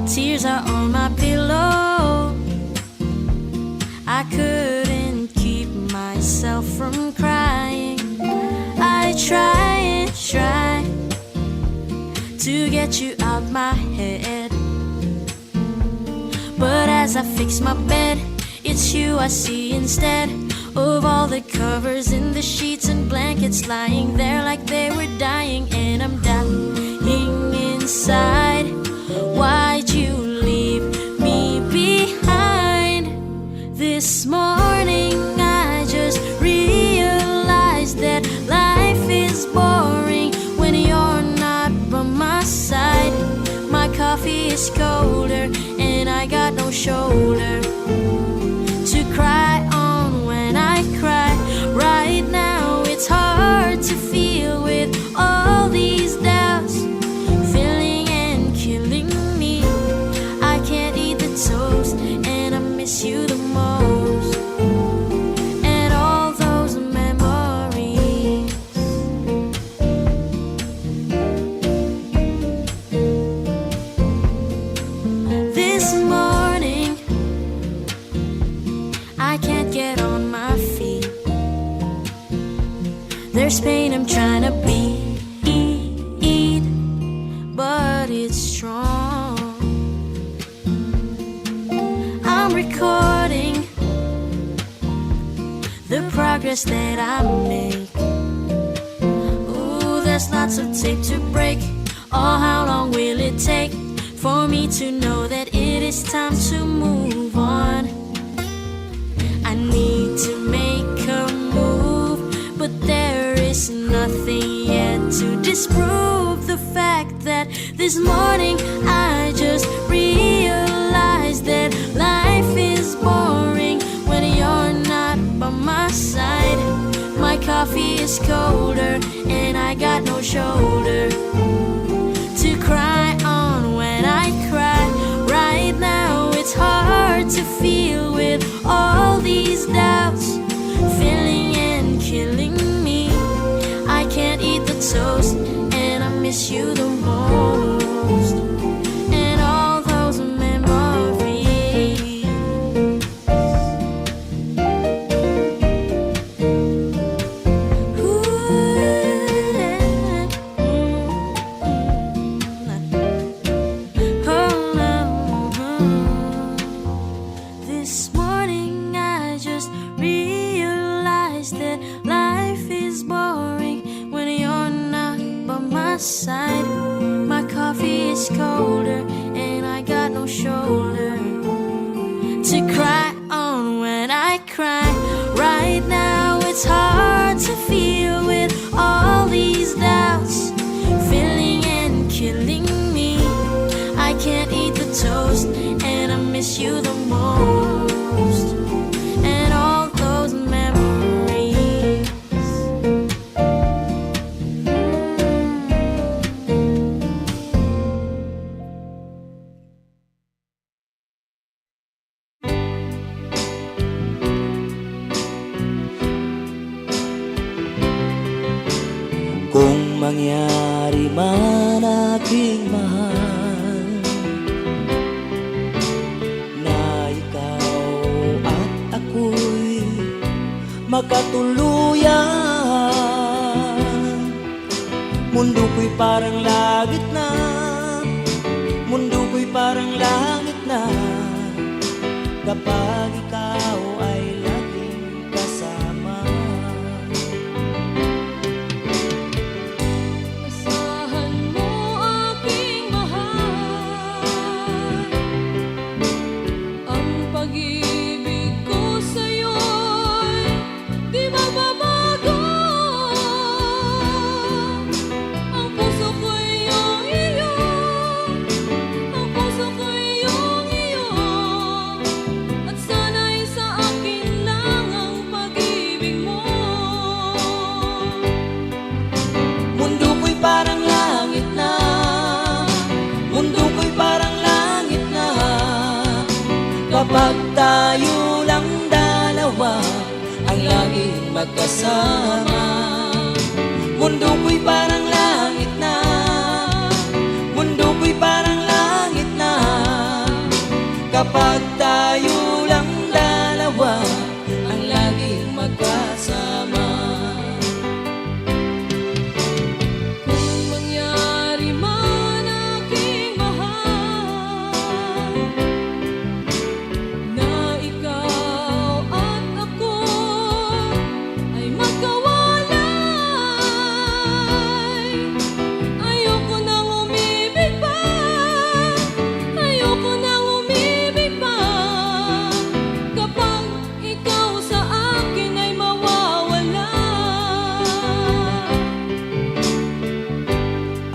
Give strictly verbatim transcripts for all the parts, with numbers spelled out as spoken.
Tears are on my pillow. I couldn't keep myself from crying. I try and try to get you out my head. But as I fix my bed, it's you I see instead of all the covers in the sheets and blankets lying there like they were dying. And I'm dying inside. Why'd you leave me behind? This morning I just realized that life is boring when you're not by my side. My coffee is colder and I got no shoulder to cry on when I cry. Right now it's hard to feel with all these doubts filling and killing me. I can't eat the toast and I miss you the most. And all those memories. This morning I can't get on my feet. There's pain I'm trying to beat, but it's strong. I'm recording the progress that I make. Ooh, there's lots of tape to break. Oh, how long will it take for me to know that it is time to move on? I need to make a move, but there is nothing yet to disprove the fact that this morning I just realized that life is boring when you're not by my side. My coffee is colder and I got no shoulder to cry on when I cry. Right now it's hard to feel with all these doubts filling and killing me. I can't eat the toast and I miss you the most. And all those memories. This morning I just realized that life is boring when you're not by my side. My coffee is colder and I got no shoulder to cry on when I cry. Right now it's hard to feel with all these doubts filling and killing me. I can't eat the toast and I miss you the most. And all those memories. Kung mangyari man, aking mahal, na ikaw at ako'y magkatuluyan, mundo ko'y parang langit na, mundo ko'y parang langit na, kapag ikaw ay laging kasama. Asahan mo, aking mahal, ang pag-ibig ko sa'yo'y di magbabago. Ang puso ko'y iyong iyo, ang puso ko'y iyong iyo, at sana'y sa akin lang ang pag-ibig mo. Mundo ko'y parang langit na, mundo ko'y parang langit na, kapag tayo lang dalawa ang laging magkasama. Mundo ko'y parang langit na, mundo ko'y parang langit na, Kapag tayo lang dalawa ang laging magkasama. Kung mangyari man, aking mahal, na ikaw at ako ay magkawalay, ayoko nang umibig pa, ayoko nang umibig pa. Kapag ikaw sa akin ay mawawala,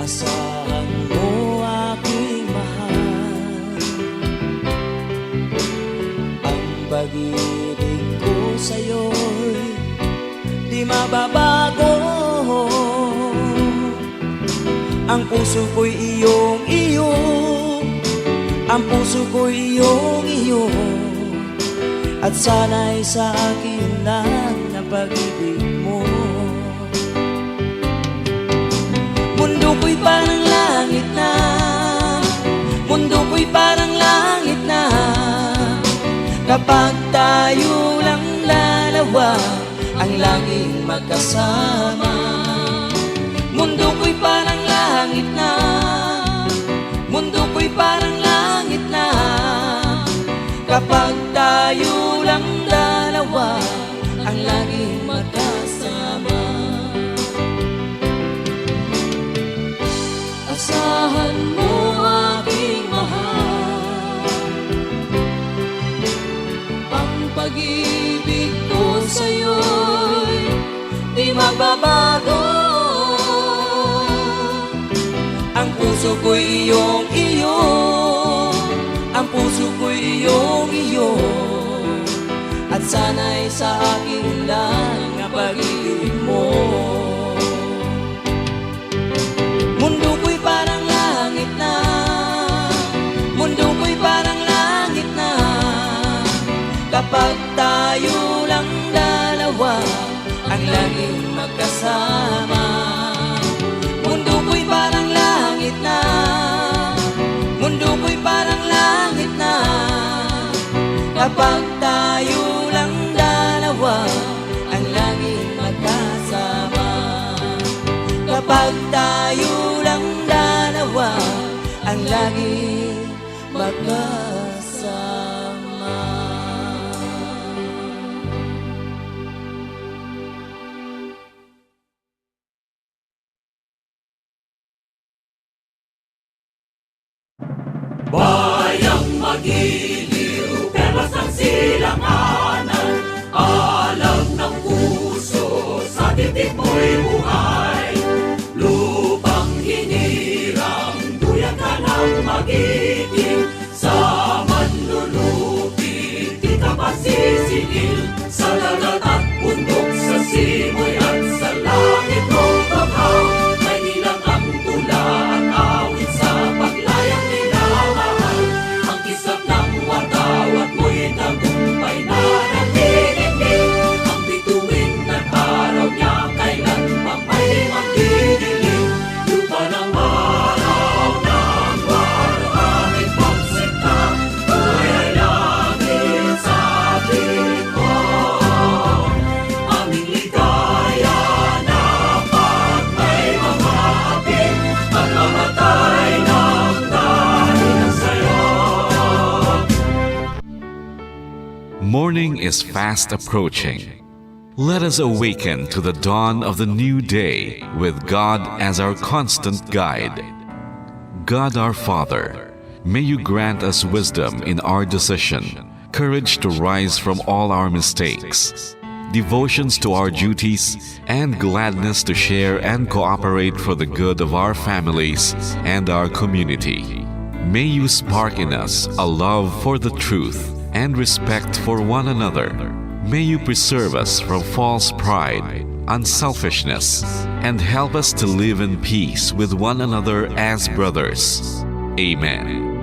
asahan mo, aking mahal, ang pag-ibig ko sa'yo'y di mababago. Ang puso ko'y iyong iyo, ang puso ko'y iyong iyo, at sana'y sa akin lang ang pag-ibig mo. Mundo ko'y parang langit na, mundo ko'y parang langit na, kapag tayo lang dalawa ang laging magkasama. Mundo ko'y parang langit na, mundo ko'y parang langit na, kapag tayo lang dalawa ang laging magkasama. Asahan mo, aking mahal, ang pag-ibig ko sa'yo'y di mababago. Ang puso ko'y iyong iyo, ang puso ko'y iyong iyo, at sana'y sa akin lang ang pag-ibig mo. Mundo ko'y parang langit na, mundo ko'y parang langit na, kapag tayo lang dalawa ang laging magkasama. Mundo ko'y parang langit na, mundo ko'y parang langit na, kapag tayo lang dalawa ang laging magkasama. Kapag tayo lang dalawa ang laging magkasama. Bayang magiliw, perlas ang silanganan, alam ng puso, sa titik mo'y buhay. Lupang hinirang, duyan ka ng magiting, sa manlulupi, di ka pasisingil, sa dagat at bundok, sa simoy at sa langit mong bahaw. May nilang ang tula at awit sa paglayang minamahal. Ang kislap ng watawat mo'y tagumpay na nagdidikit. Ang bituin at araw niya kailan pa may magdidilim. Lupa ng maraw ng maraming pagsinta, buhay ay langit sa atin. Aming ligaya na pag may mga api, pagmamatay ng dahil sa'yo. Morning is fast approaching. Let us awaken to the dawn of the new day with God as our constant guide. God our Father, may you grant us wisdom in our decision, courage to rise from all our mistakes, devotions to our duties, and gladness to share and cooperate for the good of our families and our community. May you spark in us a love for the truth and respect for one another. May you preserve us from false pride, unselfishness, and help us to live in peace with one another as brothers. Amen.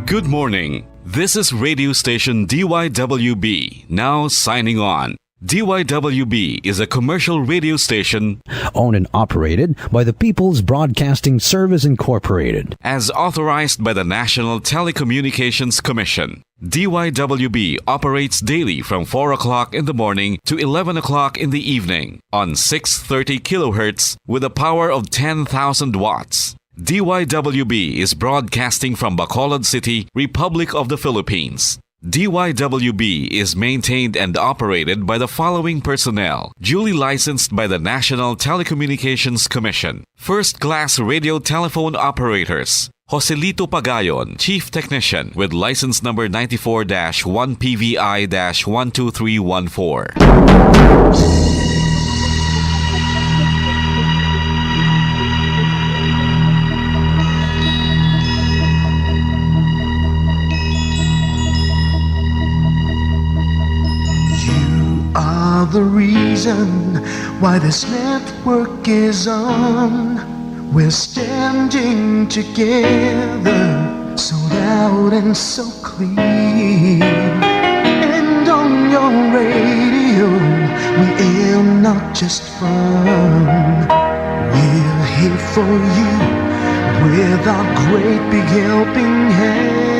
Good morning. This is radio station D Y W B, now signing on. D Y W B is a commercial radio station owned and operated by the People's Broadcasting Service Incorporated. As authorized by the National Telecommunications Commission, D Y W B operates daily from four o'clock in the morning to eleven o'clock in the evening on six thirty kilohertz with a power of ten thousand watts. D Y W B is broadcasting from Bacolod City, Republic of the Philippines. D Y W B is maintained and operated by the following personnel, duly licensed by the National Telecommunications Commission. First class radio telephone operators, Joselito Pagayon, Chief Technician, with license number ninety-four dash one P V I dash one two three one four. You are the reason why this network is on. We're standing together, so loud and so clear. And on your radio, we air not just fun. We're here for you with our great big helping hand.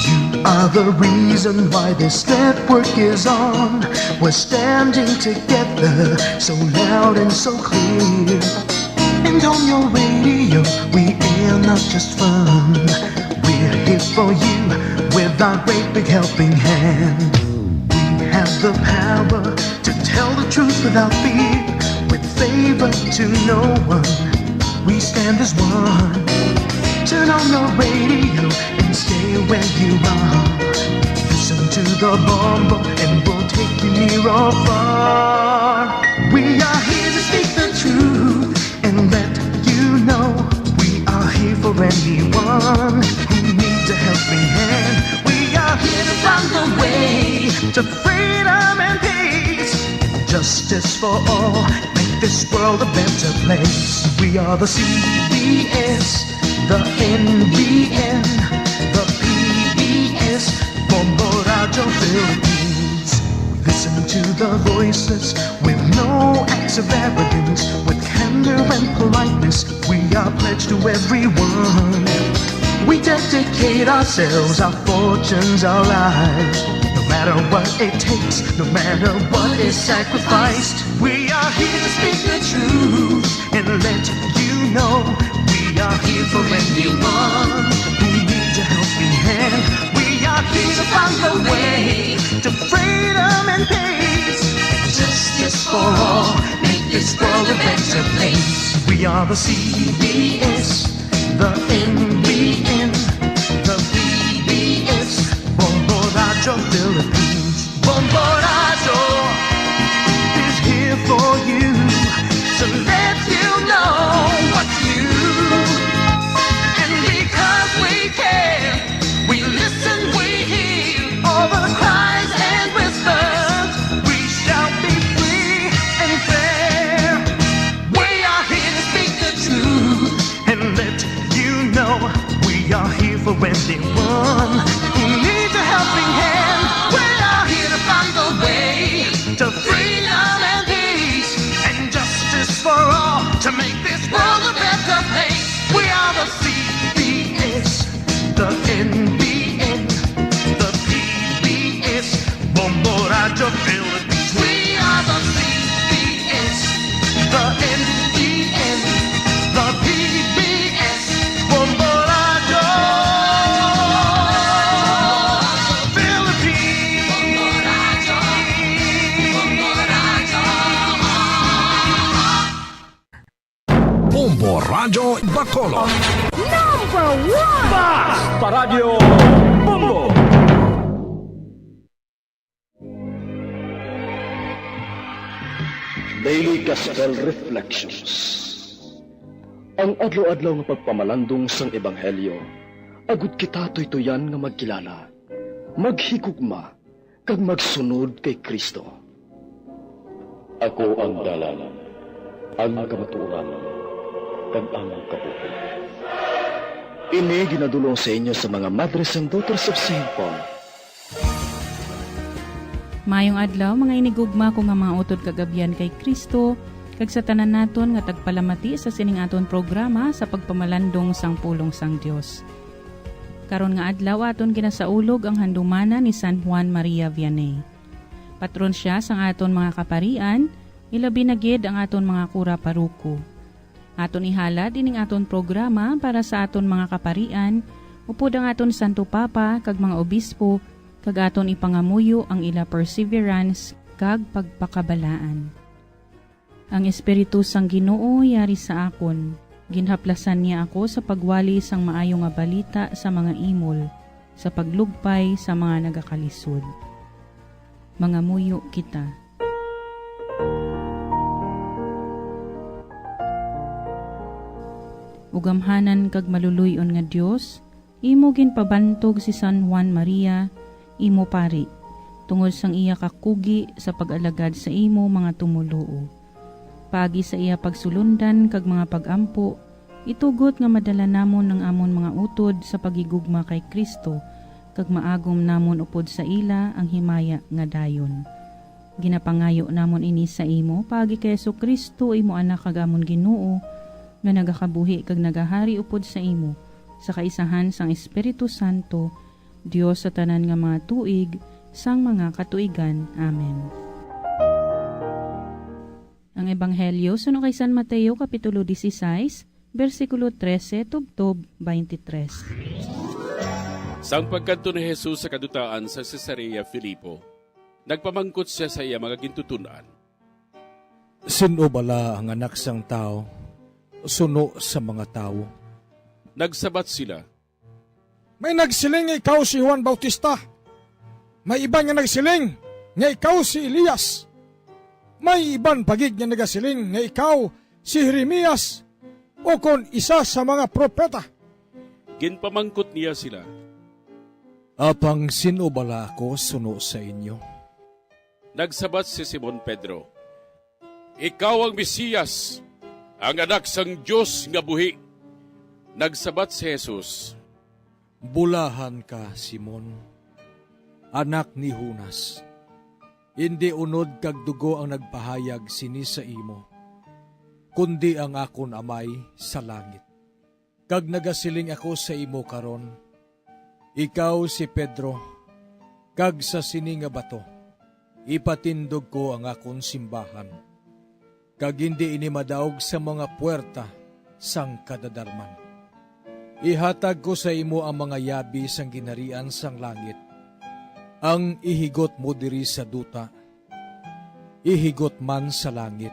You are the reason why this network is on. We're standing together, so loud and so clear. And on your radio, we air not just fun. We're here for you with our great big helping hand. We have the power to tell the truth without fear, with favor to no one. We stand as one. Turn on your radio and stay where you are. Listen to the Bombo and we'll take you near or far. We are here to speak the truth and let you know we are here for anyone who needs a helping hand. We are here to find the way to freedom and peace, justice for all, make this world a better place. We are the C B S, the N B N, the P B S, Bombo Radio Philippines. We listen to the voices with no acts of arrogance, with candor and politeness. We are pledged to everyone. We dedicate ourselves, our fortunes, our lives. No matter what it takes, no matter what is sacrificed, we are here to speak the truth and let you know we are here for anyone who needs a helping hand. We are here to find the way to freedom and peace. Justice for all, make this world a better place. We are the C B S, the N B N, the P B S, Bombo Radio Philippines. Bombo Radio is here for you to let you know what's new. And because we care, we listen, we hear all the cries and whispers. We shall be free and fair. We are here to speak the truth and let you know we are here for anyone who needs a helping hand. We are here to find the way to freedom and peace and justice for all, to make this world a better place. We are the C B S, the N B N, the P B S, Bombo Radio Philippines. We are the C B S, the N B N, the P B S, Bombo Radio Philippines. Bombo Radyo Bacolod. Number one! Basta Radyo Bombo! Daily Gospel Reflections. Ang adlaw-adlaw nga pagpamalandong sang Ebanghelyo, agud kita tuytuyan nga magkilala, maghigugma, kag magsunod kay Cristo. Ako ang dalan, ang kamatuoran, kag ang kabuhi. Ini ginadul-ong sa inyo sa mga Madres and Daughters of Saint Paul. Mayong adlaw, mga inigugma ko nga mga utod kag abyan kay Kristo, kag sa tanan naton nga tagpalamati sa sining aton programa sa pagpamalandong sang pulong sang Dios. Karon nga adlaw, aton ginasaulog ang handumanan ni San Juan Maria Vianney. Patron sia sang aton mga kaparian, ilabi na gid ang aton mga kura paroko. Aton ihalad ining aton programa para sa aton mga kaparian, upod ang aton Santo Papa kag mga obispo, kag aton ipangamuyo ang ila perseverance kag pagpakabalaan. Ang Espiritu sang Ginoo yari sa akon. Ginhaplasan niya ako sa pagwali sang maayo nga balita sa mga imol, sa paglugpay sa mga nagakalisod. Mangamuyo kita. Ugamhanan kag maluloy-on nga Dios, imo ginpabantog si San Juan Maria, imo pari, tungod sang iya kakugi sa pag-alagad sa imo mga tumoluo. Paagi sa iya pagsulondan kag mga pag-ampo, itugot nga madala namon ang amon mga utod sa paghigugma kay Cristo, kag maagom namon upod sa ila ang himaya nga dayon. Ginapangayo namon ini sa imo paagi kay Jesu-Cristo, imo Anak kag amon Ginoo, nga nagakabuhi kag nagahari upod sa imo, sa kaisahan sang Espiritu Santo, Dios sa tanan nga mga tuig, sang mga katuigan. Amen. Ang Ebanghelyo suno kay San Mateo, Kapitulo dieciséis, bersikulo trese tubtob twenty-tres. Sang pagkadto ni Jesus sa kadutaan sa Cesarea Filipo, nagpamangkot sia sa iya mga gintuton-an, "Sin-o bala ang Anak sang Tawo suno sa mga tawo?" Nagsabat sila, "May nagsiling nga ikaw si Juan Bautista. May iban nga nagsiling nga ikaw si Elias. May iban pa gid nga nagasiling nga ikaw si Jeremias, o kon isa sa mga propeta." Ginpamangkot niya sila, "Apang sin-o bala ako suno sa inyo?" Nagsabat si Simon Pedro, "Ikaw ang Mesias, ang Anak sang Dios nga buhi." Nagsabat si Jesus, "Bulahan ka, Simon, anak ni Jonas. Indi unod kag dugo ang nagpahayag sini sa imo, kundi ang akon Amay sa langit. Kag nagasiling ako sa imo karon, ikaw si Pedro, kag sa sini nga bato ipatindog ko ang akon simbahan, kag indi ini madaog sa mga puwerta sang kadadarman. Ihatag ko sa imo ang mga yabi sang ginharian sang langit. Ang ihigot mo diri sa duta, ihigot man sa langit,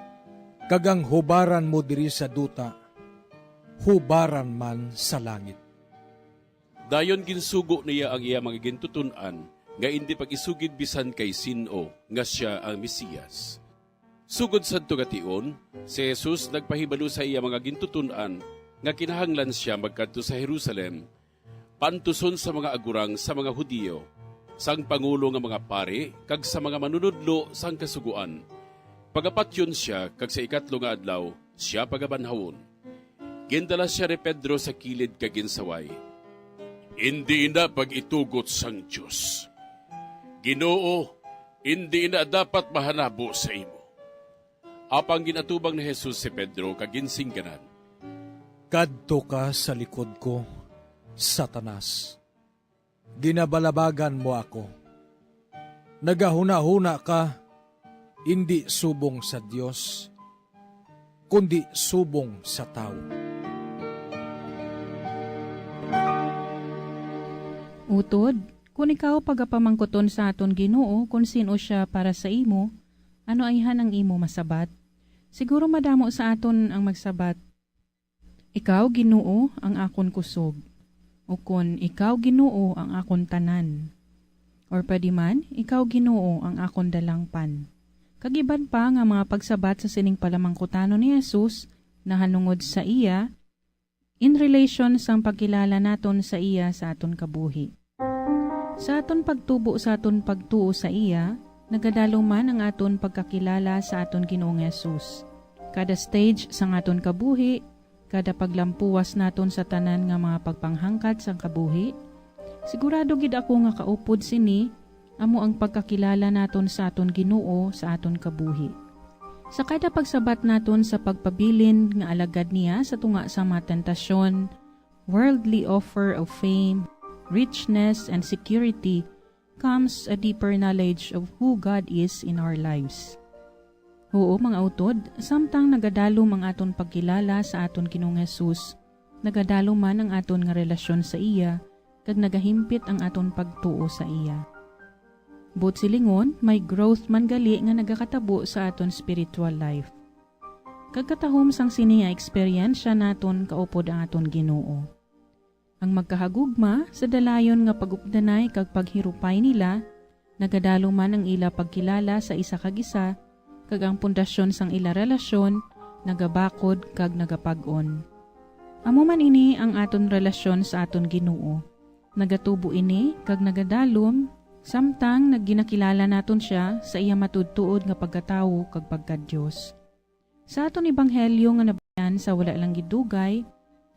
kag ang hubaran mo diri sa duta, hubaran man sa langit." Dayon ginsugo niya ang iya mga gintuton-an nga indi pag-isugid bisan kay sin-o nga sia ang Mesias. Sugod sadto nga tion, si Jesus nagpahibalo sa iya mga gintuton-an nga kinahanglan sia magkadto sa Jerusalem, paantuson sa mga agurang sa mga Hudiyo, sang pangulo nga mga pari, kag sa mga manunodlo sang Kasugoan. Pagapatyon sia, kag sa ikatlo nga adlaw sia pagabanhawon. Gindala sia ni Pedro sa kilid kag ginsaway, "Indi ina pag-itugot sang Dios. Ginoo, indi ina dapat mahanabo sa imo." Apang gin-atubang ni Jesus si Pedro kag ginsingganan, "Kadto ka sa likod ko, Satanas. Ginabalabagan mo ako. Nagahunahuna ka indi subong sa Dios, kundi subong sa tawo." Utod, kon ikaw pagapamangkuton sa aton Ginoo kon sin-o sia para sa imo, ano ayhan ang imo masabat? Siguro madamo sa aton ang magsabat, "Ikaw, Ginoo, ang akon kusog," ukon, "Ikaw, Ginoo, ang akon tanan," or pwede man, "Ikaw, Ginoo, ang akon dalangpan." Kag iban pa nga mga pagsabat sa sining palamangkutanon ni Jesus nahanungod sa iya, in relation sang pagkilala naton sa iya sa aton kabuhi. Sa aton pagtubo sa aton pagtuo sa iya, nagadalom man ang aton pagkakilala sa aton Ginoong Jesus. Kada stage sang aton kabuhi, kada paglampuwas naton sa tanan nga mga pagpanghangkat sang kabuhi, sigurado gid ako nga kaupod sini amo ang pagkakilala naton sa aton Ginoo sa aton kabuhi. Sa kada pagsabat naton sa pagpabilin nga alagad niya sa tunga sa mga tentasyon, worldly offer of fame, richness, and security, comes a deeper knowledge of who God is in our lives. Oo, mga utod, samtang nagadalom ang aton pagkilala sa aton Ginoong Jesus, nagadalom man ang aton nga relasyon sa iya, kag nagahimpit ang aton pagtuo sa iya. Buot silingon, may growth man gali nga nagakatabo sa aton spiritual life. Kag katahom sang sini nga eksperyensya naton kaupod ang aton Ginoo. Ang magkahagugma sa dalayon nga pag-updanay kag paghirupay nila, nagadalom man ang ila pagkilala sa isa kag isa, kag ang pundasyon sang ila relasyon nagabakod kag nagapag-on. Amo man ini ang aton relasyon sa aton Ginoo. Nagatubo ini kag nagadalom samtang nagginakilala naton sia sa iya matuodtuod nga pagkatawo kag pagka-Dios. Sa aton ebanghelyo nga nabatian sa wala lang gid dugay,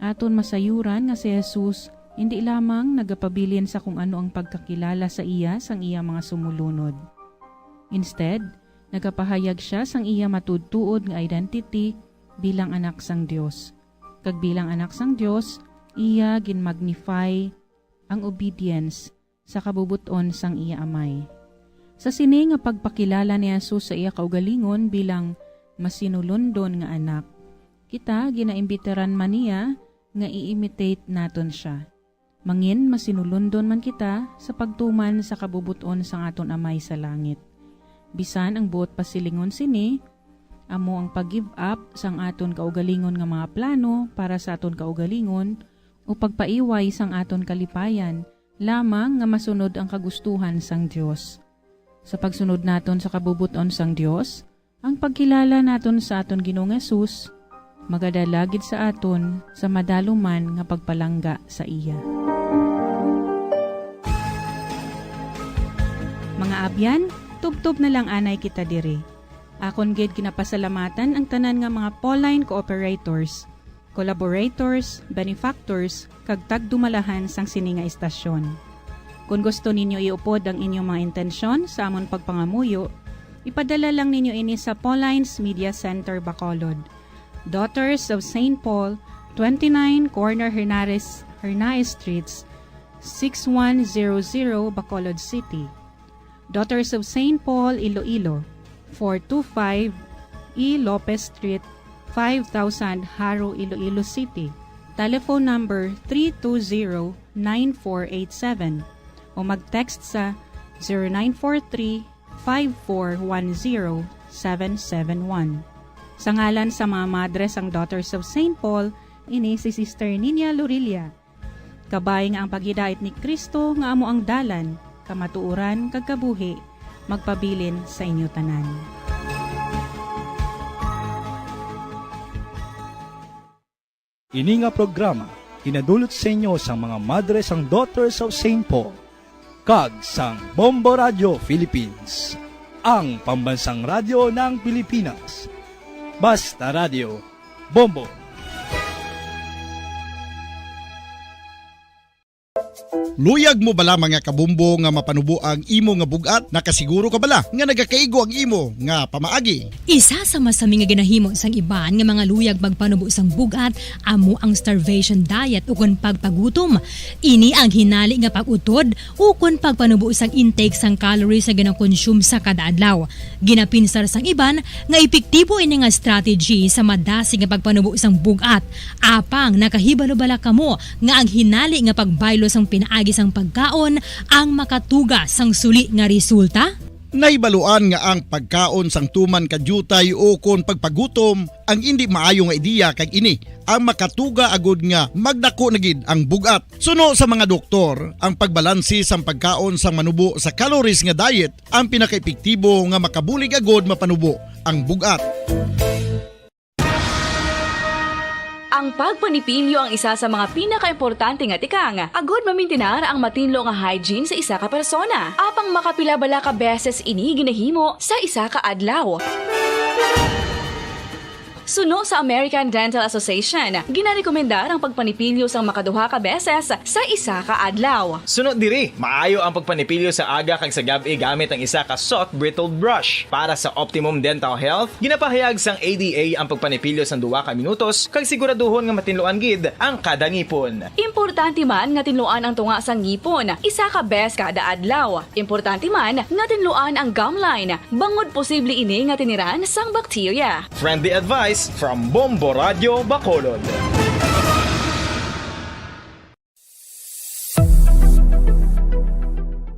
aton masayuran nga si Jesus indi lamang nagapabilin sa kung ano ang pagkakilala sa iya sang iya mga sumulunod. Instead, nagapahayag sia sang iya matuodtuod nga identity bilang anak sang Dios. Kag bilang anak sang Dios, iya gin-magnify ang obedience sa kabubot-on sang iya Amay. Sa sini nga pagpakilala ni Jesus sa iya kaugalingon bilang masinulundon nga anak, kita ginaimbitaran man niya nga i-imitate naton sia. Mangin masinulundon man kita sa pagtuman sa kabubot-on sang aton Amay sa langit. Bisan ang buot pasilingon sini amo ang pag-give up sang aton kaugalingon nga mga plano para sa aton kaugalingon o pagpaiway sang aton kalipayan lamang nga masunod ang kagustuhan sang Dios. Sa pagsunod naton sa kabubot-on sang Dios, ang pagkilala naton sa aton Ginoong Jesus magadala gid sa aton sa madalom man nga pagpalangga sa iya. Mga abyan, tubtob na lang anay kita diri. Akon gid ginapasalamatan ang tanan nga mga Pauline cooperators, collaborators, benefactors, kag tagdumalahan sang sini nga istasyon. Kon gusto ninyo iupod ang inyong mga intensyon sa amon pagpangamuyo, ipadala lang ninyo ini sa Pauline's Media Center, Bacolod, Daughters of Saint Paul, twenty-nine Corner Hernares, Hernaez Streets, six one zero zero, Bacolod City. Daughters of Saint Paul, Iloilo, four two five E Lopez Street, five thousand, Jaro, Iloilo City. Telephone number three two zero, nine four eight seven o mag-text sa zero nine four three, five four one zero, seven seven one. Sa ngalan sa mga madre sang Daughters of Saint Paul, ini si Sister Ninia Lorilla. Kabay nga ang paghidait ni Cristo nga amo ang dalan, kamatuoran, kag kabuhi, magpabilin sa inyo tanan. Ini nga programa ginadulot sa inyo sang mga madre sang Daughters of Saint Paul kag sang Bombo Radio Philippines, ang pambansang radyo ng Pilipinas. Basta Radio, Bombo. Luyag mo bala, mga kabombo, nga mapanubo ang imo nga bug-at? Nakasiguro ka bala nga nagakaigo ang imo nga pamaagi? Isa sa masami nga ginahimo sang iban nga mga luyag magpanubo sang bug-at amo ang starvation diet ukon pagpagutom. Ini ang hinali nga pag-utod ukon pagpanubo sang intake sang calories nga ginakonsume sa kada adlaw. Ginapinsar sang iban nga epektibo ini nga strategy sa madasig nga pagpanubo sang bug-at. Apang nakahibalo bala kamo nga ang hinali nga pagbaylo sang pinaagi sang pagkaon ang makatuga sang suli nga resulta? Nahibaluan nga ang pagkaon sang tuman ka diutay ukon pagpagutom ang indi maayo nga ideya, kag ini ang makatuga agud nga magdako na gid ang bug-at. Suno sa mga doktor, ang pagbalanse sang pagkaon sang manubo sa calories nga diet ang pinakaepektibo nga makabulig agud mapanubo ang bug-at. Ang pagpanipilyo ang isa sa mga pinakaimportante nga tikang agod mamintinar ang matinlo nga hygiene sa isa ka persona. Apang makapila bala ka beses ini ginahimo sa isa ka adlaw? Suno sa American Dental Association, ginarekomendar ang pagpanipilyo sang makaduha ka beses sa isa ka adlaw. Suno diri, maayo ang pagpanipilyo sa aga kag sa gab-i gamit ang isa ka soft bristled brush. Para sa optimum dental health, ginapahayag sang A D A ang pagpanipilyo sang duha ka minutos kag siguraduhon nga matinluan gid ang kada ngipon. Importante man nga tinluan ang tunga sang ngipon isa ka bes kada adlaw. Importante man nga tinluan ang gum line bangod posible ini nga tiniran sang bakterya. Friendly advice from Bombo Radio Bacolod.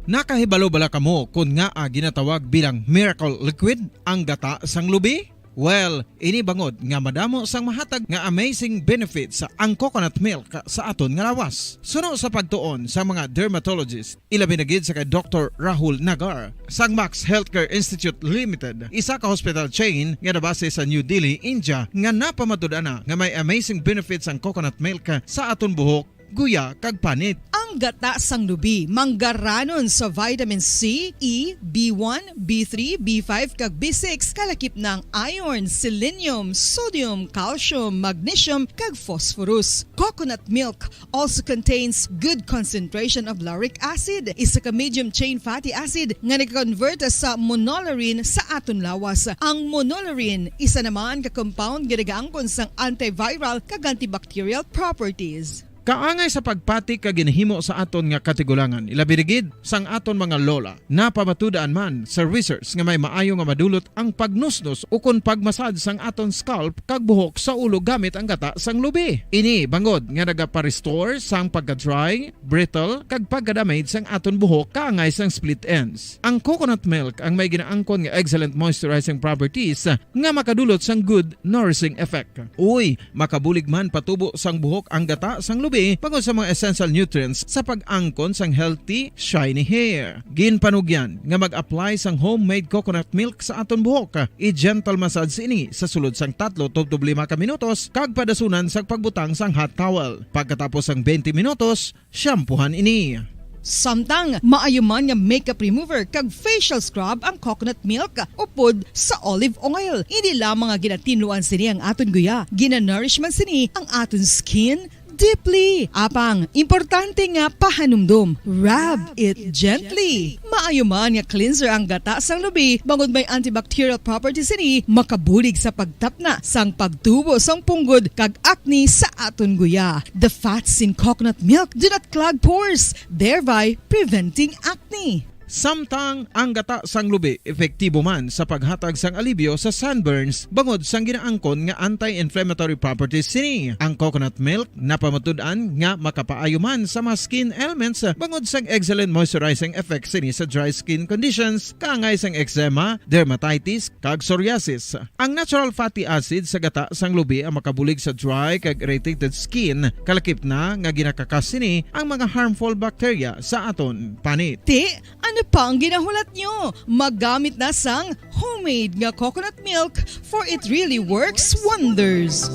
Nakahibalo bala kamo kon ngaa ginatawag bilang miracle liquid ang gata sang lubi? Well, ini bangod nga madamo sang mahatag nga amazing benefits ang coconut milk sa aton nga lawas. Suno sa pagtuon sa mga dermatologist, ilabi na gid sa kay Doktor Rahul Nagar sang Max Healthcare Institute Limited, isa ka hospital chain nga nabase sa New Delhi, India, nga napamatud-an na nga may amazing benefits ang coconut milk sa aton buhok, guya, kag panit. Ang gata sang lubi manggaranon sa vitamin C, E, B one, B three, B five, kag B six, kalakip na ang iron, selenium, sodium, calcium, magnesium, kag phosphorus. Coconut milk also contains good concentration of lauric acid, isa ka medium chain fatty acid nga nag-convert sa monolaurin sa aton lawas. Ang monolaurin isa naman ka compound nga nagaangkon sang antiviral kag antibacterial properties. Kaangay sa pagpati kag ginahimo sa aton nga katigulangan, ilabi na gid sang aton mga lola. Napamatud-an man sa research nga may maayo nga madulot ang pagnusnos ukon pagmasad sang aton scalp kag buhok sa ulo gamit ang gata sang lubi. Ini bangod nga nagapa-restore sang pagka-dry, brittle, kag pagka-damage sang aton buhok kaangay sang split ends. Ang coconut milk ang may ginaangkon nga excellent moisturizing properties nga makadulot sang good nourishing effect. Uy, makabulig man patubo sang buhok ang gata sang lubi bangod sa mga essential nutrients sa pag-angkon sang healthy, shiny hair. Ginpanugyan nga mag-apply sang homemade coconut milk sa aton buhok. I-gentle massage ini sa sulod sang tatlo tubtob lima ka minutos kag padasunan sang pagbutang sang hot towel. Pagkatapos sang twenty minutos, shampoohan ini. Samtang maayo man nga makeup remover kag facial scrub ang coconut milk upod sa olive oil. Hindi lamang nga ginatinluan sini ang aton guya, ginanourish man sini ang aton skin deeply. Apang, importante nga pahanumdom, rub it gently. Maayo man nga cleanser ang gata sang lubi, bangod may antibacterial properties sini, makabulig sa pagtapna sang pagtubo sang punggod kag acne sa aton guya. The fats in coconut milk do not clog pores, thereby preventing acne. Samtang ang gata sang lubi epektibo man sa paghatag sang alibyo sa sunburns bangod sang ginaangkon nga anti-inflammatory properties sini. Ang coconut milk napamatud-an nga makapaayo man sa mga skin ailments bangod sang excellent moisturizing effect sini sa dry skin conditions, kaangay sang eczema, dermatitis, kag psoriasis. Ang natural fatty acid sa gata sang lubi ang makabulig sa dry kag irritated skin, kalakip na nga ginakakas sini ang mga harmful bacteria sa aton panit. Ti, ano pa ang ginahulat nyo? Maggamit na sang homemade nga coconut milk, for it really works wonders.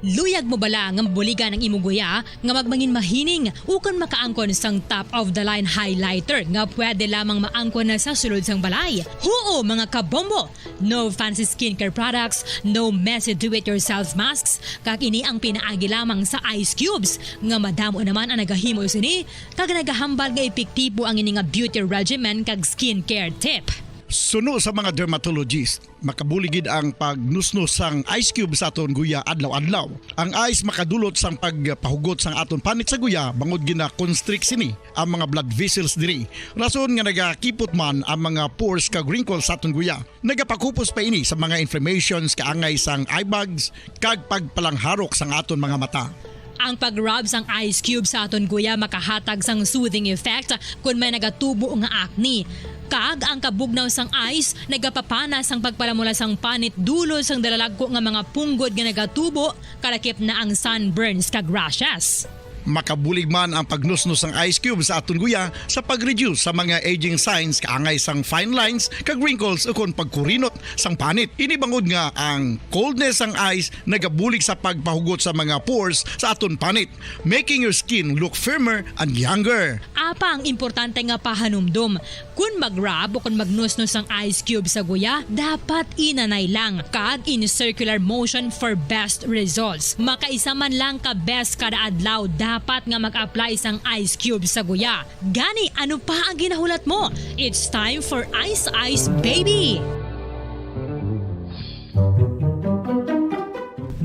Luyag mo bala nga mabuligan ang imo guya nga magmangin mahining ukon makaangkon sang top of the line highlighter nga pwede lamang maangkon na sa sulod sang balay? Huo, mga kabombo! No fancy skincare products, no messy do-it-yourself masks, kag ini ang pinaagi lamang sa ice cubes nga madamo naman ang nagahimo sini kag nagahambal nga epektibo ang ini nga beauty regimen kag skincare tip. Suno sa mga dermatologist, makabulig gid ang pagnusnos sang ice cube sa aton guya adlaw-adlaw. Ang ice makadulot sang pagpahugot sang aton panit sa guya bangod gina-constrict sini ang mga blood vessels diri. Rason nga nagakipot man ang mga pores kag wrinkles sa aton guya. Nagapakupos pa ini sa mga inflammations kaangay sang eye bags kag pagpalangharok sang aton mga mata. Ang pag-rub sang ice cube sa aton guya makahatag sang soothing effect kon may nagatubo nga acne. Kag ang kabugnaw sang ice nagapapana sang pagpalamula sang panit dulot sang dalalagko nga mga punggod nga nagatubo, kalakip na ang sunburns kag rashes. Makabulig man ang pagnusnos sang ice cube sa aton guya sa pag-reduce sa mga aging signs kaangay sang fine lines kag wrinkles ukon pagkurinot sang panit. Ini bangod nga ang coldness sang ice nagabulig sa pagpahugot sa mga pores sa aton panit, making your skin look firmer and younger. Apa ang importante nga pahanumdom? Kon mag-rub o kon magnusnos ang ice cube sa guya, dapat inanay lang kag in circular motion for best results. Makaisa man lang ka beses kada adlaw dapat nga mag-apply sang ice cube sa guya. Gani, ano pa ang ginahulat mo? It's time for Ice Ice Baby!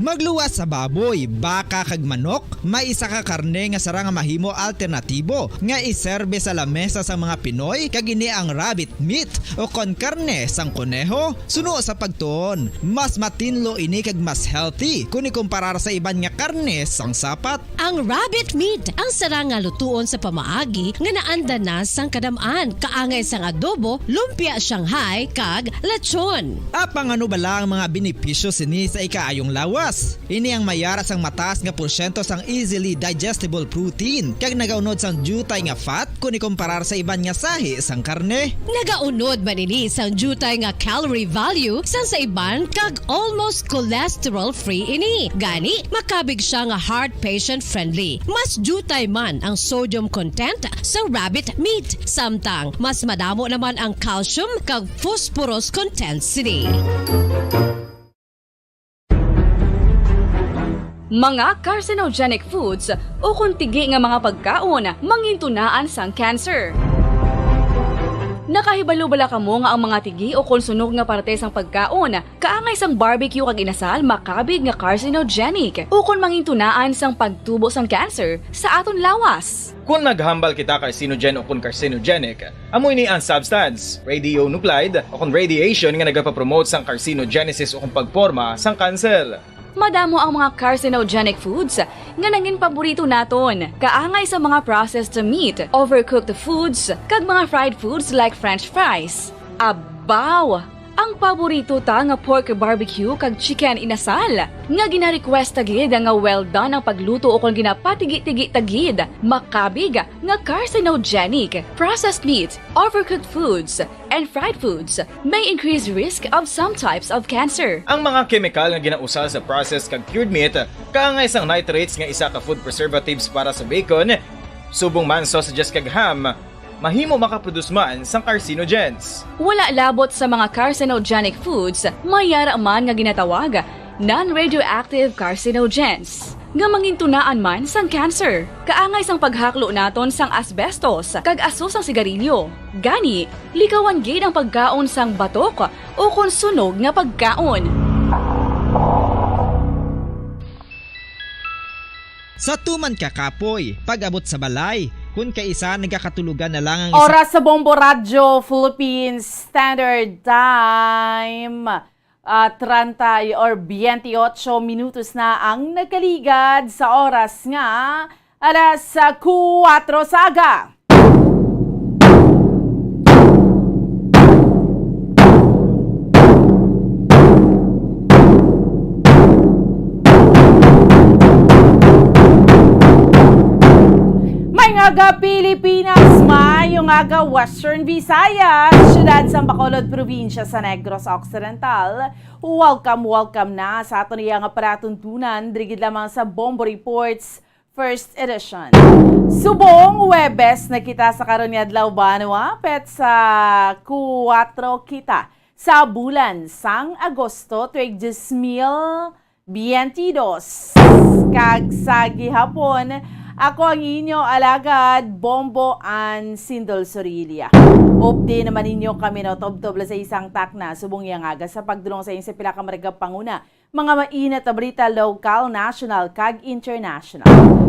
Magluwas sa baboy, baka kag manok, may isa ka karne nga sarang nga mahimo alternatibo nga iserbe sa lamesa sang mga Pinoy, kag ini ang rabbit meat o kon karne sang koneho. Suno sa pagtuon, mas matinlo ini kag mas healthy kon ikumparar sa iban nga karne sang sapat. Ang rabbit meat ang sarang nga lutuon sa pamaagi nga naanda na sang kadam-an, kaangay sang adobo, lumpia Shanghai, kag lechon. Apang ano bala ang mga benepisyo sini sa ikaayong lawas? Ini ang may ara sang mataas nga porsyento sang easily digestible protein, kag nagaunod sang diutay nga fat kon ikumparar sa iban nga sahi sang karne. Nagaunod man ini sang diutay nga calorie value sang sa iban, kag almost cholesterol-free ini. Gani, makabig sia nga heart patient-friendly. Mas diutay man ang sodium content sa rabbit meat, samtang mas madamo naman ang calcium kag phosphorus content sini. Mga carcinogenic foods ukon tigi nga mga pagkaon mangintunaan sang cancer. Nakahibalo bala kamo nga ang mga tigi ukon sunog nga parte sang pagkaon, kaangay sang barbecue kag inasal, makabig nga carcinogenic ukon mangintunaan sang pagtubo sang cancer sa aton lawas? Kon maghambal kita carcinogen ukon carcinogenic, amo ini ang substance, radionuclide, ukon radiation nga nagapapromote sang carcinogenesis ukon pagporma sang kanser. Madamo ang mga carcinogenic foods nga nangin paborito naton, kaangay sa mga processed meat, overcooked foods, kag mga fried foods like french fries. Abaw! Ang paborito ta nga pork barbecue kag chicken inasal, nga gina-request ta gid nga well done ang pagluto ukon ginapatigi-tigi ta gid, makabig nga carcinogenic. Processed meat, overcooked foods, and fried foods may increase risk of some types of cancer. Ang mga kemikal nga ginausar sa processed kag cured meat, kaangay sang nitrates nga isa ka food preservatives para sa bacon, subong man sausages kag ham, mahimo makaproduce man sang carcinogens. Wala labot sa mga carcinogenic foods, may yara man nga ginatawag non-radioactive carcinogens, nga mangintunaan man sang cancer, kaangay sang paghaklo naton sang asbestos kag aso sang sigarilyo. Gani, likawan gid ang pagkaon sang batok ukon sunog nga pagkaon. Sa tuman ka kapoy, pag-abot sa balay, kun kaisa nagakatulogan na lang ang isa. Oras sa Bombo Radyo Philippines Standard Time, ah, treinta y-, or veintiocho minutos na ang nagkaligad sa oras nga alas, ah, kuwatro sa aga. Maayong aga, Pilipinas. Maayong aga, Western Visayas. Siyudad sang Bacolod, probinsya sa Negros Occidental. Welcome, welcome na sa aton iya nga palatuntunan, diri gid lamang sa Bombo Reports First Edition. Subong Huwebes na kita sa karon nga adlaw, banwa, petsa kuwatro kita sa bulan sang Agosto, tuig dos mil veintidós. Kag sa gihapon, ako ang inyo alagad, Bombo Ann Sindol Sorilla. Updi naman ninyo kami, no, tubtob lang sa isang takna, subong iya nga aga sa pagdulong sa inyo sa pila ka maragap panguna, mga mainit na balita, lokal, national, kag international.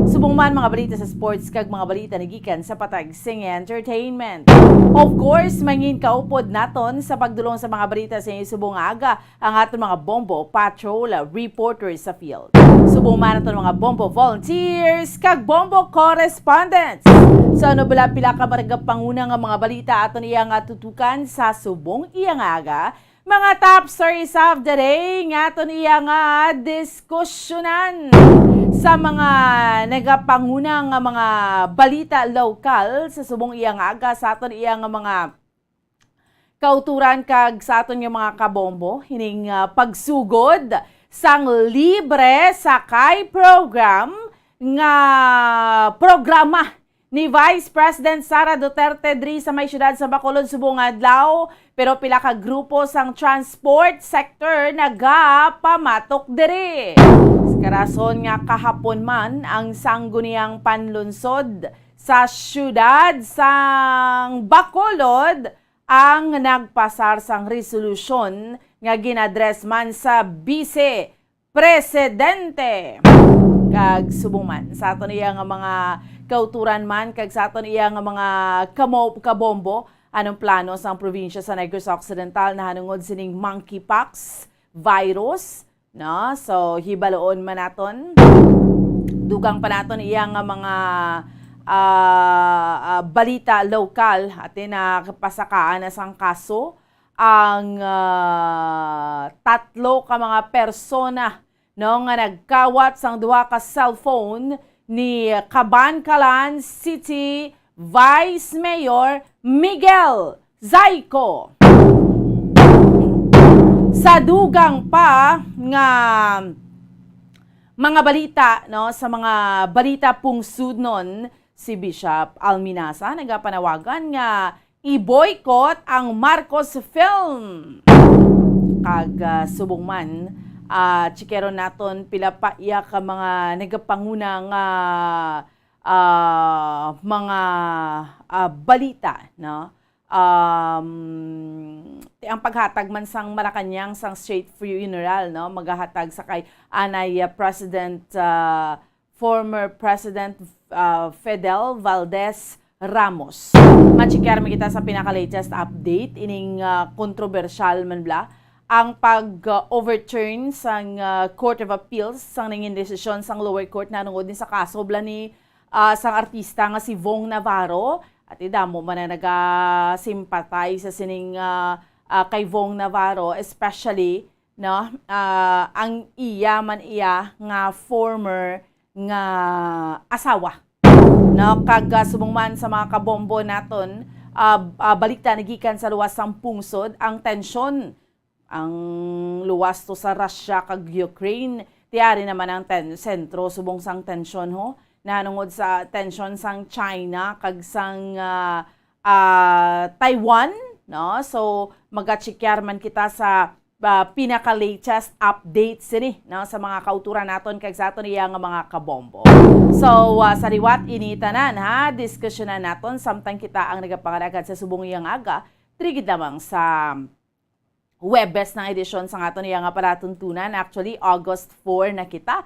Subong man mga balita sa sports kag mga balita nagikan sa patag sing entertainment. Of course, mangin kaupod naton sa pagdulong sa mga balita sa inyo subong nga aga ang aton mga Bombo Patrol reporters sa field. Subong man aton mga Bombo volunteers kag Bombo correspondents. Sa ano bala pila ka maragap panguna nga mga balita aton iya nga tutukan sa subong iya nga aga, Mga top stories of the day nga aton iya nga diskusyonan sa mga nagapanguna nga mga balita lokal sa subong iya nga aga sa aton iya nga mga kauturan kag sa aton nga mga kabombo, hining, ah, pagsugod sang libre sakay program nga programa ni Vice President Sara Duterte diri sa may siyudad sa Bacolod subong adlaw, pero pila ka grupo sang transport sector nagapamatok diri. Sa karason nga kahapon man ang sangguniang panlunsod sa siyudad sang Bacolod ang nagpasar sang resolusyon nga ginadres man sa Vice Presidente. Kag subong man sa aton iya nga mga kauturan man kag sa aton iya nga mga kamo-, kabombo, anong plano sang probinsya sa Negros Occidental nahanungod sining monkeypox virus? No? So, hibaloon man naton. Dugang pa naton iya nga mga, ah, ah, balita lokal. Ati na kapasakaan na sang kaso ang, ah, tatlo ka mga persona, no, nga nagkawat sang duha ka cellphone ni Kabankalan City Vice Mayor Miguel Zayco. Sa dugang pa nga mga balita, no, sa mga balita pungsudnon, si Bishop Alminasa nagapanawagan nga i-boycott ang Marcos film. Kag, ah, subong man, ah, chikeron naton pila pa iya ka mga nagapanguna nga, ah, mga, ah, balita, no? Um, ti-, ang paghatag man sang Malacañang sang straight funeral, no? Magahatag sa kay anay, ah, President, ah, former President, ah, Fidel Valdez Ramos. Machikyar man kita sa pinaka-latest update, ining, ah, kontrobersyal man bala ang pag-overturn sang, ah, Court of Appeals sang nangin desisyon sang lower court nahanungod ni sa kaso bala ni, ah, sang artista nga si Vong Navarro. At damo man ang naga-sympathize sa sining, ah, ah, kay Vong Navarro, especially, no, ah, ang iya man iya nga former nga asawa. No, kag, ah, subong man sa mga kabombo naton, ah, ah, balita nagikan sa luwas sang pungsod ang tensyon. Ang luwas to sa Russia kag Ukraine, ti ari naman ang ten-, sentro subong sang tensyon, ho. Nahanungod sa tensyon sang China kag sang, ah, ah, Taiwan, no? So, magachikyar man kita sa, ah, pinaka-latest updates sini, no, sa mga kauturan naton kag sa aton iya nga mga kabombo. So, ah, sa liwat ini tanan, ha, diskusyonan naton samtang kita ang nagapangalagad sa subong iya nga aga, diri gid lamang sa Huwebes ng edisyon sang aton iya nga palatuntunan. Actually, August four na kita.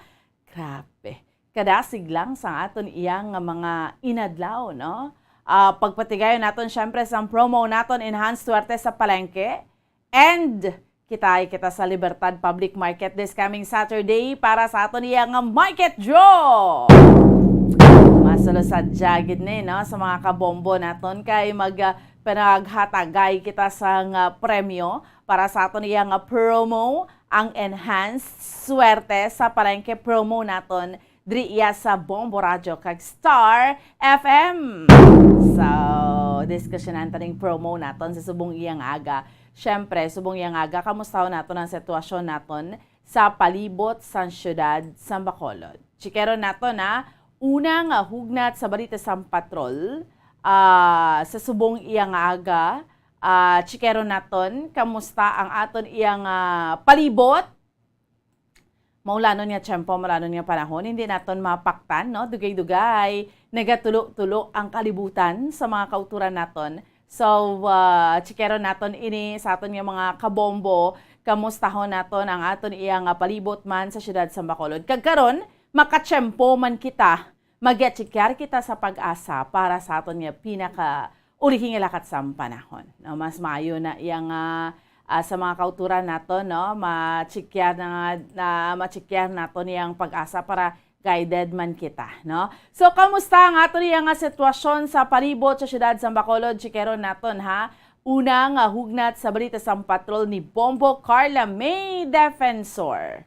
Grabe. Kadasig lang sang aton iya nga mga inadlaw, no? Ah, pagpatigayon naton, syempre, sang promo naton, Enhanced Suwerte sa Palengke. And kita ay kita sa Libertad Public Market this coming Saturday para sa aton iya nga market draw. Masulo sadya gid ni, no, sa mga kabombo naton kay mag, ah, panaghatagay kita sang, ah, premyo para sa aton iya nga promo, ang Enhanced Suwerte sa Palengke promo naton diri iya sa Bombo Radyo kag Star F M. So, diskusyonan ta ning promo naton sa subong iya nga aga. Syempre, subong iya nga aga, kamustahon naton ang sitwasyon naton sa palibot sang siyudad sang Bacolod. Chikeron naton na una nga hugnat sa balita sang patrol, ah, sa subong iya nga aga. Ah, chikeron naton kamusta ang aton iya nga palibot. Maulanon nga tiyempo, maulanon nga panahon, hindi naton mapaktan, no? Dugay-dugay, nagatulo-tulo ang kalibutan sa mga kauturan naton. So, ah, chikeron naton ini sa aton nga mga kabombo, kamustahon naton ang aton iya nga palibot man sa siyudad sa Bacolod. Kag karon, makatiyempo man kita, magyachikyar kita sa PAGASA para sa aton nga pinaka ulihi nga lakat sang panahon, no? Mas maayo na iya nga, ah, sa mga kauturan naton, no? Machikyar na nga, na machikyar naton iyang PAGASA para guided man kita, no? So, kamusta ang aton iya nga sitwasyon sa palibot sa siyudad sa Bacolod? Chikeron naton, ha? Una nga hugnat sa balita sang patrol ni Bombo Carla May Defensor.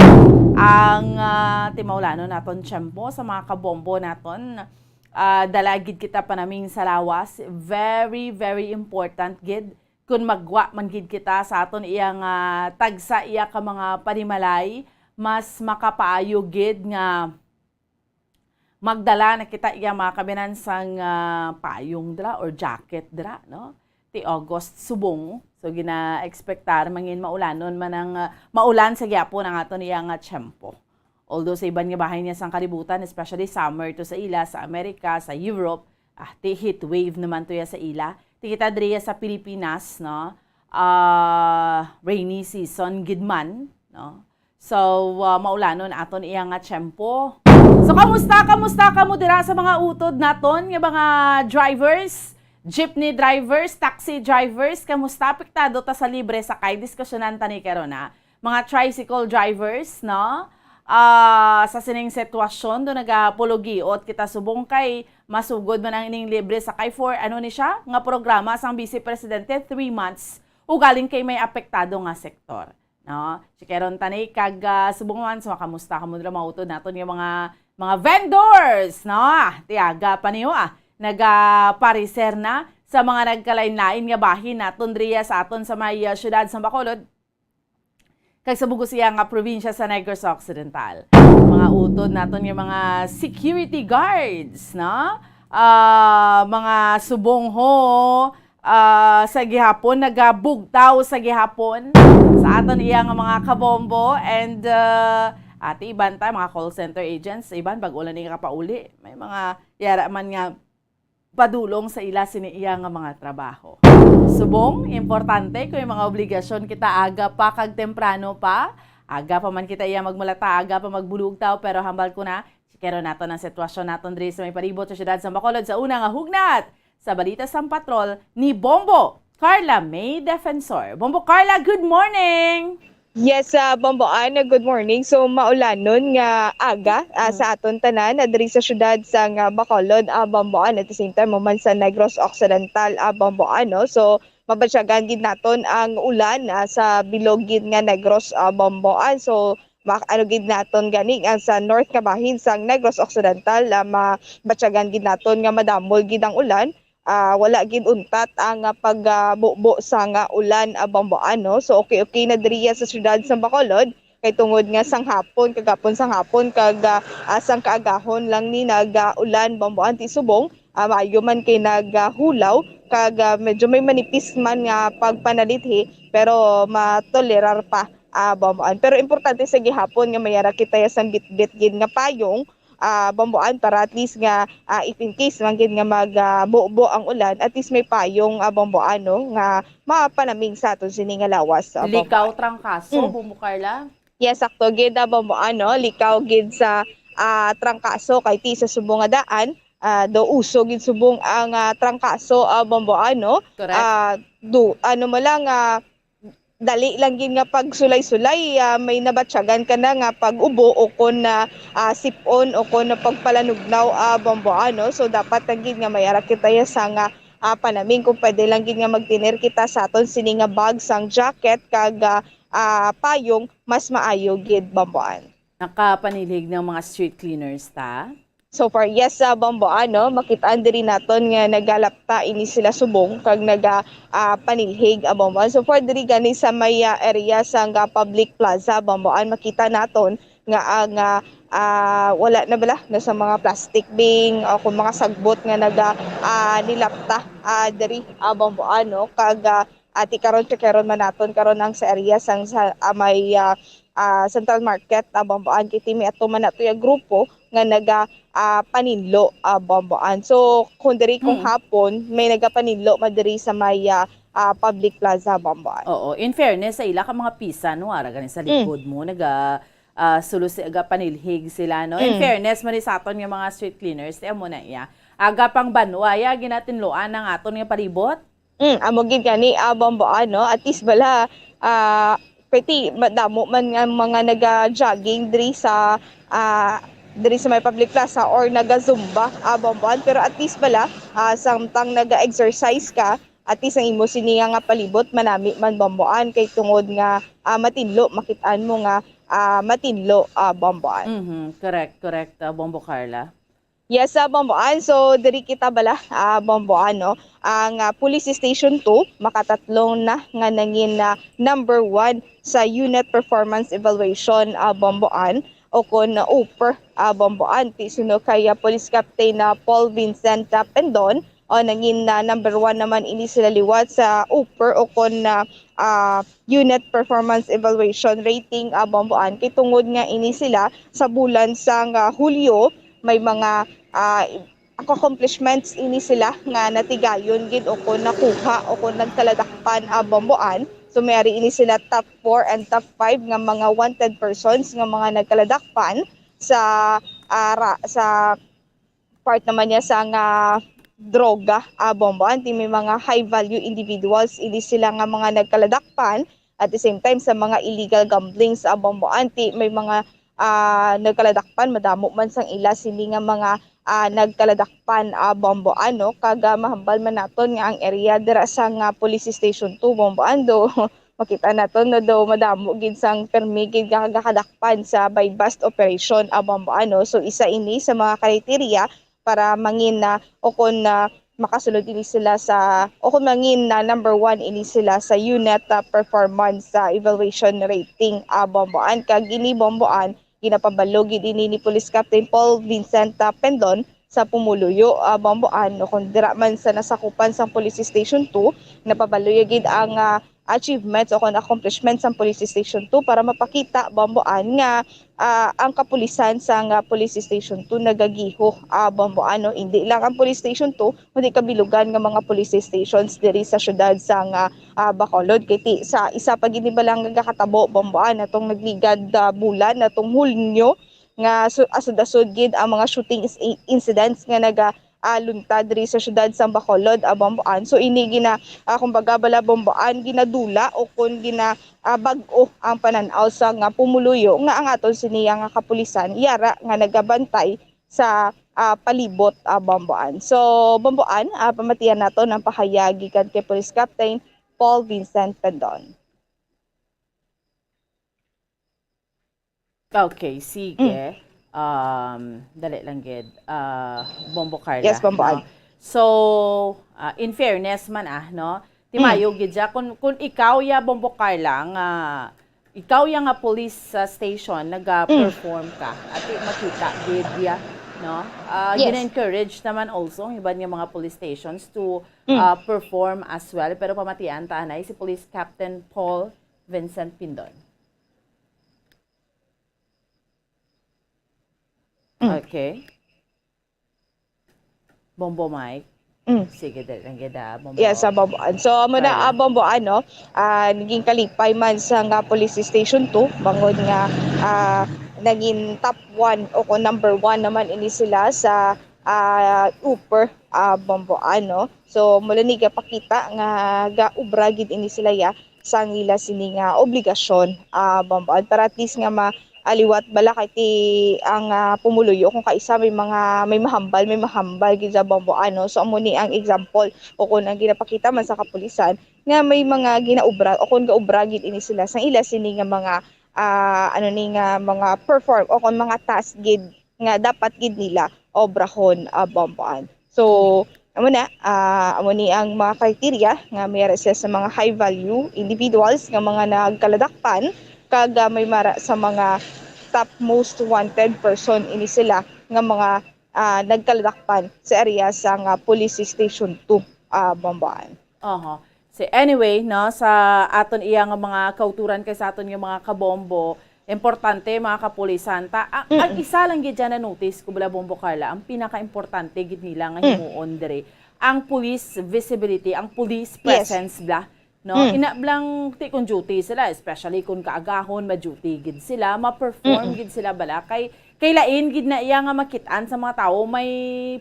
Ang, ah, timaulanon naton tiyempo sa mga kabombo naton, ah, dala gid kita panaming sa lawas. Very, very important gid kun magwa man gid kita sa aton iya nga tagsa iya ka mga panimalay, mas makapaayo gid nga magdala na kita iya mga kabinan sang, ah, payong dira or jacket dira, no? Ti August subong. So, gina-expectar mangin maulanon man ang, ah, maulan sa gihapon ang aton iya nga tiyempo. Although sa iban nga bahin niya sang kalibutan, especially summer to sa ila, sa America, sa Europe, ah, ti heat wave naman to ya sa ila. Ti kita diriya sa Pilipinas, no? Ah, rainy season gid man, no? So, ah, maulanon aton iya nga tiyempo. So, kamusta, kamusta kamo dira sa mga utod naton nga mga drivers, jeepney drivers, taxi drivers? Kamusta? Apektado ta sa libre sakay? Diskusyonan ta ni karon, ha? Mga tricycle drivers, no? Ah, sa sining sitwasyon, do nagapulogiot kita subong kay masugod man ang ining libre sakay for, ano ni siya, nga programa sang Vice Presidente, three months, ugaling kay may apektado nga sektor, no? Checkeron ta ni kag, ah, subong man, so, kamusta kamo dira mga utod naton nga mga, mga vendors, no? Ah, tiaga pa niyo, ah, nagapareser na sa mga nagkalain-lain nga bahin naton diriya sa aton sa may, ah, siyudad sa Bacolod kag sa bug-os iya nga probinsya sa Negros Occidental. Mga utod naton nga mga security guards, no? Ah, mga subong ho, ah, sa gihapon, nagabugtaw sa gihapon sa aton iya nga mga kabombo and, ah, ati iban ta, mga call center agents, iban bag-o lang ni kapauli. May mga yara man nga padulong sa ila sini iya nga mga trabaho. Subong, importante kung may mga obligasyon kita aga pa kag temprano pa. Aga pa man kita iya magmulata, aga pa magbulugtaw, pero hambal ko na, checkeron naton ang sitwasyon naton diri sa may palibot sa siyudad sa Bacolod sa una nga hugnat sa balita sang patrol ni Bombo Carla May Defensor. Bombo Carla, good morning! Yes, ah, Bombo Ana, good morning. So, maulanon nga aga, ah, Mm. sa aton tanan, ah, diri sa siyudad sang, ah, Bacolod, ah, Bombo Ana, at the same time, mo man sa Negros Occidental, ah, Bombo Ana, no? So, mabatyagan gid naton ang ulan, ah, sa bilog gid nga Negros, ah, Bombo Ana. So, ma-, ano gid naton gani, ang sa north nga bahin sang Negros Occidental, ah, mabatyagan gid naton nga madamol gid ang ulan. Ah, wala gid untat ang, ah, pag, ah, bubo sa nga ulan, ah, Bombo Ana, no? So, okay-okay na diriya sa siyudad sa Bacolod, kay tungod nga sang hapon, kagapon sang hapon, kag, ah, ah, sang kaagahon lang ni nag, ah, ulan, Bombo Ana, ti subong, ah, maayo man kay nag, ah, hulaw, kag, ah, medyo may manipis man nga pagpanalithi, pero matolerar pa, ah, Bombo Ana. Pero importante sa gihapon nga may ara kita ya sang bitbit gid nga payong, ah, Bombo Ana, para at least nga, ah, if in case man gid nga mag, ah, bubo ang ulan, at least may payong, ah, Bombo Ana, no, nga mapanaming sa aton sini nga lawas, ah, Bombo Ana. Likaw, trangkaso, Mm. Bombo Carla? Yes, sakto gid, ah, Bombo Ana, no? Likaw gid sa, ah, trangkaso kay ti sa subong nga daan, ah, do uso gid subong ang, ah, trangkaso, ah, Bombo Ana, no? Correct. Ah, do, ano mo lang, ah, dali lang gid nga pagsulay-sulay, ah, may nabatyagan ka na nga pag-ubo o kon, ah, ah, sip-on o kon pagpalanugnaw, ah, Bombo Ana, no? So, dapat lang gid nga may ara kita ya sa nga, ah, panaming. Kung pwede lang gid nga magtinir kita sa aton sini nga bag sang jacket kag, ah, ah, payong, mas maayo gid, Bombo Ana. Nakapanilhig ng mga street cleaners ta? So far, yes, sa Bombo Ana, no? Makit-an diri naton nga nagalapta ini sila subong kag naga, ah, panilhig, ah, Bombo Ana. So far, diri gani sa may, ah, area sang, ah, public plaza, Bombo Ana, makita naton nga ang, ah, ah, wala na bala na sa mga plastic bin o kung mga sagbot nga naga, ah, nilapta, ah, diri, ah, Bombo Ana, no? Kag, ah, ati karon, checkeron man naton karon ang sa area sang sa, ah, may, ah, ah, Central Market, ah, Bombo Ana, kay ti may ato man nato ya grupo nga naga, ah, paninlo, ah, Bombo Ana. So, kung diri kung Mm. hapon, may nagapaninlo man diri sa may, ah, ah, public plaza, Bombo Ana. Oo, in fairness sa ila ka mga pisan, no, ara gani sa Mm. likod mo, naga, ah, sulo si-, aga panilhig sila, no? In Mm. fairness man ni sa aton nga mga street cleaners, ti amo na iya. Aga pang banwa, ya, ginatinluan ang aton nga palibot. Mm, amo gid gani, ah, Bombo Ana, no? At least bala, ah, pretty madamo man nga mga naga-jogging diri sa, ah, diri sa may public plaza or naga-zumba, ah, Bombo Ana. Pero at least bala, ah, samtang naga-exercise ka, At least ang imo sini nga, nga palibot manami man, Bombo Ann, kay tungod nga, ah, matinlo, makit-an mo nga, ah, matinlo, ah, Bombo Ann. Mhm, correct, correct, ah, Bombo Carla. Yes, ah, Bombo Ann. So, diri kita bala, ah, Bombo Ann, no? Ang, ah, Police Station two, makatatlong na nga nangin na number one sa Unit Performance Evaluation, ah, Bombo Ann, o kon, ah, upper, ah, Bombo Ann. Ti suno kay, ah, Police Captain, ah, Paul Vincent, ah, Pendon, o nangin na number one naman ini sila liwat sa upper o kon, ah, ah, Unit Performance Evaluation Rating, ah, Bombo Ann. Kay tungod nga ini sila sa bulan sang, ah, Hulyo, may mga, ah, accomplishments ini sila nga natigayon gid o kon nakuha o kon nagkaladakpan, ah, Bombo Ann. So, may ari ini sila top four and top five nga mga wanted persons nga mga nagkaladakpan sa, ah, ra-, sa part naman niya sa nga droga, ah, Bombo Ann. Ti may mga high value individuals ini sila nga mga nagkaladakpan. At the same time, sa mga illegal gambling sa Bombo Ann, ti may mga, ah, nagkaladakpan, madamo man sang ila sini nga mga, ah, nagkaladakpan, ah, Bombo Ann, no? Kag, ah, mahambal man naton nga ang area dira sa nga Police Station two, Bombo Ann, do makita naton, no, do madamo gid sang permi gid nga gakadakpan sa buy-bust operation, ah, Bombo Ann, no? So, isa ini sa mga criteria para mangin na o kon, ah, makasulod ini sila sa, o kon mangin na number one ini sila sa unit, ah, performance, ah, evaluation rating, ah, Bombo Ann. Kag ini, Bombo Ann, ginapabalo gid ini ni Police Captain Paul Vincent, ah, Pendon sa pumuluyo, ah, Bombo Ann, o kon dira man sa nasakupan sang Police Station two, napabaloy gid ang, ah, achievements o kon accomplishments sang Police Station two para mapakita, Bombo Ann, nga, ah, ang kapulisan sang, ah, Police Station two nagagiho, ah, Bombo Ann, no? Indi lang ang Police Station two, kundi kabilugan nga mga police stations diri sa siyudad sang, ah, ah, Bacolod. Kay ti-, sa isa pa gid ni bala nga gakatabo, Bombo Ann, atong nagligad, ah, bulan, atong Hunyo, nga su-, asod-asod gid ang mga shooting is-, i-, incidents nga naga, ah, luntad diri sa siyudad sang Bacolod, ah, Bombo Ann. So, ini gina-, ah, kumbaga bala, Bombo Ann, ginadula o kon gina-, ah, bag-o ang panan-aw sa nga pumuluyo nga ang aton siniya nga kapulisan yara nga nagabantay sa, ah, palibot, ah, Bombo Ann. So, Bombo Ann, ah, pamatian naton ang pahayag gikan kay Police Captain Paul Vincent Pendon. Okay, sige. Mm. Um, dali lang gid. Ah, Bombo Carla, Yes, Bombo no? Ann. So, ah, in fairness man, ah, no? Ti Mm. mayo gid siya. Kung, kung ikaw ya, Bombo Carla, nga, ikaw ya nga police, ah, station, naga-perform Mm. ka. Ati makita gid ya, no? Ah, Yes. gina-encourage naman also ang iban nga mga police stations to, Mm. ah, perform as well. Pero pamatian ta anay si Police Captain Paul Vincent Pendon. Mm. Okay. Bombo Mike. Mm. Sige, dali lang gid, ah, Bombo. Yes, sa Bombo Ann. So, amo na, Carla. ah, Bombo Ann, no? Ah, naging kalipay man sa nga Police Station two, bangod nga, ah, naging top one o kung number one naman ini sila sa, ah, upper, ah, Bombo Ann, no? So, mula ni gapakita nga gaubra gid ini sila ya sang ila sini nga obligasyon, ah, Bombo Ann, para at least nga ma-, aliwat bala kay ti ang, ah, pumuluyo kung kaisa may mga, may mahambal, may mahambal gid sa Bombo Ann, no? So, amo ni ang example o kung ang ginapakita man sa kapulisan nga may mga ginaubra o kung gaubra gid ini sila sang ila sini nga mga, ah, ano ni nga mga perform o kung mga task gid nga dapat gid nila obrahon, ah, Bombo Ann. So, amo na, ah, amo ni ang mga criteria nga may ara siya sa mga high value individuals nga mga nagkaladakpan kag, ah, may mara sa mga top most wanted person ini sila nga mga, ah, nagkaladakpan sa area sa nga Police Station two, ah, Bombo Ann. Aha. Si, anyway, no, sa aton iya nga mga kauturan kay sa aton nga mga kabombo, importante, mga kapulisan. Ta, ang, ang Mm. isa lang gid dyan na notice ko bala, Bombo Carla, ang pinaka-importante gid nila nga Mm. himuon diri, ang police visibility, ang police Yes. presence bala, no? Mm. Ina blang ti kung duty sila, especially kung kaagahon, ma-duty gid sila, ma-perform Mm-mm. gid sila bala. Kay, kay lain gid na iya nga makit-an sa mga tawo may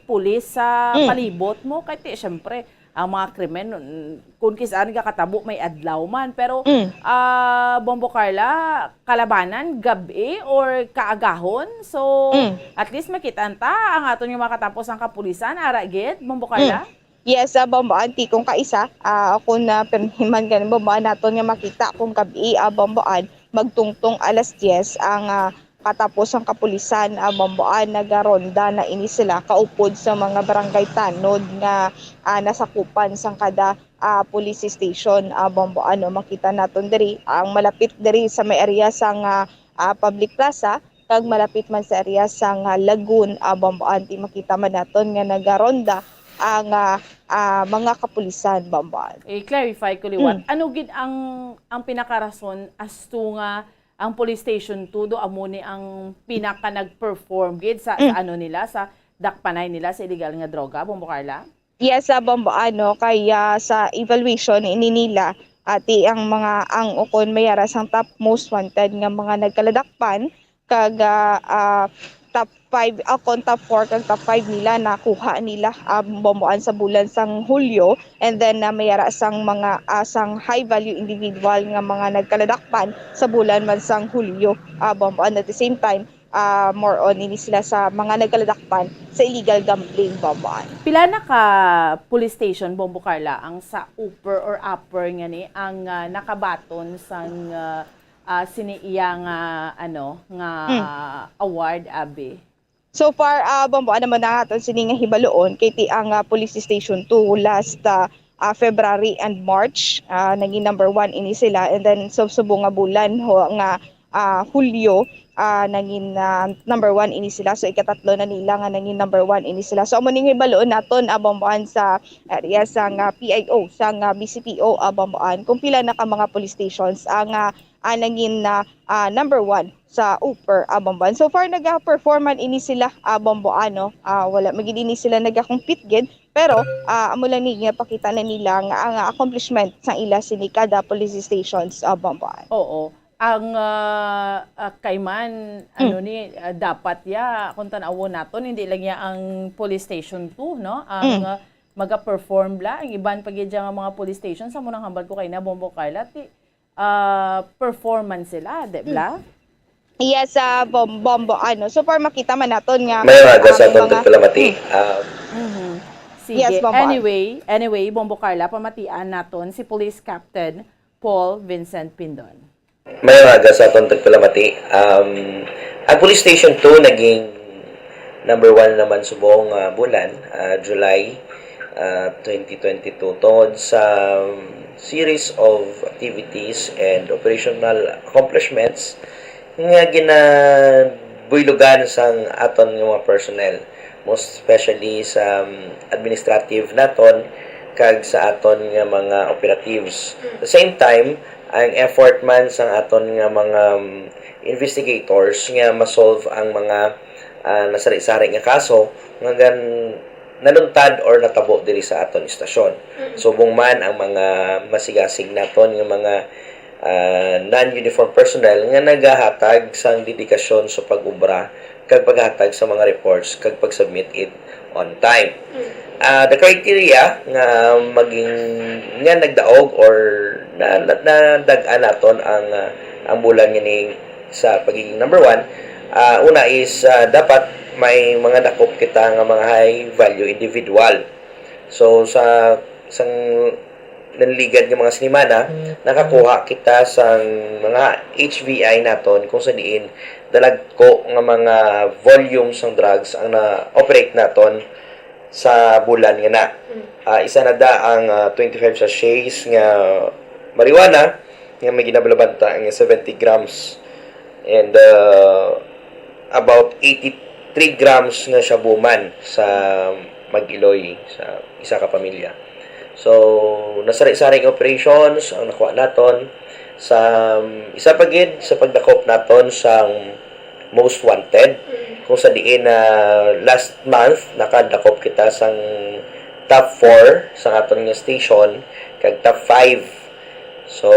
pulis sa Mm. palibot mo. Kay ti, syempre, ang mga krimen, mm, kung kisaan gakatabo may adlaw man. Pero, Mm. ah, Bombo Carla, kalabanan, gab-i or kaagahon. So, Mm. at least makita ta ang aton nga mga katapo sang kapulisan, ara gid, Bombo Carla? Mm. Yes, ah, Bombo Ann, ti kung kaisa, ah, kung na pirmihan gani, Bombo Ann, naton nga makita kung gabi, ah, Bombo Ann, magtungtong alas diyes ang, ah, katapos ang kapulisan, ah, Bombo Ann, nagaronda na ini sila kaupod sa mga barangay tanod nga, ah, nasakupan sang kada, ah, police station, ah, Bombo Ann, no? Makita naton diri, ang malapit diri sa may area sang, ah, ah, public plaza, kag malapit man sa area sang, ah, Lagoon, ah, Bombo Ann, ti makita man naton nga nagaronda ang, ah, ah, mga kapulisan, Bombo Ann. I-clarify ko liwat. Mm. Ano gid ang, ang pinakarason as to nga ang Police Station two do amo ni ang pinaka nag-perform gid sa, sa Mm. ano nila, sa dakpanay nila sa illegal nga droga, Bombo Carla? Yes, sa Bombo Ann, no, kay, ah, sa evaluation ini nila, ati ang mga, ang ukon may ara sang top most wanted nga mga nagkaladakpan, kag, ah, ah, top five, ah, kon top four kag top five nila nakuha nila, ah, Bombo Ann, sa bulan sang Hulyo, and then, ah, may ara sang mga, ah, sang high value individual nga mga nagkaladakpan sa bulan man sang Hulyo, ah, Bombo Ann. At the same time, ah, more on ini sila sa mga nagkaladakpan sa illegal gambling, Bombo Ann. Pila na ka police station, Bombo Carla, ang sa upper or upper nga ni ang, ah, nakabaton sang, ah, ah, sini iya nga, ano, nga Hmm. award, abi? So far, ah, Bombo Ann, naman na aton sini nga hibaluon kay ti ang, ah, Police Station two last, ah, ah, February and March, ah, naging number one ini sila, and then sa subong nga bulan ho, nga, ah, Hulyo, ah, naging, ah, number one ini sila. So, ikatatlo na nila nga naging number one ini sila. So, amo ning hibaluon naton, ah, Bombo Ann, sa area sang, ah, P I O, sang, ah, B C P O, ah, Bombo Ann, kung pila na ka mga police stations ang, ah, ah, naging, ah, ah, number one sa upper, ah, Bombo Ann. So far, nagaperform man ini sila, ah, Bombo Ann, no? Ah, wala man gid ini sila nagakompete gid, pero, ah, amo lang ni nga pakita na nila nga ang accomplishment sang ila sini kada police stations, ah, Bombo Ann. Oo. Ang, ah, ah, kay man, Mm. ano ni, ah, dapat ya, kung tan-awon naton, hindi lang ya ang police station two, no? Ang, Mm. ah, maga-perform la, ang iban pa gid ya nga mga police station, sa munang hambal ko kay na, Bombo Carla, ti, ah, perform man sila, di ba? Mm. Yes, ah, Bom-, Bombo Ann. So far, makita man naton nga, May aga ah, sa may atong mga tagpalamati. Hmm. Ah, Mhm. Sige. Yes, Bombo Ann. Anyway, anyway, Bombo Carla, pamatian naton si Police Captain Paul Vincent Pindon. May aga sa atong tagpalamati. Um, ang Police Station two naging number one naman subong, ah, bulan, ah, July, ah, twenty twenty-two, tungod sa, um, series of activities and operational accomplishments nga ginabuylugan sang aton nga mga personnel, most especially sa, um, administrative naton kag sa aton nga mga operatives. At the same time, ang effort man sang aton nga mga, um, investigators nga ma-solve ang mga, ah, nasari-sari nga kaso nga gan-, naluntad or natabo diri sa aton istasyon. Mm. Subong man ang mga masigasig naton nga mga, ah, non-uniform personnel nga nagahatag sang dedikasyon sa pag-obra kag paghatag sa mga reports kag pag-submit it on time. Mm. Ah, the criteria nga maging, nga nagdaog or na, na, nadag-an naton ang, ah, ang bulan nga ni sa pagiging number one, ah, una is, ah, dapat may mga dakop kita nga mga high value individual. So, sa, sang nanligad nga mga sinimana, nakakuha kita sang mga H V I naton kung sa diin dalagko nga mga volume sang drugs ang na-operate naton sa bulan nga na. Mm. Ah, isa na da ang, ah, twenty-five sachets nga marijuana nga may ginabalabanta nga seventy grams and, ah, about eighty-three grams nga shabu man sa mag-iloy sa isa ka pamilya. So, nasari-sari nga operations ang nakuha naton. Sa, um, isa pa gid sa pagdakop naton sa most wanted, kung sa diin na last month nakadakop kita sang top four sa aton nga station kag top five. So,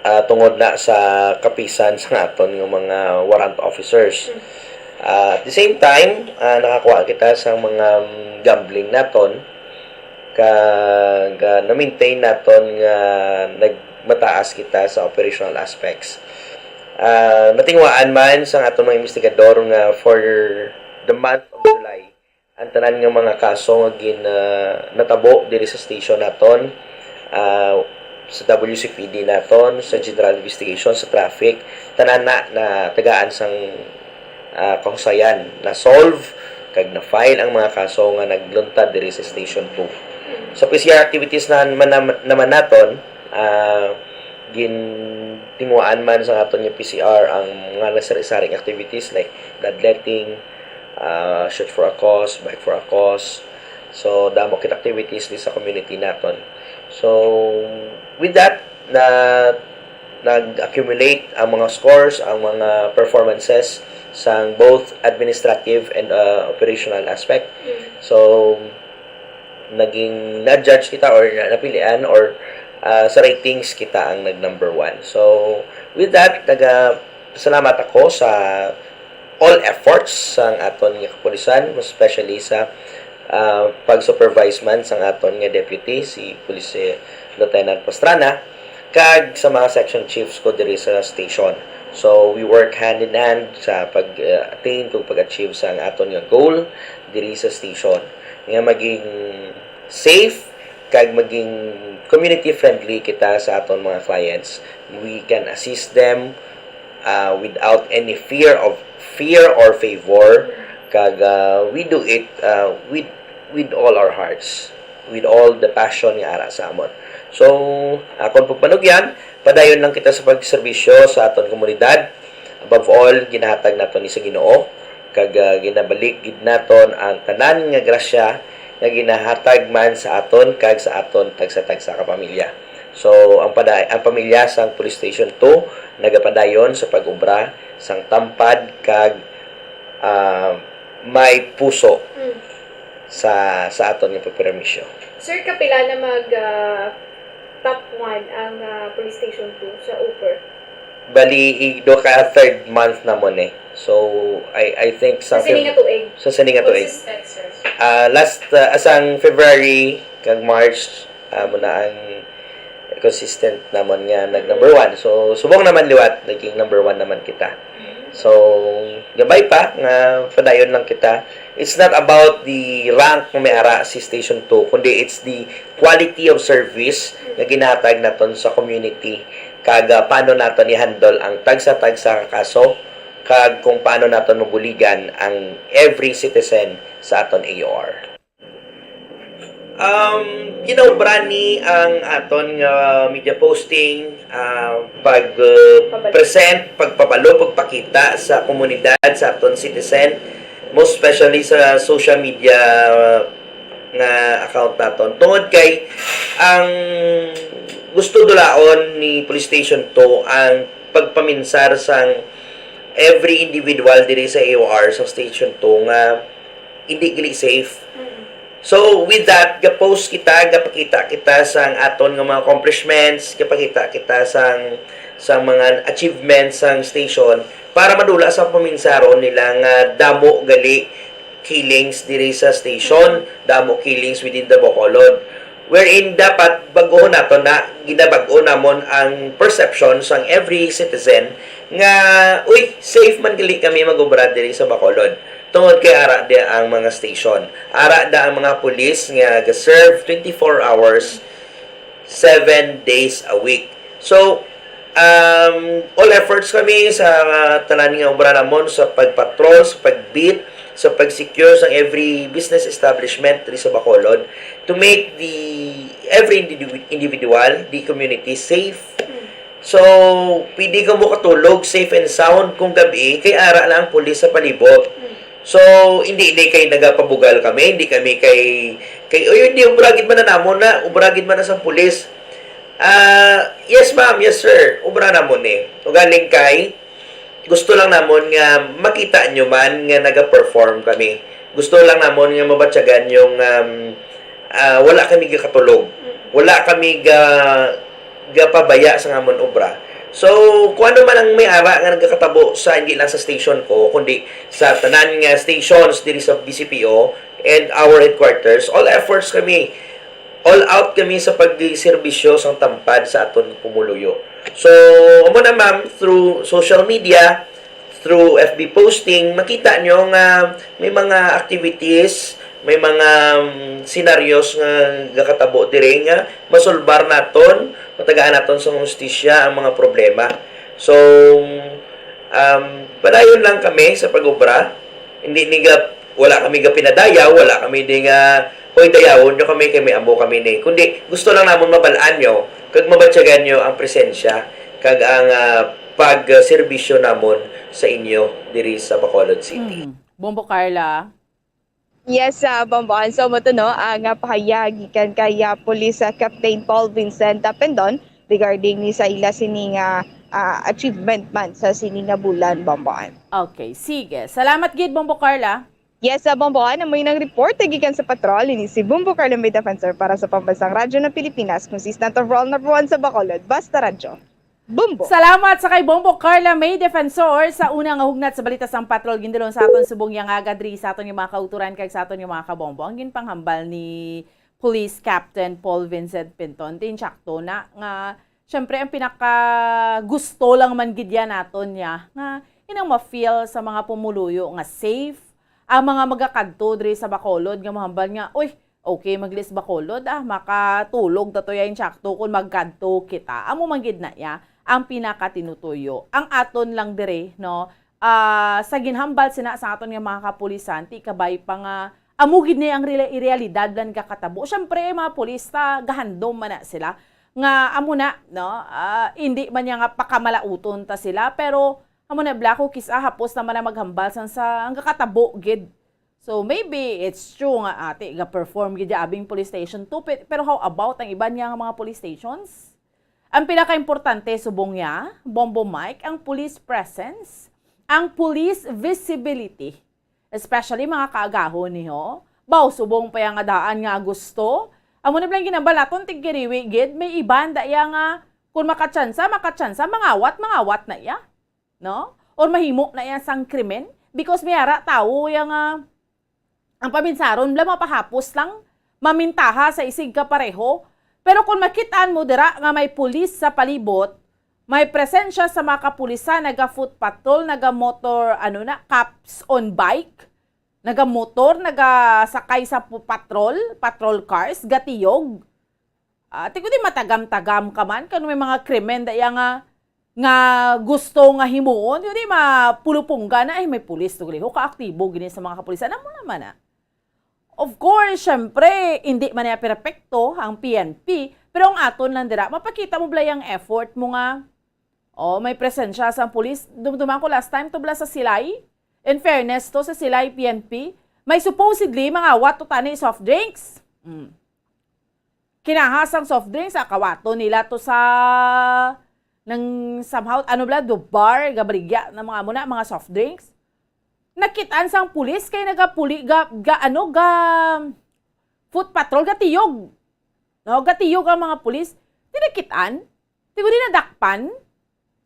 ah, tungod na sa kapisan sa aton nga mga warrant officers. Mm. Ah, at the same time, ah, nakakuha kita sa mga, mm, gambling naton kag, ah, na-maintain naton nga nagmataas kita sa operational aspects. Ah, natinguhaan man sa aton mga investigador nga for the month of July, Ang tanan nga mga kaso nga gin, ah, natabo diri sa station naton, ah, sa W C P D naton, sa General Investigation, sa traffic, tanan na natagaan sang, ah, kahusayan, na-solve kag na-file ang mga kaso nga nagluntad diri sa Station two. Sa P C R activities na, man, naman naton, ah, gintinguhaan man sa aton nga P C R ang mga nasari-saring activities like bloodletting, ah, Search for a Cause, Bike for a Cause. So, damo kit activities di sa community naton. So, with that, na nag-accumulate ang mga scores, ang mga performances sang both administrative and, ah, operational aspect. So, naging na-judge kita or na-, napilian or, ah, sa ratings kita ang nag number one. So, with that, naga-, salamat ako sa all efforts sang aton nga kapulisan, especially sa, ah, pag-supervise man sang aton nga deputy, si Police Lieutenant Pastrana, kag sa mga section chiefs ko diri sa station. So, we work hand in hand sa pag-attain kag pag-achieve sang aton nga goal diri sa station, nga maging safe kag maging community friendly kita sa aton mga clients. We can assist them, uh, without any fear of, fear or favor, kag, uh, we do it, uh, with, with all our hearts, with all the passion nga ara sa amon. So, akon pagpanugyan, padayon lang kita sa pagserbisyo sa aton komunidad. Above all, ginahatag naton ni sa Ginoo, kag, ah, ginabalik gid naton ang tanan nga grasya nga ginahatag man sa aton kag sa aton tagsa-tagsa ka pamilya. So, ang pada-, ang pamilya sang Police Station two nagapadayon sa pag-obra sang tampad kag, ah, may puso Mm. sa, sa aton nga pagpermisyo. Sir, kapila na mag, ah, top one ang, ah, Police Station two sa Upper? Bali, i-, do ka third month na mo ni. So, I, I think sa Sa sini nga tuig? Sa sini nga tuig. Consistent, sir. Ah, last, ah, asang February kag March, ah, mo na ang consistent naman nga nag number one. So, subong naman liwat, naging number one naman kita. So, gabay pa nga padayon lang kita. It's not about the rank nga may ara si Station two, kundi it's the quality of service nga ginatag naton sa community, kag, ah, paano naton i-handle ang tagsa-tagsa ka kaso, kag kung paano naton mabuligan ang every citizen sa aton A O R. Um, ginaobra ni ang aton nga media posting, ah, pag, uh, Pabalo. present, pagpabalo, pagpakita sa komunidad, sa aton citizen, most especially sa social media nga account naton. Tungod kay ang gusto dulaon ni Police Station two ang pagpaminsar sang every individual diri sa A O R sa Station two nga hindi gali safe. Mm. So, with that, ga-post kita, gapakita kita sang aton nga mga accomplishments, gapakita kita sang, sang mga achievements sang station para madula sa paminsaron nila nga damo gali killings diri sa station, damo killings within the Bacolod. Wherein dapat bag-ohon nato na ginabag-o namon ang perception sang every citizen nga, "Uy, safe man gali kami mag-obra diri sa Bacolod." Tungod kay ara di ang mga station. Ara da ang mga pulis nga ga-serve twenty-four hours, seven days a week. So, um, all efforts kami sa, uh, tanan nga obra namon, sa pagpatrol, sa pag-beat, sa pag-secure sa every business establishment diri sa Bacolod to make the every individu-, individual, the community safe. So, pwede ka mo katulog safe and sound kung gabi kay ara lang ang pulis sa palibot. So, hindi, hindi kay nagapabugal kami, hindi kami kay, kay, "Uy, hindi, obra gid man na namon na, obra gid man na sa pulis." Ah, yes, ma'am, yes, sir, obra namon ni. Ugaling kay, gusto lang namon nga makita nyo man nga naga-perform kami. Gusto lang namon nga mabatyagan yung, um, ah, wala kami gakatulog. Wala kami ga-, gapabaya sa amon obra. So, kung ano man ang may ara nga nagakatabo sa, hindi lang sa station ko, kundi sa tanan nga stations diri sa B C P O and our headquarters, all efforts kami, all out kami sa pagserbisyo sang tampad sa aton pumuluyo. So, amo na, ma'am, through social media, through F B posting, makita nyo nga may mga activities, May mga, um, senaryos nga gakatabo diri nga masulbar naton, matagaan naton sa hustisya ang mga problema. So, um, padayon lang kami sa pag-obra. Hindi ni ga-, wala kami gapinadayaw, wala kami di nga, "Hoy, dayawon nyo kami kay may amo kami ni." Kundi gusto lang namon mabal-an nyo kag mabatyagan nyo ang presensya kag ang, ah, pagserbisyo namon sa inyo diri sa Bacolod City. Mm. Bombo Carla. Yes, ah, Bombo. So, mo to, no, ang, ah, pahayag gikan kay, ah, Police, ah, Captain Paul Vincent, ah, Pendon regarding ni sa ila sini nga, ah, achievement man sa sini nga bulan, Bombo. Okay, sige. Salamat gid, Bombo Carla. Yes, ah, Bombo, amo nang report gikan sa patrol. Ini si Bombo Carla, may defensor para sa Pambansang Radyo ng Pilipinas, consistent of Role Number One sa Bacolod. Basta Radyo. Bombo. Salamat sa kay Bombo Carla May Defensor sa una nga hugnat sa balita sang patrol. Gindulong sa aton subong yang aga diri sa aton nga mga kauturan kag sa aton nga mga kabombo. Ang ginpanghambal ni Police Captain Paul Vincent Pinton, tinsakto na nga, syempre, ang pinaka gusto lang man gid yan naton niya nga inang ma-feel sa mga pumuluyo nga safe ang mga magakadto diri sa Bacolod nga mahambal nga, "Uy, okay, mag-Lis Bacolod, ah, makatulog ta to yan sakto kung magkadto kita." Amo man gid na ya ang pinakatinutuyo. Ang aton lang diri, no, ah, sa ginhambal sina sa aton nga mga kapulisan, ti kabay pa nga amo gid ni ang rela-, realidad lang gakatabo. Syempre, mga pulis ta, gahandom man na sila nga amo na, no, ah, hindi man niya nga pakamalauton ta sila, pero amo na, Black, kis-a hapos naman na maghambal sang sa ang gakatabo gid. So, maybe it's true nga ati ga-perform gid ya abing police station two, pe-, pero how about ang iban niya nga mga police stations? Ang pinakaimportante, subong niya, Bombo Mike, ang police presence, ang police visibility, especially mga kaagahon niyo. Baw, subong pa yang nga daan nga gusto. Amo na bala ang ginambal naton, tigkiriwi gid, may iban da iya nga, kung makatsansa, makatsansa, mangawat, mangawat na iya, no? Or mahimo na iya sang krimen because may ara tawo iya nga ang paminsaron bala mapahapos lang, mamintaha sa isig kapareho. Pero kung makitaan mo dira nga may pulis sa palibot, may presensya sa mga kapulisan, naga-foot patrol, naga-motor, ano na, cops on bike, naga-motor, nagasakay sa pu-, patrol, patrol cars, gatiyog. Ah, ti ko di matagam-tagam ka man, kano may mga krimen da iya nga, nga gusto nga himuon, ti ko di mapulupungga na, "Ay, may pulis to, gali ho, kaaktibo gini sa mga kapulisan." Amo naman na. Of course, syempre, hindi man niya perpekto ang P N P, pero ang aton lang dira, mapakita mo bala yung effort mo nga, oh, may presensya sa pulis. Dumduman ko last time to bala sa Silay. In fairness to sa Silay P N P, may supposedly mga awat to tani soft drinks. Mm. Kinahas ang soft drinks, ah, kawaton nila to sa nang somehow, ano bala, do bar, gabaligya na mga muna, mga soft drinks. Nakitaan sang pulis kay nagapuli, ga, ga, ano, ga foot patrol, gatiyog. No, gatiyog ang mga pulis. Di nakitaan? Di ko di nadakpan?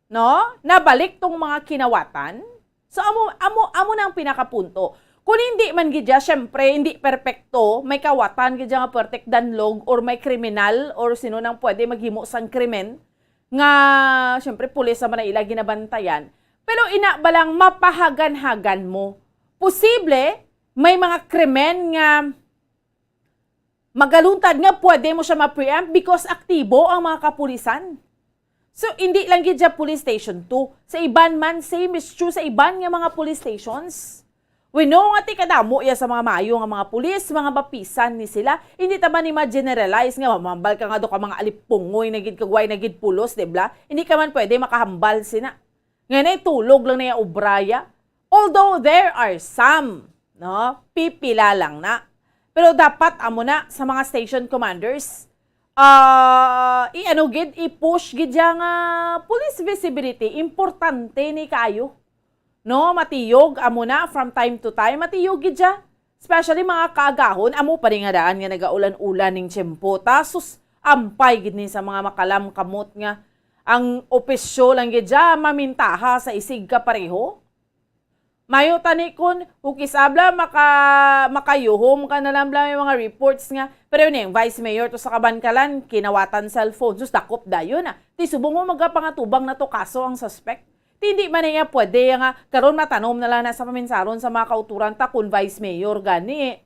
No? Nabalik tong mga kinawatan? So, amo, amo, amo na ang pinakapunto. Kung hindi man gid siya, syempre, hindi perpekto, may kawatan gid siya nga pertek danlog or may kriminal or sino nang pwede maghimo sang krimen nga, syempre, pulis naman ang ila ginabantayan. Pero ina ba lang mapahagan-hagan mo? Posible, may mga krimen nga magaluntad nga pwede mo siya ma-preempt because aktibo ang mga kapulisan. So, hindi lang gid siya police station two. Sa iban man, same is true sa iban nga mga police stations. We know nga ti kadamo iya sa mga maayo nga mga pulis, mga bapisan ni sila. Hindi ta man ni ma-generalize nga mamambal ka nga do ka mga alipungoy na gid kagway na gid pulos, di ba? Hindi ka man pwede makahambal sina. Nga na tulog lang na iya obraya. Although there are some, no? Pipila lang na. Pero dapat amo na sa mga station commanders, ah, i-ano gid, i-push gid siya nga police visibility, importante ni kaayo. No, matiyog amo na from time to time, matiyog gid siya. Especially mga kaagahon, amo pa rin nga daan nga nagaulan-ulan ning tiyempo. Ta, sus, ampay gid ni sa mga makalam kamot nga ang opisyo lang gid siya mamintaha sa isig kapareho. Mayo tani kun hukis abla maka-, makayuhom ka na lang bla may mga reports nga, pero ni ang vice mayor to sa Kabankalan, kinawatan cellphone. Sus, dakop dayon, ah. Ti subong mo magapangatubang na to kaso ang suspect. Ti hindi man niya pwede nga karon matanom na lang na sa paminsaron sa mga kauturan ta kun vice mayor gani.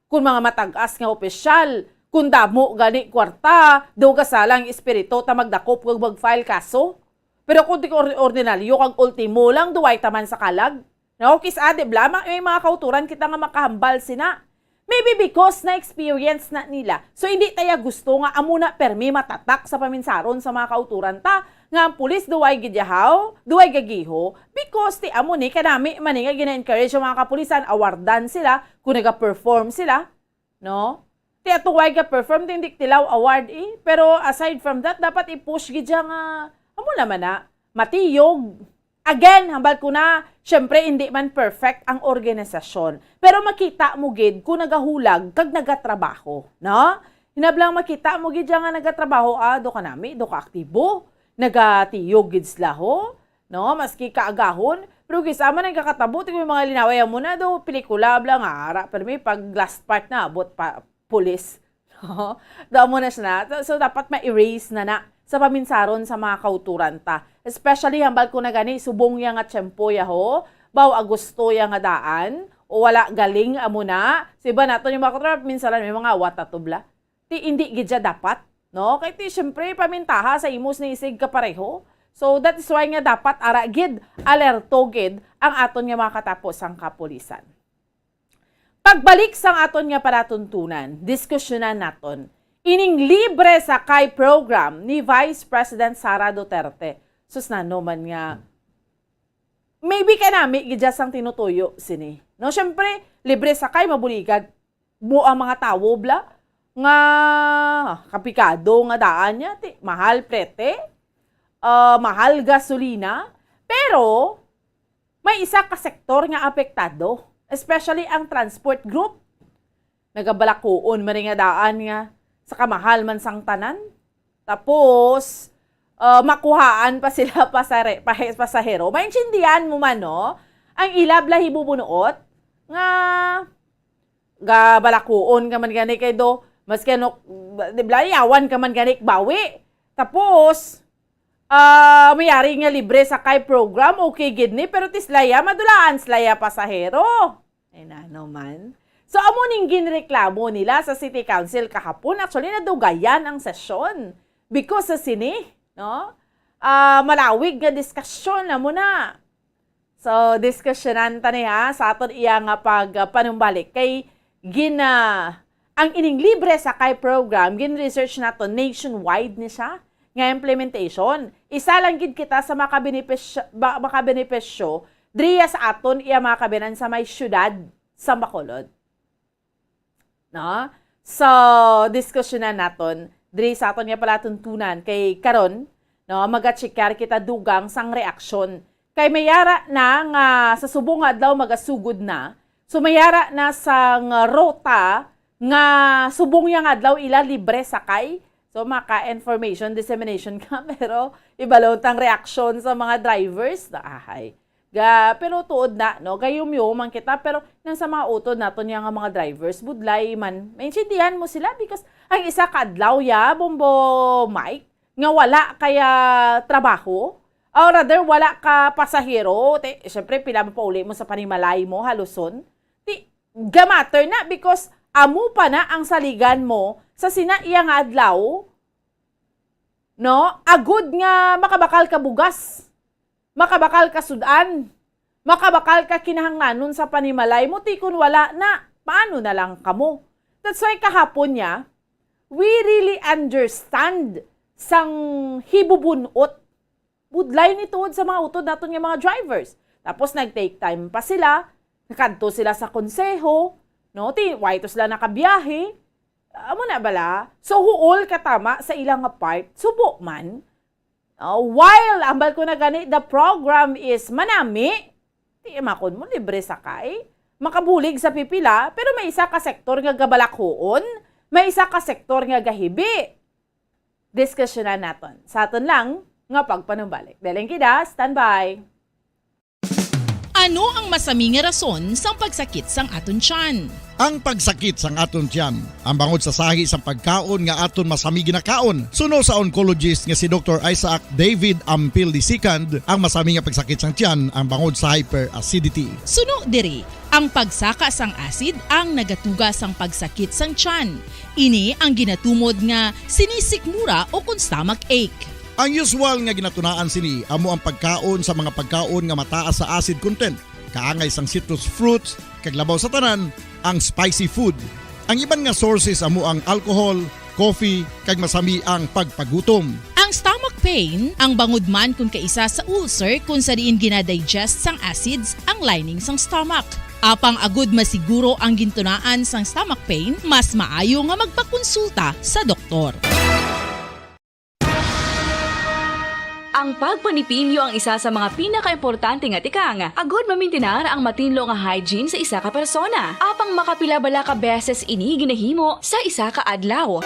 Kung mga matag-as nga opisyal, kung damo gani kwarta, daw gasalang espiritu ta magdakop kag mag-file kaso. Pero kung ti or-, ordinaryo kag ultimo lang, duway taman sa kalag. No, kis-a, di bala, ma-, may mga kauturan kita nga makahambal sina. Maybe because na-experience na nila. So, hindi taya gusto nga amo na permi matatak sa paminsaron sa mga kauturan ta, nga ang pulis duway gidihaw, duway gagiho, because ti amo ni kanami man ni nga gina-encourage ang mga kapulisan, awardan sila kung naga-perform sila, no? Ti ato way ga-perform, ti hindi tilaw award, eh. Pero aside from that, dapat i-push gid siya nga, amo naman na, matiyog. Again, hambal ko na, syempre, hindi man perfect ang organisasyon. Pero makita mo gid kung nagahulag kag nagatrabaho, no? Hinablang makita mo gid siya nga nagatrabaho, ah, do kanami, do ka aktibo, nagatiyog gid sila, ho, no? Maski kaagahon, pero kis-a man ang kakatabo, ti ko mga linaway mo na do, pelikula bala nga, ara, pero may pag last part na, abot pa, pulis. Damo na siya na. So, so, dapat ma-erase na na sa paminsaron sa mga kauturan ta. Especially hambal ko na gani, subong ya nga tiyempo ya ho, baw Agosto ya nga daan, o wala galing amo na. Sa iba naton yung mga kauturan, minsan lang may mga awat na tubla. Ti, hindi gid siya dapat, no? Kay ti, syempre, pamintaha sa imos ni isig kapareho. So, that is why nga dapat ara gid, alerto gid ang aton nga mga katapo sang kapulisan. Pagbalik sang aton nga palatuntunan, diskusyonan naton ining libre sakay program ni Vice President Sara Duterte. Sus, nano man nga, maybe kanami gid sang tinutuyo sini. No, syempre, libre sakay, mabuligan mo ang mga tawo bala nga kapikado nga daan niya, ti, mahal plete, ah, mahal gasolina, pero may isa ka sektor nga apektado, especially ang transport group. Nagabalakuon man nga daan nga sa kamahal man sang tanan. Tapos, ah, makuhaan pa sila pasare-, pahe-, pasahero. Maintindihan mo man, no? Ang ila bala hibubunuot nga gabalakuon ka man gani kay do, maski ano, di bala, yawan ka man gani bawi. Tapos, ah, mayari nga libre sakay program, okay gid ni, pero ti sila ya, madulaan sila ya pasahero. Ay, nano man. So, amo ning ginreklamo nila sa City Council kahapon. Actually, nadugayan ang sesyon because sa sini, no? Ah, malawig nga diskusyon na mo na. So, diskusyonan ta ni, ha, sa aton iya nga pag, ah, panumbalik kay gina-, ang ining libre sakay program, gin-research nato, nationwide ni siya nga implementation. Isa lang gid kita sa makabenepisyo, ba-, makabenepisyo diriya sa aton iya mga kabinan sa may siyudad sa Bacolod. No? So, diskusyonan naton diri sa aton nga palatuntunan kay karon, no, maga-checkar kita dugang sang reaksyon. Kay mayara na nga sa subong nga adlaw magasugod na. So, mayara na sang ruta nga subong yang adlaw ila libre sakay. So, maka-information dissemination ka, pero ibalon tang reaksyon sa mga drivers na ahay. Ga, pero tuod na, no? Gayumyo man kita, pero nang sa mga utod naton nga mga drivers, budlay man. Maintindihan mo sila because ang isa ka adlaw ya, Bombo Mike, nga wala kaya trabaho, or rather, wala ka pasahero, te, syempre, pila mo pauli mo sa panimalay mo, haluson. Ti, gamatter na because amo pa na ang saligan mo sa sina iya nga adlaw, no? Agud nga makabakal ka bugas, makabakal ka sud-an, makabakal ka kinahanglanon sa panimalay mo, ti kun wala na, paano na lang kamo? That's why kahapon niya, we really understand sang hibubunot. Budlay ni tuod sa mga utod naton nga mga drivers. Tapos nag-take time pa sila, nakadto sila sa konseho, no? Ti, why to sila nakabiyahe? Amo na bala? So, huol ka tama sa ila nga part, subo man. Ah, while, ambal ko na gani, the program is manami, ti makon mo, libre sakay, makabulig sa pipila, pero may isa ka sektor nga gabalakhuon, may isa ka sektor nga gahibi. Diskusyonan naton sa aton lang nga pagpanumbalik. Daling kida, standby. Ano ang masami nga rason sang pagsakit sang aton tiyan? Ang pagsakit sang aton tiyan, ang bangod sa sahi sang pagkaon nga aton masami ginakaon. Suno sa oncologist nga si Doktor Isaac David Ampil the second, ang masami nga pagsakit sang tiyan ang bangod sa hyperacidity. Suno diri, ang pagsaka sang acid ang nagatuga sang pagsakit sang tiyan. Ini ang ginatumod nga sinisikmura o kon stomach ache. Ang usual nga ginatunaan sini amo ang pagkaon sa mga pagkaon nga mataas sa acid content, kaangay sang citrus fruits, kag labaw sa tanan, ang spicy food. Ang iban nga sources amo ang alcohol, coffee, kag masami ang pagpagutom. Ang stomach pain, ang bangod man kon kaisa sa ulcer kon sa diin ginadigest sang acids ang lining sang stomach. Apang agud masiguro ang gintunaan sang stomach pain, mas maayo nga magpakonsulta sa doktor. Ang pagpanipilyo ang isa sa mga pinakaimportante nga tikang agud mamintinar ang matinlo nga hygiene sa isa ka persona. Apang makapila bala ka beses ini ginahimo sa isa ka adlaw?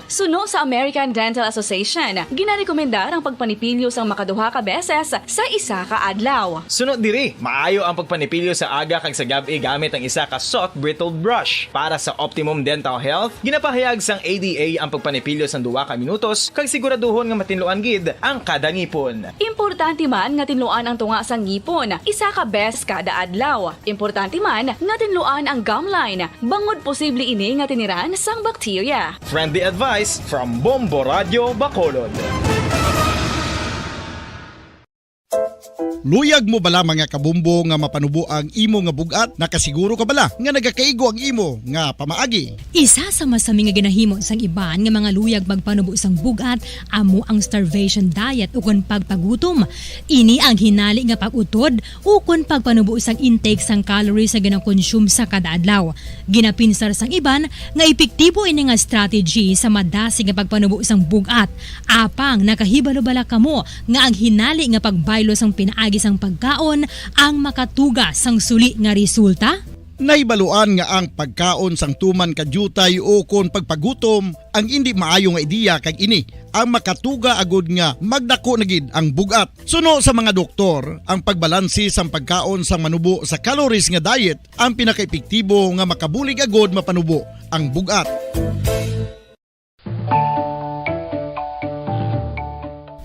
Suno sa American Dental Association, ginarekomendar ang pagpanipilyo sang makaduha ka beses sa isa ka adlaw. Suno diri, maayo ang pagpanipilyo sa aga kag sa gab-i gamit ang isa ka soft bristled brush. Para sa optimum dental health, ginapahayag sang A D A ang pagpanipilyo sang duha ka minutos kag siguraduhon nga matinluan gid ang kada ngipon. Importante man nga tinluan ang tunga sang ngipon isa ka beses kada adlaw. Importante man nga tinluan ang gum line, bangod posible ini nga tiniran sang bakterya. Friendly advice from Bombo Radyo Bacolod. Luyag mo bala, mga kabombo, nga mapanubo ang imo nga bug-at? Nakasiguro ka bala nga nagakaigo ang imo nga pamaagi? Isa sa masami nga ginahimo sang iban nga mga luyag magpanubo sang bug-at amo ang starvation diet ukon pagpagutom. Ini ang hinali nga pag-utod ukon pagpanubo sang intake sang calories nga ginakonsume sa kada adlaw. Ginapinsar sang iban nga epektibo ini nga strategy sa madasig nga pagpanubo sang bug-at. Apang nakahibalo bala kamo nga ang hinali nga pagbaylo sang pinaagi sang pagkaon ang makatuga sang suli nga resulta? Nahibaluan nga ang pagkaon sang tuman ka diutay ukon pagpagutom ang indi maayo nga ideya, kag ini ang makatuga agud nga magdako na gid ang bug-at. Suno sa mga doktor, ang pagbalanse sang pagkaon sang manubo sa calories nga diet ang pinakaepektibo nga makabulig agud mapanubo ang bug-at.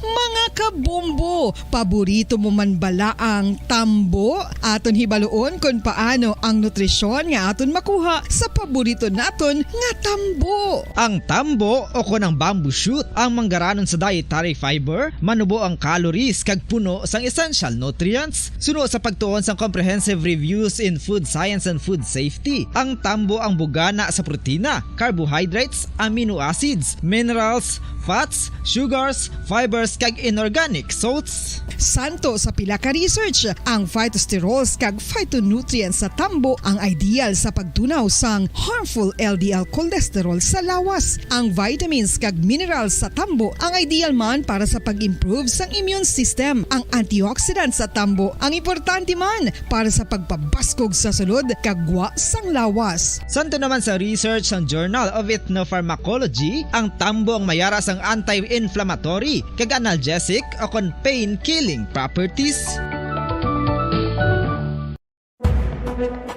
Mga kabombo, paborito mo man bala ang tambo? Aton hibaluon kon paano ang nutrisyon nga aton makuha sa paborito naton nga tambo. Ang tambo, o kon ang bamboo shoot, ang manggaranon sa dietary fiber, manubo ang calories kag puno sang essential nutrients. Suno sa pagtuon sang Comprehensive Reviews in Food Science and Food Safety, ang tambo ang bugana sa protina, carbohydrates, amino acids, minerals, fats, sugars, fibers, kag inorganic salts. Santo sa pila ka research, ang phytosterols kag phytonutrients sa tambo ang ideal sa pagtunaw sang harmful L D L cholesterol sa lawas. Ang vitamins kag minerals sa tambo ang ideal man para sa pag-improve sang immune system. Ang antioxidants sa tambo ang importante man para sa pagpabaskog sa sulod kag gwa sang lawas. Santo naman sa research sang Journal of Ethnopharmacology, ang tambo ang mayara sang anti-inflammatory kag analgesic o kon pain-killing properties.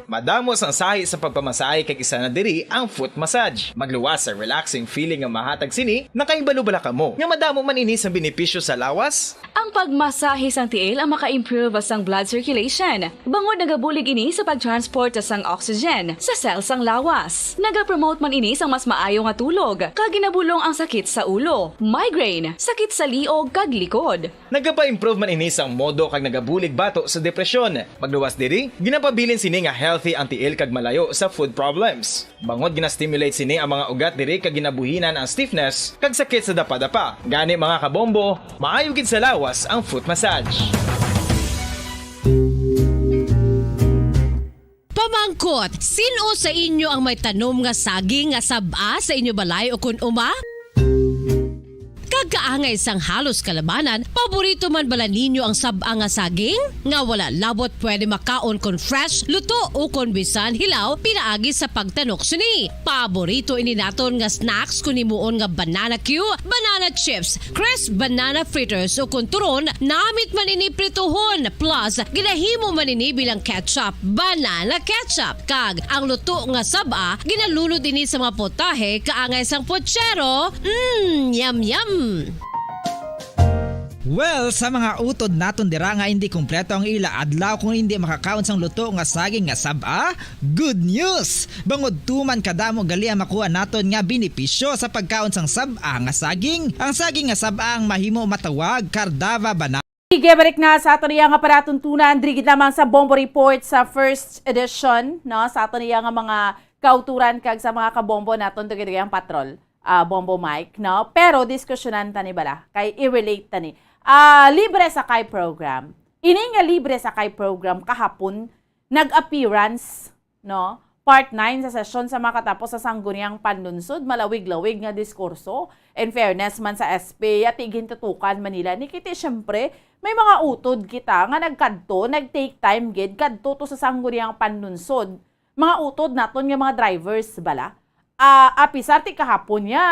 Madamo sang sahi sa pagpamasahe, kag isa na diri ang foot massage. Magluwas sa relaxing feeling nga mahatag sini. Nakahibalo bala kamo nga madamo man ini sang benepisyo sa lawas? Ang pagmasahe sang tiil ang maka-improve sang blood circulation, bangod nagabulig ini sa pag-transport sang oxygen sa cell sang lawas. Nagapromote man ini sang mas maayo nga tulog, kag ginabulong ang sakit sa ulo, migraine, sakit sa liog, kag likod. Nagapa-improve man ini sang modo kag nagabulig bato sa depresyon. Magluwas diri, ginapabilin sini nga healthy ang tiil kag malayo sa foot problems. Bangod gina-stimulate sini ang mga ugat diri kag ginabuhinan ang stiffness kag sakit sa dapadapa. Gani, mga kabombo, maayo gid sa lawas ang foot massage. Pamangkot, sin-o sa inyo ang may tanom nga saging nga sab-a sa inyo balay o kon uma? Ka Kaangay sang halos kalabanan, paborito man bala ninyo ang sab-a nga saging? Nga wala labot pwede makaon kon fresh, luto, o kon bisan hilaw pinaagi sa pagtanok sini. Paborito ini naton nga snacks kon himuon nga banana cue, banana chips, crisp banana fritters, o kon turon, namit man ini prituhon, plus ginahimo man ini bilang ketchup, banana ketchup. Kag ang luto nga sab-a, ginalunod ini sa mga potahe kaangay sang pochero. Mm, yum, yum! Well, sa mga utod naton dira nga hindi kompleto ang ila adlaw kung hindi makakaon sang luto nga saging nga sab-a, good news! Bangod tuman kadamo gali ang makuha naton nga benepisyo sa pagkaon sang sab-a nga saging. Ang saging nga sab-a ang mahimo matawag Cardava banana. Sige, balik na sa aton iya nga palatuntunan, diri gid lamang sa Bombo Report sa first edition, no? Sa aton iya nga mga kauturan kag sa mga kabombo naton, dugay-dugay ang patrol, ah, Bombo Mike, no? Pero diskusyonan ta ni bala, kay i-relate ta ni. Ah, libre sakay program. Ini nga libre sakay program kahapon, nag-appearance, no? Part nine sa sesyon sa makatapos sa Sangguniang Panlunsod, malawig-lawig nga diskurso. In fairness man sa S P, yati gintutukan man nila ni, kay ti, syempre, may mga utod kita nga nagkadto, nag-take time gid, kadto to sa Sangguniang Panlunsod. Mga utod naton nga mga drivers bala. Ah, apisar ti kahapon niya,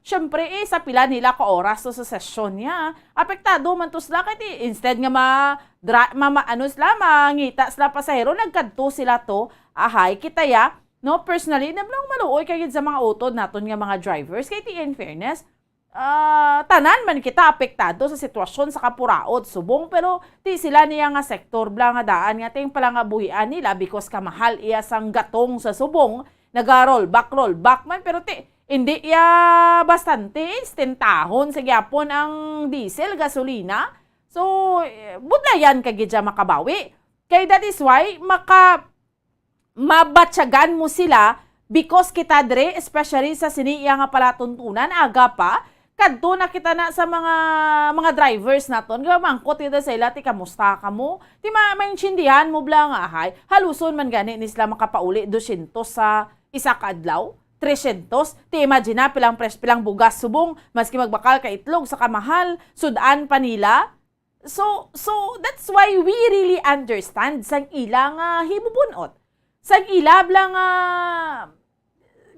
syempre, eh, sa pila nila ka oras to sa sesyon niya, apektado man to sila, kay ti, instead nga ma-, dra-, ma-, ma-, ano sila, mangita sila pasahero, nagkadto sila to. Ahay, kita ya, no, personally, nablang maluoy kay gid sa mga utod naton nga mga drivers. Kay ti, in fairness, ah, tanan man kita apektado sa sitwasyon sa kapuraot subong, pero ti sila niya nga sektor bala nga daan nga ting palangabuhian nila because kamahal iya sang gatong sa subong, naga-rollback, rollback man, pero ti, hindi iya bastante, istintahon sa gyapon ang diesel, gasolina. So, eh, budlayan ka gid siya makabawi. Kay that is why maka-, mabatyagan mo sila because kita dre, especially sa sini iya nga palatuntunan, aga pa, kadto na kita na sa mga, mga drivers naton, nga mangkot kita sa ila, ti, "Kamusta kamo?" Ti, ma-, maintindihan mo bala nga, ahay, haluson man gani ni sila makapauli dosyentos sa isa ka adlaw, tresyentos. Ti, imagine na, pilang pres-, pilang bugas subong, maski magbakal ka itlog sa kamahal, sud-an pa nila. So, so that's why we really understand sang ila nga hibubun-ot. Sang ila bala nga,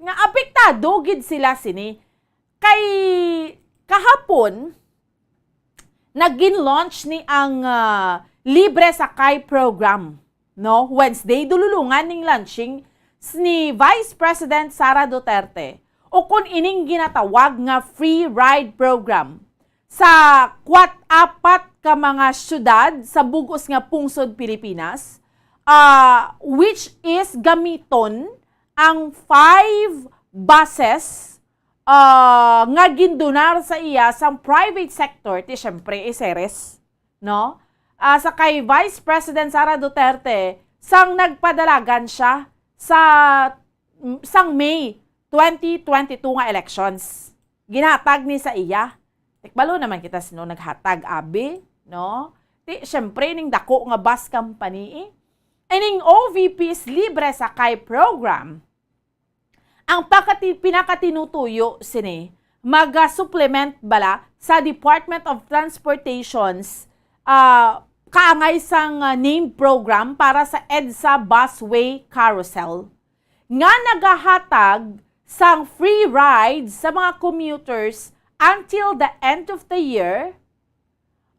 nga apektado gid sila sini. Kay kahapon, nagin-launch ni ang, ah, Libre Sakay Program, no? Wednesday, dululungan ning launching s-, ni Vice President Sara Duterte, o kon ining ginatawag nga Free Ride Program sa kwat-, apat ka mga syudad sa bug-os nga pungsod Pilipinas, ah, which is gamiton ang five buses, ah, nga gindonar sa iya sang private sector, ti, siyempre, i-Ceres, no? Ah, sa kay Vice President Sara Duterte, sang nagpadalagan siya sa, sang May twenty twenty-two nga elections. Ginhatag ni sa iya. Tikbalo naman kita sino naghatag, abi, no? Ti, siyempre, ning dako nga bus company, eh. Ining O V P's Libre Sakay Program, ang pakati-, pinakatinutuyo sini, maga-supplement bala sa Department of Transportation's, ah, kaangay sang, ah, name program para sa EDSA Busway Carousel, nga nagahatag sang free rides sa mga commuters until the end of the year,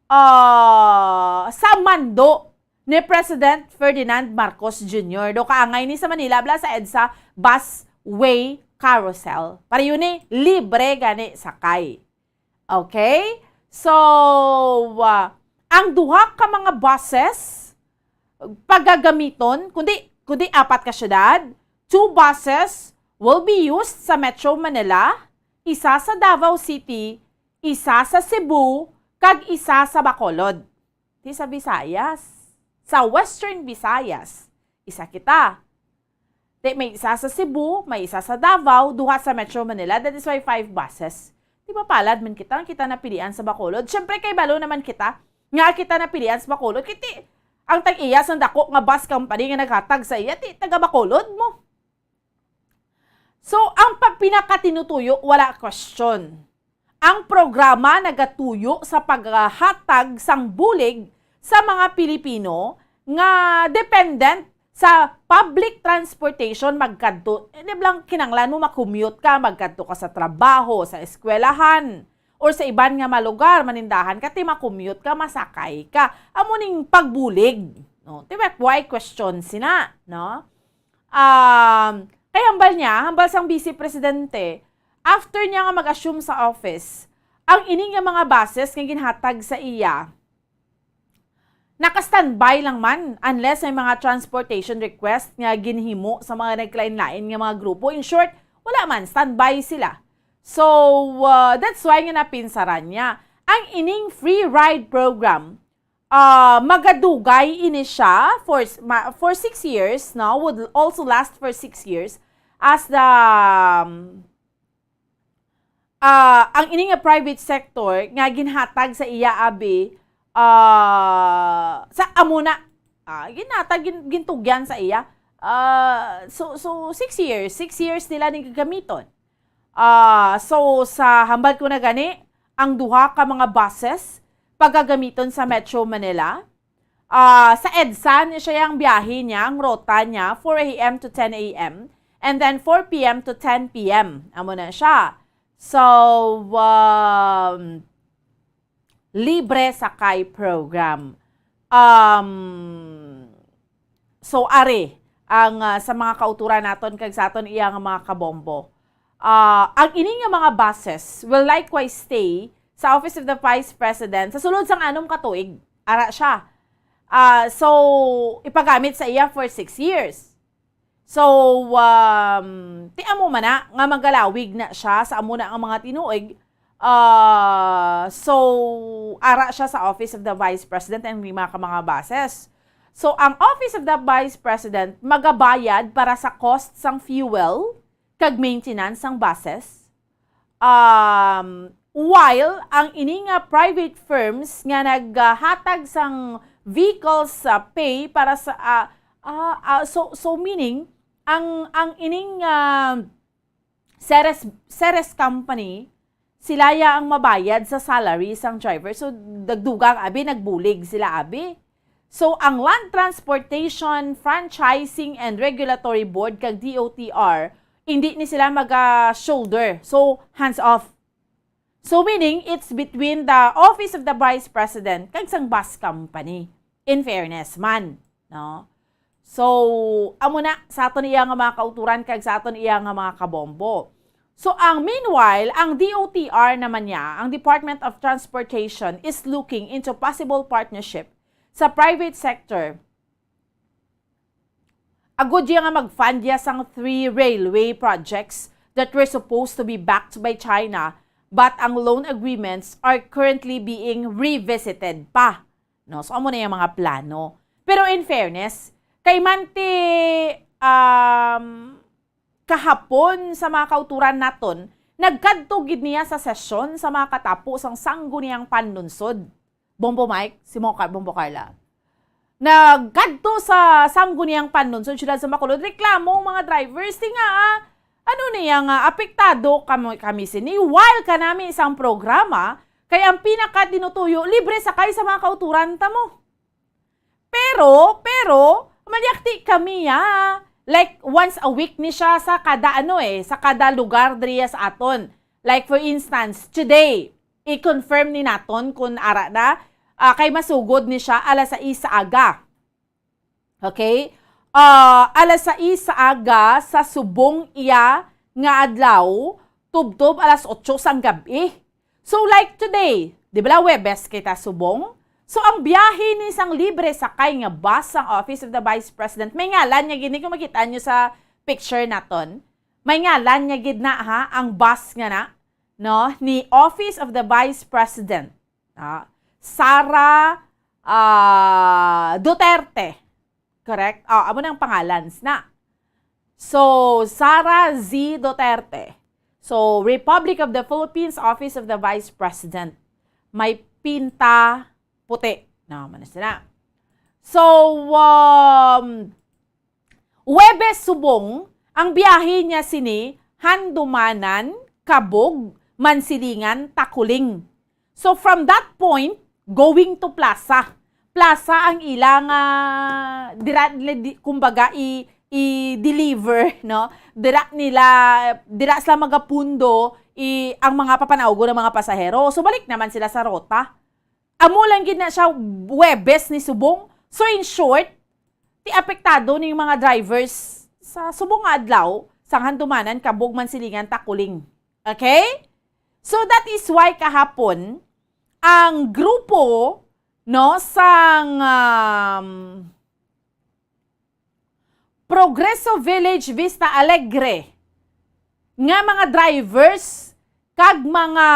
ah, sa mando ni President Ferdinand Marcos Junior. Do kaangay ni sa Manila, bala sa EDSA Busway Carousel. Pareho ni, libre gani sakay. Okay? So, ah, ang duha ka mga buses pagagamiton, kundi, kundi apat ka syudad, two buses will be used sa Metro Manila, isa sa Davao City, isa sa Cebu, kag isa sa Bacolod. Di sa Visayas. Sa Western Visayas, isa kita. Di, may isa sa Cebu, may isa sa Davao, duha sa Metro Manila. That is why five buses. Di ba palad man kita, kita napilian sa Bacolod? Siyempre, kay balo naman kita nga kita napilian sa Bacolod. Kiti, ang tag-iya sang dako nga bus company nga naghatag sa iya, ti, taga Bacolod mo. So, ang pa-, pinakatinutuyo, wala question. Ang programa nagatuyo sa paghatag sang bulig sa mga Pilipino nga dependent sa public transportation magkadto. Eh, di ba lang kinanglan mo ma-commute ka, magkadto ka sa trabaho, sa eskwelahan, or sa iban nga mga lugar, manindahan ka, ti ma-commute ka, masakay ka. Amo ning pagbulig, no? Ti ba, why question sina, no? Um, kay hambal niya, hambal sang Vice Presidente, after niya nga mag-assume sa office, ang ini nga mga buses nga ginhatag sa iya, naka-standby lang man unless may mga transportation request nga ginhimo sa mga naglain-lain nga mga grupo. In short, wala man, standby sila. So, uh, that's why nga napinsaran niya. Ang ining free ride program, uh, magadugay ini siya for s-, ma-, for six years, no? Would also last for six years as the, um, ah, ang ini nga private sector nga ginhatag sa iya abi, ah, sa amo na, ah, ginhatag, gin-, gintugyan sa iya. Ah, so, so six years, six years nila ning gagamiton. Ah, so sa hambal ko na gani, ang duha ka mga buses pagagamiton sa Metro Manila. Ah, sa EDSA ni siya ang biyahe niya, ang rota niya, four a m to ten a m, and then four p m to ten p m. Amo na siya. So, um, libre sakay program. Um, so, ari ang, ah, sa mga kauturan naton kag sa aton iya nga mga kabombo. Ah, ang ini nga mga buses will likewise stay sa Office of the Vice President sa sulod sang anom ka tuig. Ara siya. Ah, so, ipagamit sa iya for six years. So, um, ti amo man na nga magalawig na siya sa amo na nga mga tinuig. Ah, so, ara siya sa Office of the Vice President and may mga, mga buses. So, ang Office of the Vice President magabayad para sa cost sang fuel kag maintenance sang buses. Um, while ang ini nga private firms nga naghatag sang vehicles sa pay para sa, ah, ah, ah, so, so meaning, ang, ang ining, ah, Ceres, Ceres Company, sila ya ang mabayad sa salary sang driver. So, nagdugang abi, nagbulig sila abi. So, ang Land Transportation, Franchising, and Regulatory Board kag D O T R, hindi ni sila maga-shoulder. So, hands off. So, meaning, it's between the Office of the Vice President kag sang bus company. In fairness man, no? So, amo na sa aton iya nga mga kauturan kag sa aton iya nga mga kabombo. So, ang meanwhile, ang D O T R naman niya, ang Department of Transportation, is looking into possible partnership sa private sector. Agud iya nga mag-fund iya sang three railway projects that were supposed to be backed by China, but ang loan agreements are currently being revisited pa. No? So, amo na yung mga plano. Pero in fairness, kay Manti, um, kahapon sa mga kauturan naton, nagkadto gid niya sa sesyon sa mga katapo sang Sangguniang Panlunsod. Bombo Mike, si Moka, Bombo Carla. Nagkadto sa Sangguniang Panlunsod, siyudad sa Bacolod, reklamo ang mga drivers. Ti nga, ah, ano niya nga, apektado kami, kami sini. While kanami isang programa, kay ang pinaka tinutuyo, libre sakay sa mga kauturan ta mo. Pero, pero, malyakti kami, ah. Like, once a week ni siya sa kada, ano eh, sa kada lugar diriya sa aton. Like, for instance, today, i-confirm ni naton kung ara na, ah, kay masugod ni siya alas sais sa aga. Okay? Ah, alas sais sa aga sa subong iya nga adlaw, tubtob alas otso sang gab-i. So, like today, di ba, Huwebes kita subong? So, ang biyahe ni sang libre sakay nga bus sang Office of the Vice President, may ngalan niya gid ni, kung makita niyo sa picture naton. May ngalan niya gid na, ha, ang bus nga na, no, ni Office of the Vice President. Ah, Sara, ah, Duterte. Correct? Ah, amo nang pangalan na. So, Sara Z Duterte. So, Republic of the Philippines, Office of the Vice President. May pinta puti. No, manas na. So, um, Huwebes subong, ang biyahe niya sini, Handumanan, Cabug, Mansilingan, Takuling. So, from that point, going to Plaza. Plaza ang ilang, ah, dira, di, kumbaga, i, i-deliver, no? Dira nila, dira sila magapundo i, ang mga papanaugo ng mga pasahero. So, balik naman sila sa rota. Amo lang gid na siya Huwebes ni subong. So, in short, ti apektado ning mga drivers sa subong nga adlaw, sang Handumanan, Kabug, Mansilingan, Takuling. Okay? So, that is why kahapon, ang grupo, no, sang, um, Progreso Village, Vista Alegre, nga mga drivers, kag mga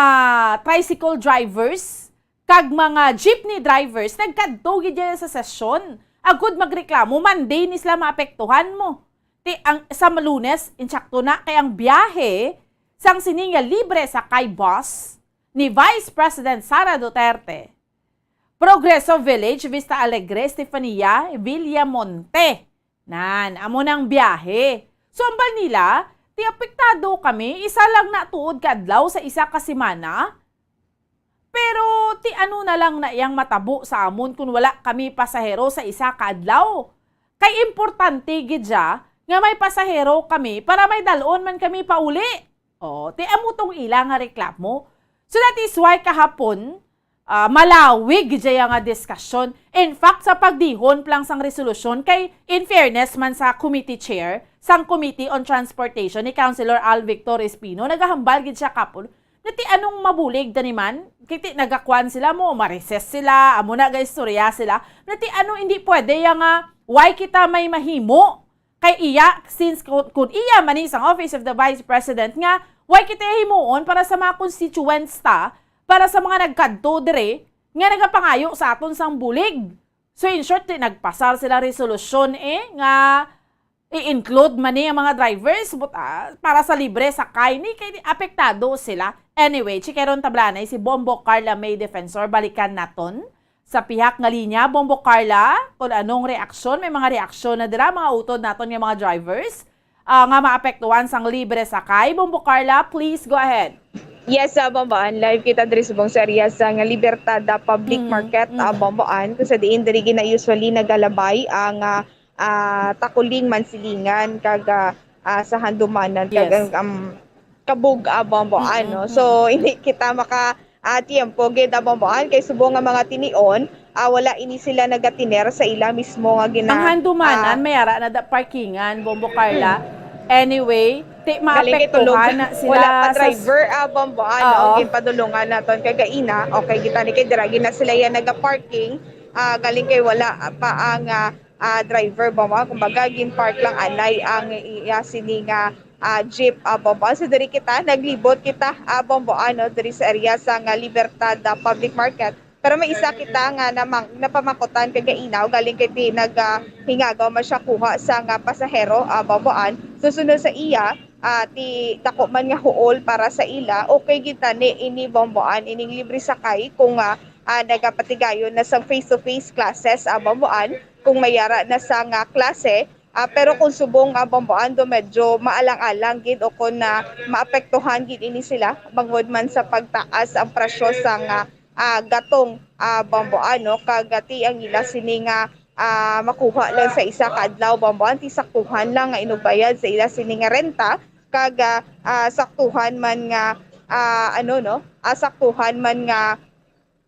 tricycle drivers, kag mga jeepney drivers, nagkadto gid dyan sa sesyon. Agud magreklamo, Monday ni sila maapektuhan mo. Ti, ang, sa Lunes, insakto na, kay ang biyahe sang sini nga libre sakay bus ni Vice President Sara Duterte, Progreso Village, Vista Alegre, Estefania, Villamonte. Nan, amo nang biyahe. So, ambal nila, ti apektado kami, isa lang na tuod ka adlaw sa isa ka semana. Pero ti ano na lang na iyang matabo sa amon kun wala kami pasahero sa isa ka adlaw? Kay importante gid siya nga may pasahero kami para may dalon man kami pauli. Oh, ti amo tong ila nga reklamo. So that is why kahapon, ah, malawig gid siya nga diskusyon. In fact, sa pagdihon pa lang sang resolusyon, kay in fairness man sa committee chair, sang Committee on Transportation ni Councilor Al Victor Espino, nagahambal gid siya kapon, nga ti anong mabulig tani man, kay ti nagakwan sila mo, marises sila, amo na gaistorya sila, nga ti ano hindi pwede ya nga, why kita may mahimo? Kay iya, since kun, kun iya man ni sang Office of the Vice President nga, why kita himuon para sa mga constituents ta, para sa mga nagkadto dire, nga nagapangayo sa aton sang bulig. So, in short, ti nagpasar sila resolusyon, eh, nga i-include man ni ang mga drivers, but, ah, para sa libre sakay ni, kay apektado sila. Anyway, chikeron tablanay si Bombo Carla May Defensor, balikan naton sa pihak nga linya. Bombo Carla, kung anong reaksyon, may mga reaksyon na dira, mga utod naton nga mga drivers, ah, nga maapektuhan sang libre sakay. Bombo Carla, please go ahead. Yes, ah, Bomboan. Live kita diri subong sa area sa nga Libertad, ah, Public Mm, Market, ah, mm. Bomboan, kung sa diin diri gina usually nagalabay ang, ah, ah, Takuling, Mansilingan, kag, ah, ah, sa Handumanan, kag Yes. ang, um, Kabug, ah, Bomboan, no? Mm, So, mm. hindi kita maka, ah, tiyempo gid, ah, Bomboan, kay subong nga mga tinion, ah, wala ini sila nagatiner sa ila mismo nga gina-, Ang Handumanan, ah, may ara na da parkingan, Bombo Carla. Mm. Anyway, ti-, Galing kay tulog. maapektuhan na sila Wala pa sa s- driver, ah, Bomboan, Oo. no? Ginpadulungan naton kagaina. Okay, kita ni kay dira gid na sila yan naga-parking. Ah, galing kay wala pa ang, ah, ah, driver, Bomboan. Kumbaga, gin-park lang anay ang iya sini nga, ah, jeep, ah, Bomboan. So, diri kita, naglibot kita, ah, Bomboan, no? Diri sa area sa nga Libertad, ah, Public Market. Pero may isa kita nga namang-, napamakutan kagaina, galing kay ti nag, ah, hingagaw man siya kuha sa nga pasahero, ah, Bomboan. So, sunod sa iya, ah, ti dako man nga huol para sa ila, okay gid tani ini, Bomboan, ining libre sakay kung, ah, ah, nagapatigayon na sang face-to-face classes, ah, Bomboan, kung may ara na sa nga klase. Ah, pero kung subong, ah, Bomboan, do medyo maalang-alang gid o kung na maapektuhan gid ini sila, bangod man sa pagtaas ang presyo sa nga, ah, gatong, ah, Bomboan, no? Kag, ah, ti ang ila sini nga, ah, makuha lang sa isa ka adlaw, Bomboan, ti saktuhan lang nga inugbayad sa ila sini nga renta, kag, ah, ah, saktuhan man nga, ah, ano, no? Ah, saktuhan man nga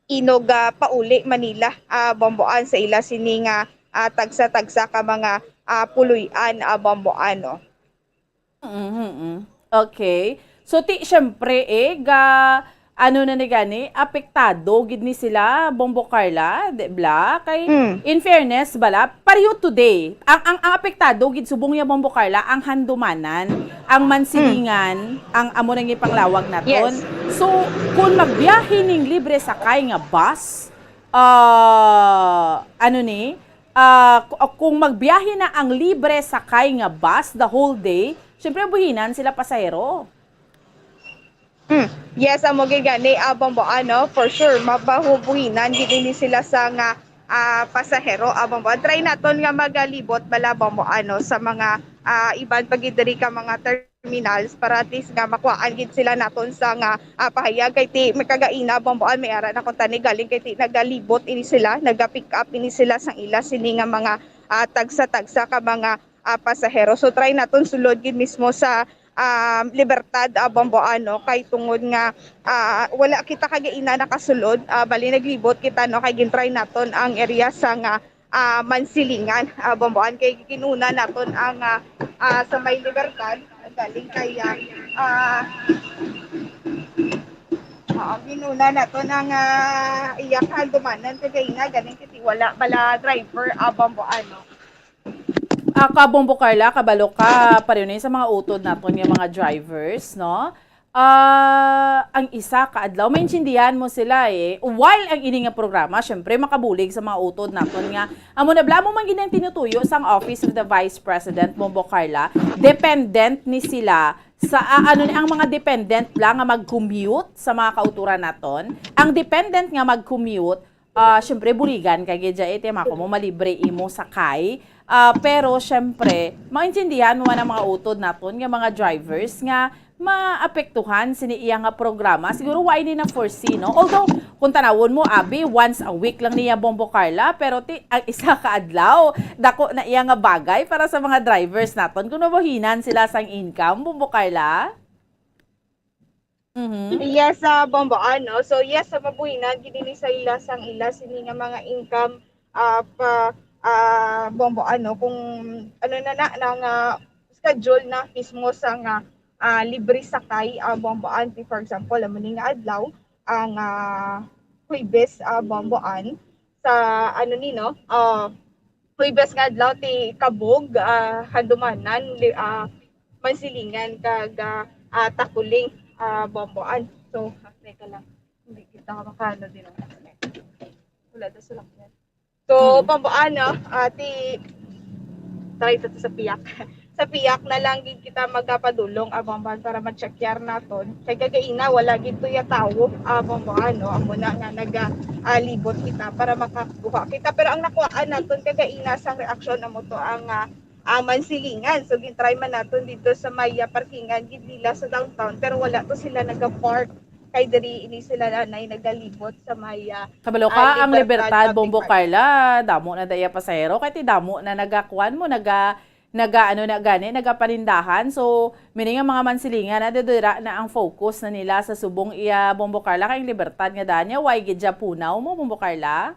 inog, ah, pauli Manila, ah, Bomboan, sa ila sini nga, ah, tagsa-tagsa ka mga, ah, puloy-an, ah, Bomboan, no? Mhm, mm. Okay. So, ti, syempre, eh, ga, ano na ni gani, apektado gid ni sila, Bombo Carla, di bla? Kay, Mm. in fairness, bala, pareho today, ang, ang, ang apektado gid subong niya, Bombo Carla, ang Handumanan, ang Mansilingan, Mm. ang amo nang ipanglawag naton. Yes. So, kung magbiyahe ning libre sakay nga bus, ah, ano ni, ah, ku-, kung magbiyahe na ang libre sakay nga bus the whole day, syempre, buhinan sila pasahero. Hmm. Yes, amo gid gani, ah, Bombo, ano, for sure, mabahubuhinan gid ini sila sa nga, ah, pasahero, ah, Bombo. Try naton nga magalibot bala, Bombo, ano, sa mga, ah, iban pa gid diri ka mga ter- terminals para at least nga makuhaan gid sila naton sa nga, ah, pahayag kay ti may kagaina, Bomboan, may ara na kung tani galing kay ti nagalibot ini sila, naga-pick up ini sila sang ila sini nga mga, ah, tagsa-tagsa ka mga, ah, pasahero. So try naton sulod gid mismo sa, ah, Libertad, ah, Bomboan, no, kay tungod nga, ah, wala kita kagaina nakasulod, ah, bali naglibot kita, no, kay gintry naton ang area sa nga, ah, Mansilingan, ah, Bomboan, kay ginuna naton ang, ah, ah, sa may Libertad, galing kay, ah, ah, oo, ginuna naton ang, ah, iya kahandumanan kagaina, galing kay ti wala bala driver, ah, Bomboan, no. Ah, ka Bombo Carla, kabalo ka, pareho na yun sa mga utod naton nga mga drivers, no? Ah, ang isa ka adlaw, maintindihan mo sila eh. While ang ini nga programa, syempre, makabulig sa mga utod naton nga amo na bala mo man gid ang tinutuyo sang Office of the Vice President, Bombo Carla, dependent ni sila sa, ah, ano ni, ang mga dependent lang nga mag-commute sa mga kauturan naton. Ang dependent nga mag-commute, ah, syempre, buligan ka gid dya, eh, tema ko mo, malibre imo sakay. Ah, pero, syempre, maintindihan mo man ang mga utod naton nga mga drivers nga maapektuhan sini iya nga programa. Siguro, wa ini na-foresee, no? Although, kung tanawon mo, abi, once a week lang niya, Bombo Carla, pero ti, ang isa ka adlaw, dako na iya nga bagay para sa mga drivers naton. Kung mabuhinan sila sang income, Bombo Carla? Mhm. Yes, sa Bomboan, no? So, yes, sa mabuhinan, gid ini sa ila, sang ila, sini nga mga income, ah, pa, ah, Bomboan, no? Kung ano na na, nang, ah, schedule na mismo sa nga, ah, libre sakay, ah, Bomboan. For example, amo ni nga adlaw, ang, ah, Huwebes, ah, Bomboan, sa, ano ni, no? Ah, Huwebes nga adlaw, ti Kabog, ah, Handumanan, li-, ah, Mansilingan, kag, ah, ah, Takuling, ah, Bomboan. So, ah, teka lang. Hindi kita makano din ang wala na sulakyan. So, Mm. Bomboan, no? Ah, ti, try to sa piyak. Sa piyak na lang gid kita magapadulong, ah, Bomboan, para ma-check yar naton. Kay kagaina, wala gid to ya tawo, ah, Bomboan, no? Amo na nga naga, ah, libot kita para makakuha kita. Pero ang nakuhaan naton kagaina sang reaksyon amo to ang, ah, ah, Mansilingan. So, gintry man naton dito sa may, ah, parkingan gid nila sa downtown, pero wala to sila naga-park. Kay diri ini sila nanay nagalibot sa may, ah, Kabalo ah, ka, ang Libertad Libertad, Public Bombo Park. Carla, damo na daya pasahero, kay ti damo na nagakuan mo, naga, naga, ano na gani, nagapanindahan. So, meaning ang mga Mansilingan na didira na ang focus na nila sa subong iya, Bombo Carla, kay ang Libertad nga daan niya, way gid siya punaw mo, Bombo Carla?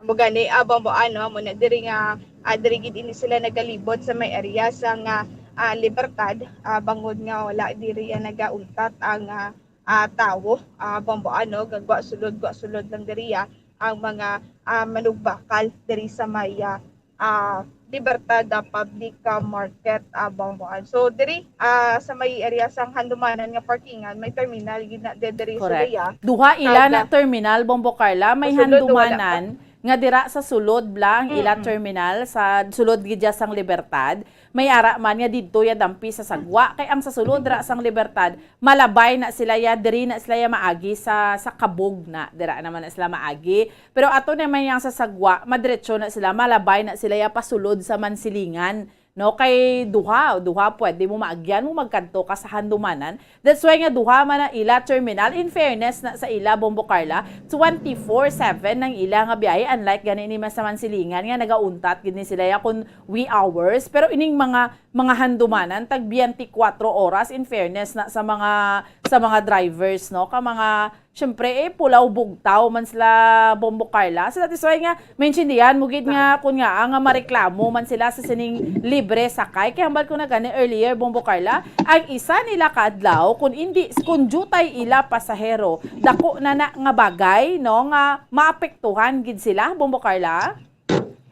Amo gani, ah, Bomboan, no? Amo na diri nga, ah, diri gid ini sila nagalibot sa may area sa nga, ah, Libertad, ah, bangod nga wala diri ya nagauntat ang, ah, ah, tawo, ah, Bomboan, no? Gagwa sulod, gwa sulod lang diri ya ang mga, ah, manugbakal diri sa may, ah, ah, Libertad, ah, Public, ah, Market, ah, Bomboan. So diri, ah, sa may area sang Handumanan nga parkingan, may terminal gid na de-, diri sa Correct. iya. Duha ila Kag, na terminal, Bombo Carla, may sa sulod, wala pa. Handumanan nga dira sa sulod bla ang ila Mm-mm. terminal sa sulod gid dya sang Libertad. May ara man nga didto ya dampi sa Sagwa, kay ang sa sulod ra sang Libertad, malabay na sila ya, diri na sila ya maagi sa, sa Kabog na, dira naman na sila maagi. Pero ato naman yang sa Sagwa, madiretso na sila, malabay na sila ya pasulod sa Mansilingan. No, kay duha, duha pwede mo maagyan mo magkadto ka sa Handumanan. That's why nga duha man ang ila terminal. In fairness na sa ila, Bombo Carla, twenty-four seven ang ila nga biyahe. Unlike gani ni mas sa Mansilingan nga nagauntat gid ni sila ya kun wee hours. Pero ining mga, mga Handumanan, tag twenty-four oras, in fairness na sa mga, sa mga drivers, no? Ka mga, syempre, eh, pulaw bugtaw man sila, Bombo Carla. So that is why nga, maintindihan mo gid nga, kun nga, ah, nga mareklamo man sila sa sining libre sakay. Kay hambal ko na gani earlier, Bombo Carla, ang isa nila ka adlaw, kun hindi, kun dutay ila pasahero, dako na na nga bagay, no, nga maapektuhan gid sila, Bombo Carla?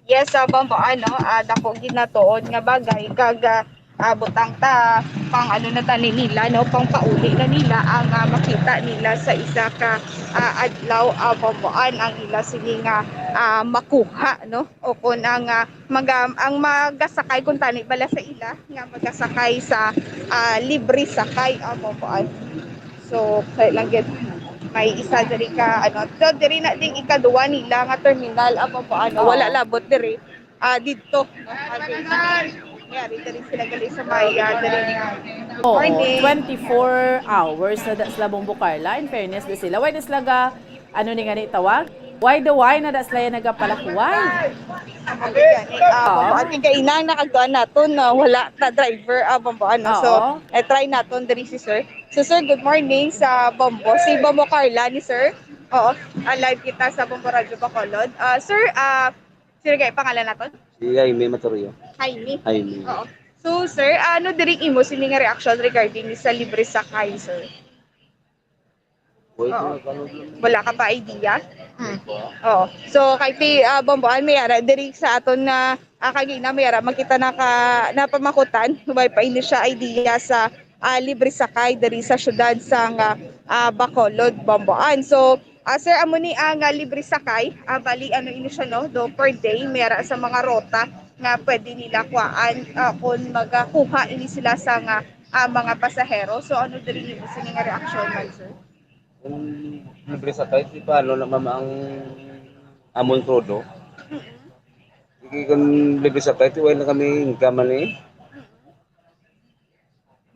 Yes, sa Bomboan, no, ah, dako gid na tuod nga bagay kag, ah, ah, butang ta pang ano na tani nila, no, pang pauli na nila ang, ah, makita nila sa isa ka, ah, adlaw, ah, Bomboan ang ila sini nga, ah, makuha, no, o kun ang, ah, maga-, ang magasakay kun tani bala sa ila nga magasakay sa, ah, libre sakay, ah, Bomboan. So, kaya lang gid, may isa diri ka, ano, so, diri na ding ikaduwa nila nga terminal, amo po, ano, wala Oo. labot diri, ah, didto, no? Ah, diri. Yari, diri sila gali sa Maya, diri. Good Oo, morning. twenty-four hours na da sila, Bombo Carla. In fairness da sila. Why da sila ga, ano ni nga ni tawag? Why the why na da sila yan nagapalakuway? Ah, Bombo, ang kay inang nakagtuan naton na wala ta driver, ah, Bombo, ano. So, Oo. eh, try naton diri si sir. So, sir, good morning sa Bombo. Si Bombo Carla ni sir. Oo, ah, live kita sa Bombo Radyo Bacolod. Ah, sir, ah, sino kay pangalan naton? Si Jaime Matorio. Jaime. Jaime. Oo. So, sir, ano diri imo sini nga reaction regarding sa libre sakay, sir? Wait, Oo. ano, ano, ano, Wala ka pa idea? Mm. Oo. So, kay ti, ah, Bomboan, may ara diri sa aton nga, ah, kagina, may ara, makita na ka, napamakutan, may pa ini siya idea sa, ah, libre sakay diri sa syudad sa nga, ah, Bacolod, Bomboan. So, ah, sir, amo ni ang, ah, libre sakay, ah, bali, ano ini siya, no? Do per day, may ara sa mga rota nga pwede nila kuhaan, ah, kung magakuha ini sila sa nga, ah, mga pasahero. So, ano diri imo sini nga reaksyon man, sir? Kung libre sakay, ti paano na mama ang amon krudo? Sige, kung libre sakay, ti wala na kami income man eh.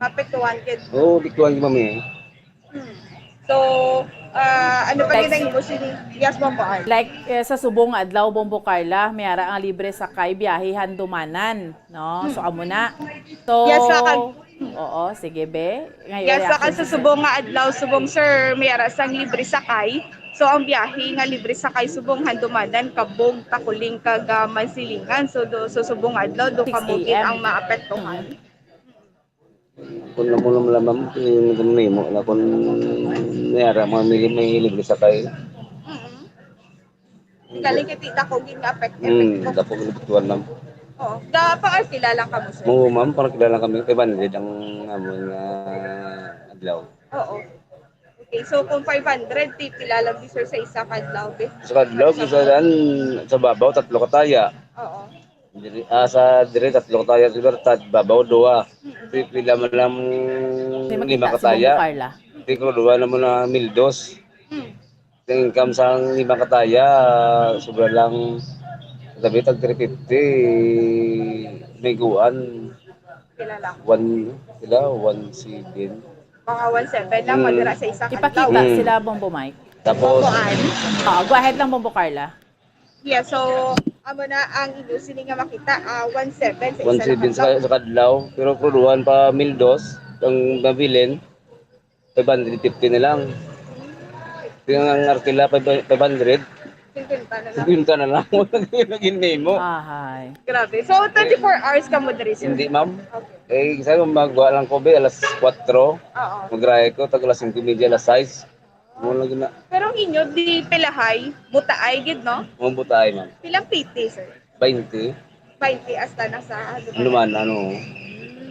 Maapektuhan gid. Oo, bituan kami eh. Hmm. So, ah, ano pa Like- gid ang imo sini? Yes, Bomboan. Like eh, sa subong nga adlaw, Bombo Carla, may ara ang libre sakay biyahe Handumanan, no? So amo na. So Yes, sa kag- Oo, sige be. Ngayon Yes, sa reaction sa si subong nga adlaw, subong sir, may ara sang libre sakay. So, ang biyahe nga libre sakay subong Handumanan, Kabog, Takuling, kag ah, Mansilingan. So, do, so subong adlaw, do Six kamo gid A M. ang maapektuhan. Kung namo lang lang, ma'am, yung nimo na kung may ara mga mili may libre sakay. Mm-mm. Galing kay tita ko gid nga apek Hmm, epekto. Dapo yung bituan, ma'am. Oo. Da pa kilala ka mo, sir? Oo, ma'am, parang kilala kami. Kay Banded ang amon nga adlaw. Oo. Okay, so kung five hundred, ti pila lang di, sir, sa isa ka adlaw, be? Sa kadlaw, isa dan sa babaw, tatlo kataya. Oo. Diri, ah, sa diri, tatlo kataya sa Libertad, babaw, duwa. Pi- Pila man lang May lima makita si Bombo kataya. Carla. Di ko duwa na mo na mildos. Hmm. Ang income sa lima kataya, sobra lang, sabi, tag three fifty, may kuan, Pila lang? one, sila, one seven. Mga one seven lang, Hmm. madira sa isa ka Ipakita adlaw. Mm. sila, Bombo Mike. Tapos, Bomboan. Ah, go ahead lang, Bombo Carla. Yeah, so, amo na ang inyo sini nga makita, ah, one seven sa isa one lang seven adlaw. sa, sa kadlaw, pero kruduhan pa mildos, ang mabilin, five hundred fifty na lang. Yung ang arkila, five hundred, Singkwenta na lang. singkwenta na lang. Wala na yung naging nemo. Ahay. Grabe. So, twenty-four hours ka mo diri, sir? Hindi, ma'am. Okay. Eh, sabi mo, magwa lang ko, be, alas kwatro. Oo. Magrahe ko, tag alas singko medya, alas sais. Mo lang na, Pero ang inyo, di pilahay, butaay gid, no? mo butay, ma'am. Pilang P T, sir? Bainte. Bainte hasta na sa, ano ba? Ano man, ano.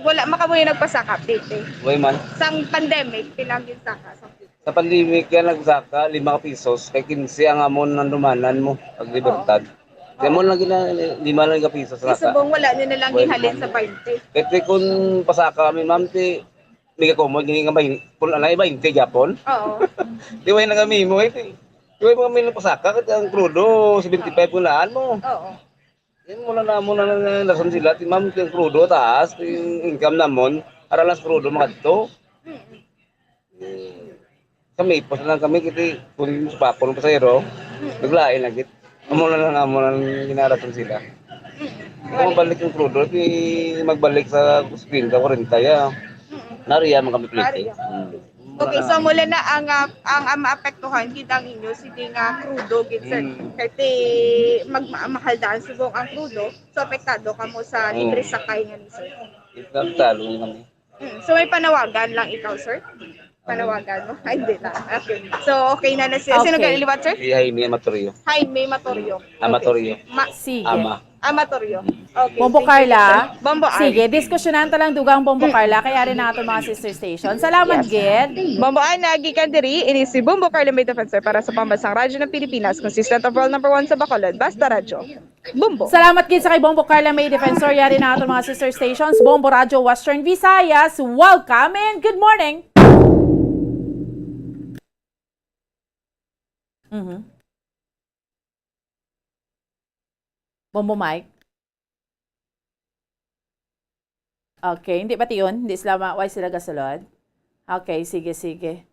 Wala makamuyo nagpasaka, P T. Way man. Sang pandemic, pilang ginsaka sa P T? Sa pandemic yan, nagsaka, lima ka pisos. Kay kinse ang amon nandumanan mo, pag libertad. Kaya mo lang gina, lima lang ka pisos Sa sa naka. Subong, wala nyo na lang Well, ihalin man. Sa bainte. Kaya ti kung pasaka kami, ma'am, ti, may kakumod, hindi nga bain-, kung anay, bainte gyapon. Oo. Di way na kami mo, eh, ti. Di way mo kami nagpasaka, kasi ang krudo, seventy-five kung laan mo. Oo. Yan mo na namo na nga rason sila, ti ma'am, ti ang krudo taas, ti yung income namon, ara lang sa krudo makadto. Mm-mm. Eh, kami, pas lang kami, kiti, kung sa pakon pasahero, naglain lagi. Amo na lang, amo na lang ginarason sila. Kung mabalik yung krudo, ti magbalik sa singkwenta, kwarenta, ya. Nariya man kami plete. Nariya. Hmm. Okay, so mula na ang ah, ang, ang maapektuhan gid ang inyo sini nga krudo gid, sir. Mm. Kay ti mag ma- mahal daan subong ang krudo, so apektado kamo sa Mm. libre sakay nga ni, sir. Ito ang talo kami. Mm. So may panawagan lang ikaw, sir? Panawagan mo? Ay, hindi lang. Okay. So okay na na, sir. Sino Okay. gali liwat, sir? Si Jaime Matorio. Jaime Matorio. Amatorio. Ma- Sige. Ama. Amatorio. Mm. Okay. Bombo Thank you, Carla, sir. Bombo Ann. Sige, diskusyonan ta lang dugang, Bombo Carla, kay ari na aton mga sister station. Salamat gid. Bombo Ann, gikan diri, ini si Bombo Carla May Defensor para sa Pambansang Radyo ng Pilipinas, consistent of all number one sa Bacolod, Basta Radyo. Bombo. Salamat gid sa kay Bombo Carla May Defensor, ari na aton mga sister stations, Bombo Radyo Western Visayas. Welcome and good morning. Mhm. Bombo Mike. Okay, hindi ba tiyon? Hindi sila ma-, why sila gasulod? Okay, sige, sige.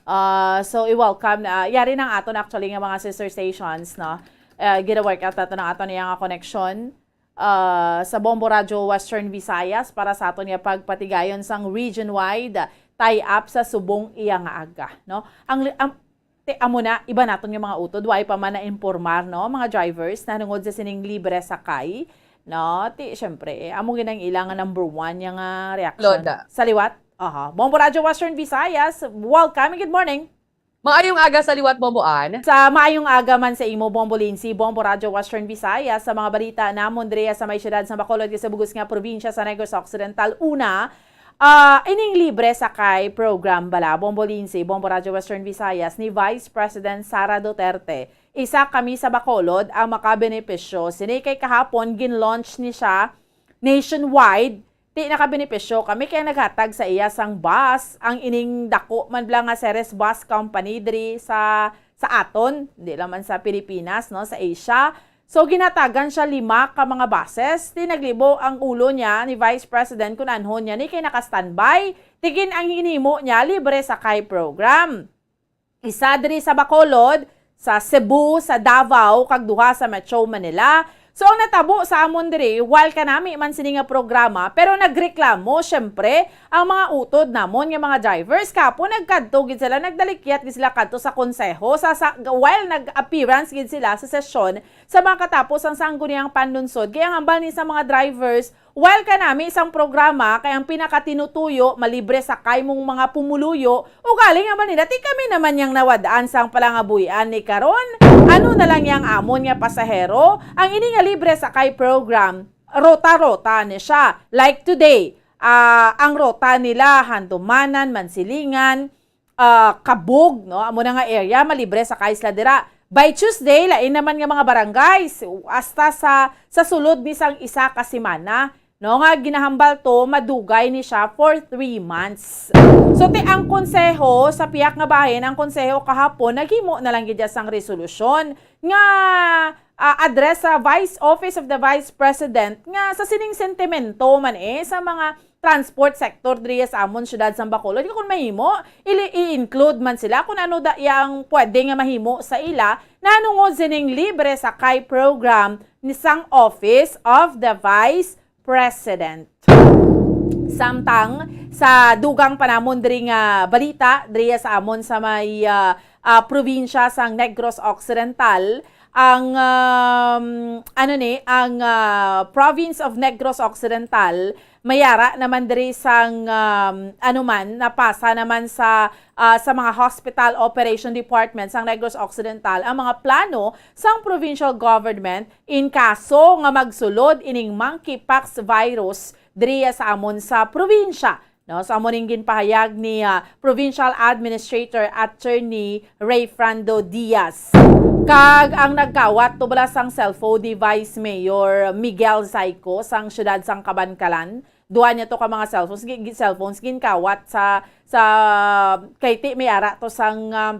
Ah, so, i-welcome na, yari nang aton actually nga mga sister stations, no? Eh, gina-work out nato ng aton iya nga connection, ah, sa Bombo Radio Western Visayas para sa aton nga pagpatigayon sang region-wide tie-up sa subong iya nga aga, no? Ang li-, ang, ti, amo na, iba naton nga mga utod, way pa man na-impormar, no? Mga drivers, na nungod sa sining libre sakay, no? Ti, syempre, eh, amo gid ang ila nga number one nga, nga reaction. Loda. Sa liwat, aha. Bombo Radio Western Visayas, welcome, good morning. Maayong aga sa liwat, Bombo Ann. Sa maayong aga man sa imo, Bombo Lindsay, Bombo Radio Western Visayas, sa mga balita namon diri sa may siyudad sa Bacolod, sa bug-os nga probinsya sa Negros Occidental. Una, ah, ining libre sakay program bala, Bombo Lindsay, Bombo Radio Western Visayas, ni Vice President Sara Duterte. Isa kami sa Bacolod ang makabenepisyo. Sini kay kahapon, gin-launch ni siya nationwide. Ti nakabenepisyo kami kay naghatag sa iya sang bus ang ining dako man bala nga Ceres Bus Company diri sa, sa aton, di lang man sa Pilipinas, no, sa Asia. So, ginatagan siya lima ka mga buses. Ti naglibo ang ulo niya ni Vice President kun anhon niya ni kay naka-standby. Ti gin-, ang hinimo niya, libre sakay program. Isa diri sa Bacolod, sa Cebu, sa Davao, kag duha sa Metro Manila. So, ang natabo sa amon diri, while kanami man sini nga programa, pero nagreklamo, syempre, ang mga utod namon nga mga drivers. Kapo, nagkadto gid sila, nagdalikyat gid sila kadto sa konseho, sa, sa, while nag-appearance gid sila sa sesyon, sa mga katapos ang sangguniang panlunsod. Kaya ang hambal ni sa mga drivers, while kanami sang programa, kay ang pinakatinutuyo, malibre sakay mong mga pumuluyo, ugaling naman nila, ti kami naman yang nawad-an sang palangabuy-an ni karon. Ano na lang yang amon nga pasahero? Ang ini nga libre sakay program, rota-rota ni siya. Like today, ah, ang rota nila, Handumanan, Mansilingan, ah, Kabug, no? Amo na nga area, malibre sakay sila dira. By Tuesday, lain naman nga mga barangays, hasta sa, sa sulod ni sang isa ka semana, no? Nga ginahambal to, madugay ni siya for three months. So, ti ang konseho sa pihak nga bahin, ang konseho kahapon, naghimo na lang gid sang resolusyon nga, ah, address sa Vice, Office of the Vice President nga sa sining sentimento man eh, sa mga transport sector diri sa amon siyudad sang Bacolod. Kung mahimo, ili-, i-include man sila kung ano da yang pwede nga mahimo sa ila nanungod sining libre sakay program ni sang Office of the Vice President. Samtang sa dugang pa namon diri nga balita, diri sa amon sa may, ah, ah, probinsya sang Negros Occidental, ang, um, ano ni, ang, ah, province of Negros Occidental mayara naman diri sang, um, ano man, napasa naman sa, ah, sa mga hospital operation department sang Negros Occidental ang mga plano sang provincial government in kaso nga magsulod ining monkeypox virus diri sa amon sa probinsya. No, so amo ning ginpahayag ni, ah, Provincial Administrator Attorney Rayfrando Diaz. Kag ang nagkawat to bala sang cellphone ni Vice Mayor Miguel Zayco sang siyudad sang Kabankalan. Duha niya to ka mga cellphones, gi-, gi-, cellphones ginkawat sa, sa, kay ti may ara to sang, ah,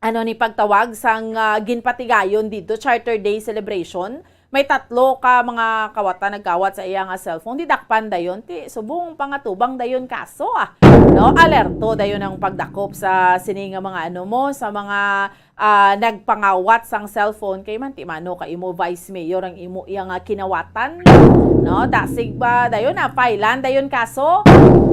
ano ni pagtawag sang, ah, ginpatigayon dito, Charter Day celebration. May tatlo ka mga kawatan nagkawat sa iya nga cellphone. Di dakpan dayon, ti subong pangatubang dayon kaso, ah. No, alerto dayon ang pagdakop sa sini nga mga ano mo, sa mga, ah, nagpangawat sang cellphone. Kay man ti mano ka imo vice mayor ang imo iya nga kinawatan. No, dasig ba dayon na failan dayon kaso?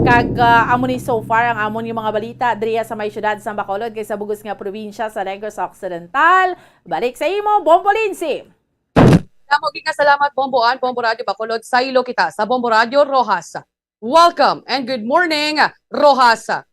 Kag, ah, amo ni so far ang amon nga mga balita diriya sa may siyudad sa Bacolod kay sa bug-os nga probinsya sa Negros Occidental. Balik sa imo, Bombo Lindsay. Damo gid nga salamat, Bombo Ann, Bombo Radyo Bacolod. Saylo kita sa Bombo Radyo Roxas. Welcome and good morning, Roxas.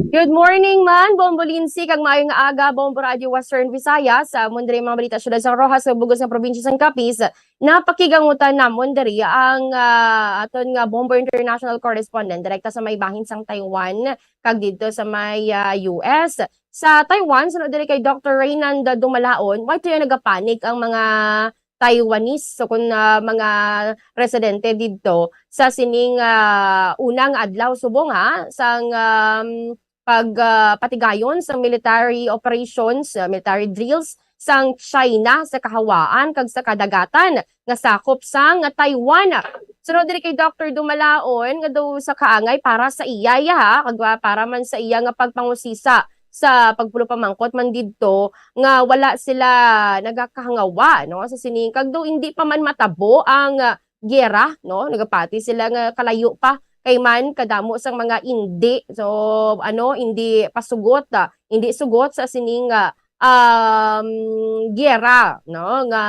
Good morning man, Bombo Lindsay, kag maayong aga, Bombo Radyo Western Visayas. Sa amon diri mga balita, siyudad sa Roxas, sa bug-os nga probinsya sang Capiz, napakigangutan namon diri ang, ah, aton nga Bombo International Correspondent, direkta sa may bahin sang Taiwan, kag didto sa may, ah, U S. Sa Taiwan, suno diri kay Doktor Raynand Dumalaon, way tuyo nagapanik ang mga Taiwanese, so kun, ah, mga residente didto sa sining, ah, una nga adlaw subong, ha, sang, um, pag, ah, patigayon sa military operations, ah, military drills sang China sa kahawaan kag sa kadagatan nga sakop sang Taiwan. Sunod diri kay Doctor Dumalaon, nga daw sa kaangay para sa iya, iya, ha, kag, ah, para man sa iya nga pagpangusisa sa pagpulong pamangkot man didto nga wala sila nagakahangawa, no, sa sining kag daw hindi pa man matabo ang, ah, giyera, no, nagapati sila nga kalayo pa kay man kadamo sang mga indi, so, ano, hindi pasugot, ah, hindi sugot sa sining, ah, um, giyera, no, nga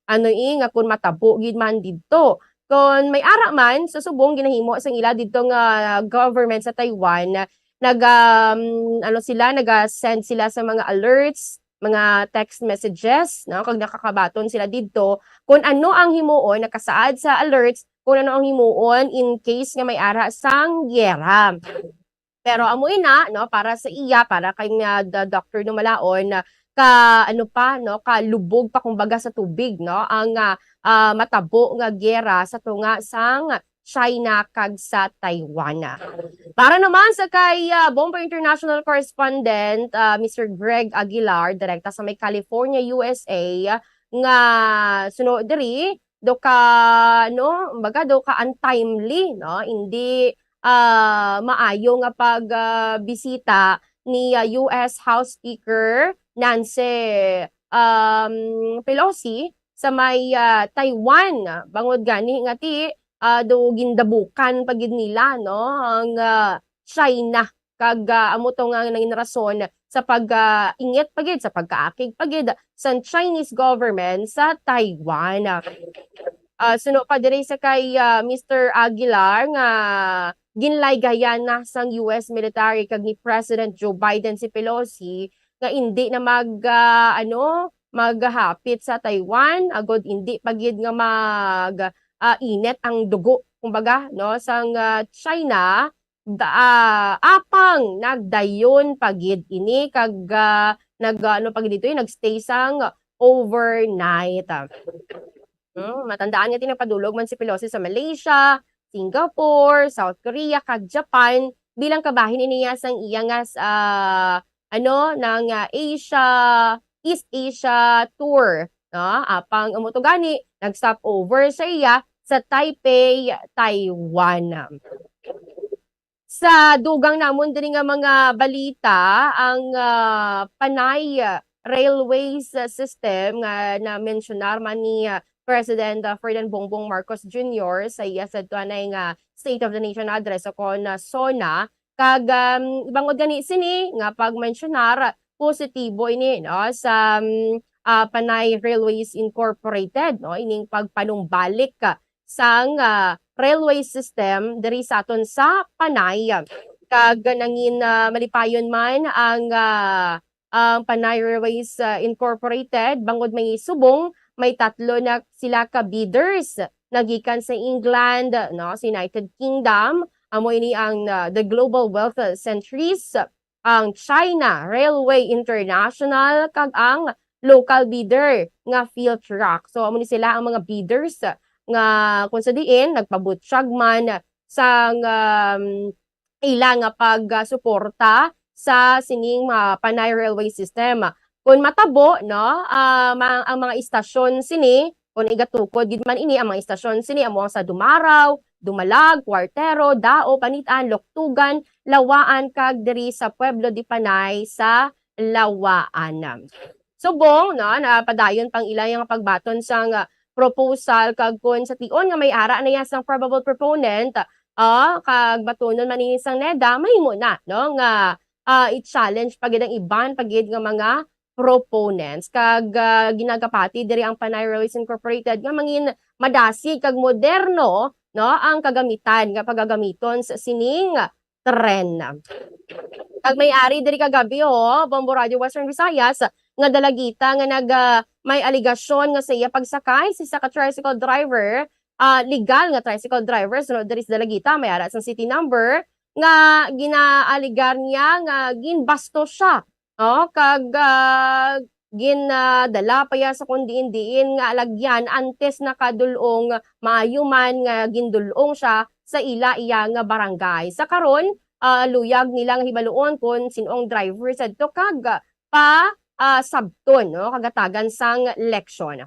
ano, eh, nga kung matabo gid man didto. Kon may ara man, sa subong ginahimo sang ila didto nga government sa Taiwan, nag, um, ano sila, naga-send sila sa mga alerts, mga text messages, no? Kag nakakabaton sila didto kung ano ang himuon, nakasaad sa alerts kung ano ang himuon in case nga may ara sang giyera. Pero amo ina, no, para sa iya, para kay nga the Doctor Numalaon, ka, ano pa, no, kalubog pa, kumbaga, sa tubig, no, ang, ah, ah, matabo nga giyera sa tunga sang China kag sa Taiwan. Para naman sa kay, ah, Bombo International Correspondent, ah, Mister Greg Aguilar, direkta sa may California, U S A, nga suno diri, do ka, no, baga do ka untimely, no, hindi, ah, maayo nga pag, ah, bisita ni, ah, U S House Speaker Nancy, um, Pelosi sa may, ah, Taiwan. Bangod gani nga ti, ah, do gindabukan pa gid nila, no, ang, ah, China. Kag, ah, amo to nga nangin rason sa pag, ah, ingit pa gid, sa pagkaakig pa gid sa Chinese government sa Taiwan. Ah, suno pa diri sa kay, ah, Mister Aguilar nga ginlaygayan na sang U S military kag ni President Joe Biden si Pelosi nga indi na mag, ah, ano, maghapit sa Taiwan, agod indi pa gid nga mag, ah, init ang dugo, kumbaga, no, sang, ah, China, da-, ah, apang nagdayon pa gid ini kag, ah, nag, ano pa gid dito, eh, nagstay sang overnight. Hmm, matandaan nga ti nagpadulog man si Pelosi sa Malaysia, Singapore, South Korea, kag Japan bilang kabahin ini nga sang iya nga s-, ah, ano, nang, ah, Asia, East Asia tour, no? Apang amo to gani, nag-stop over sa iya sa Taipei, Taiwan. Sa dugang namon diri nga mga balita, ang, ah, Panay Railways System nga na-mensionar man ni, ah, President, ah, Ferdinand Bongbong Marcos Junior sa iya sadto anay nga State of the Nation Address, o kon, ah, SONA. Kag, um, bangod gani sini nga pagmensyonar, positibo ini, no, sa, um, ah, Panay Railways Incorporated, no, ining pagpanumbalik, ah, sang, ah, railway system diri sa aton sa Panay. Kag nangin, ah, malipayon man ang, ah, ang Panay Railways, ah, Incorporated, bangod may subong, may tatlo na sila ka bidders nagikan sa England, no, sa United Kingdom. Amo ini ang, ah, The Global Wealth Centuries, ang China Railway International, kag ang local bidder nga Phil Truck. So, amo ni sila ang mga bidders nga kung sa diin nagpabutyag man sang, um, ila nga pagsuporta sa sining, ah, Panay Railway System. Kung matabo, no, ah, ma-, ang mga istasyon sini, kung igatukod gid man ini, ang mga istasyon sini amo ang sa Dumaraw, Dumalag, Cuartero, Dao, Panitan, Loctugan, Lawaan, kag diri sa Pueblo de Panay sa Lawaan. Subong, no, napadayon pang ila nga pagbaton sang, ah, proposal, kag kon sa tion nga may ara na iya sang probable proponent, ah, kag batunon man ini sang NEDA, mahimo na, no, nga, ah, i-challenge pa gid ang iban pa gid nga mga proponents. Kag, ah, ginagapati diri ang Panay Railways Incorporated nga mangin madasig kag moderno, no, ang kagamitan nga pagagamiton sa sining tren. Kag may ari diri kagabi, ho, Bombo Radio Western Visayas, nga dalagita nga nag, ah, may aligasyon nga sa iya pagsakay sa isa ka tricycle driver, ah, legal nga tricycle driver, sunod diri sa dalagita, may ara sang city number, nga ginaaligar niya nga ginbasto siya, oh, kag, ah, ginadala pa iya sa kon diin-diin nga alagyan antes nakadul-ong maayo man nga gindul-ong siya sa ila iya nga barangay. Sa karon, ah, luyag nila nga hibaluon kon sin-o ang driver sadto kag pa, ah, sabton, no, kagatagan sang leksyon.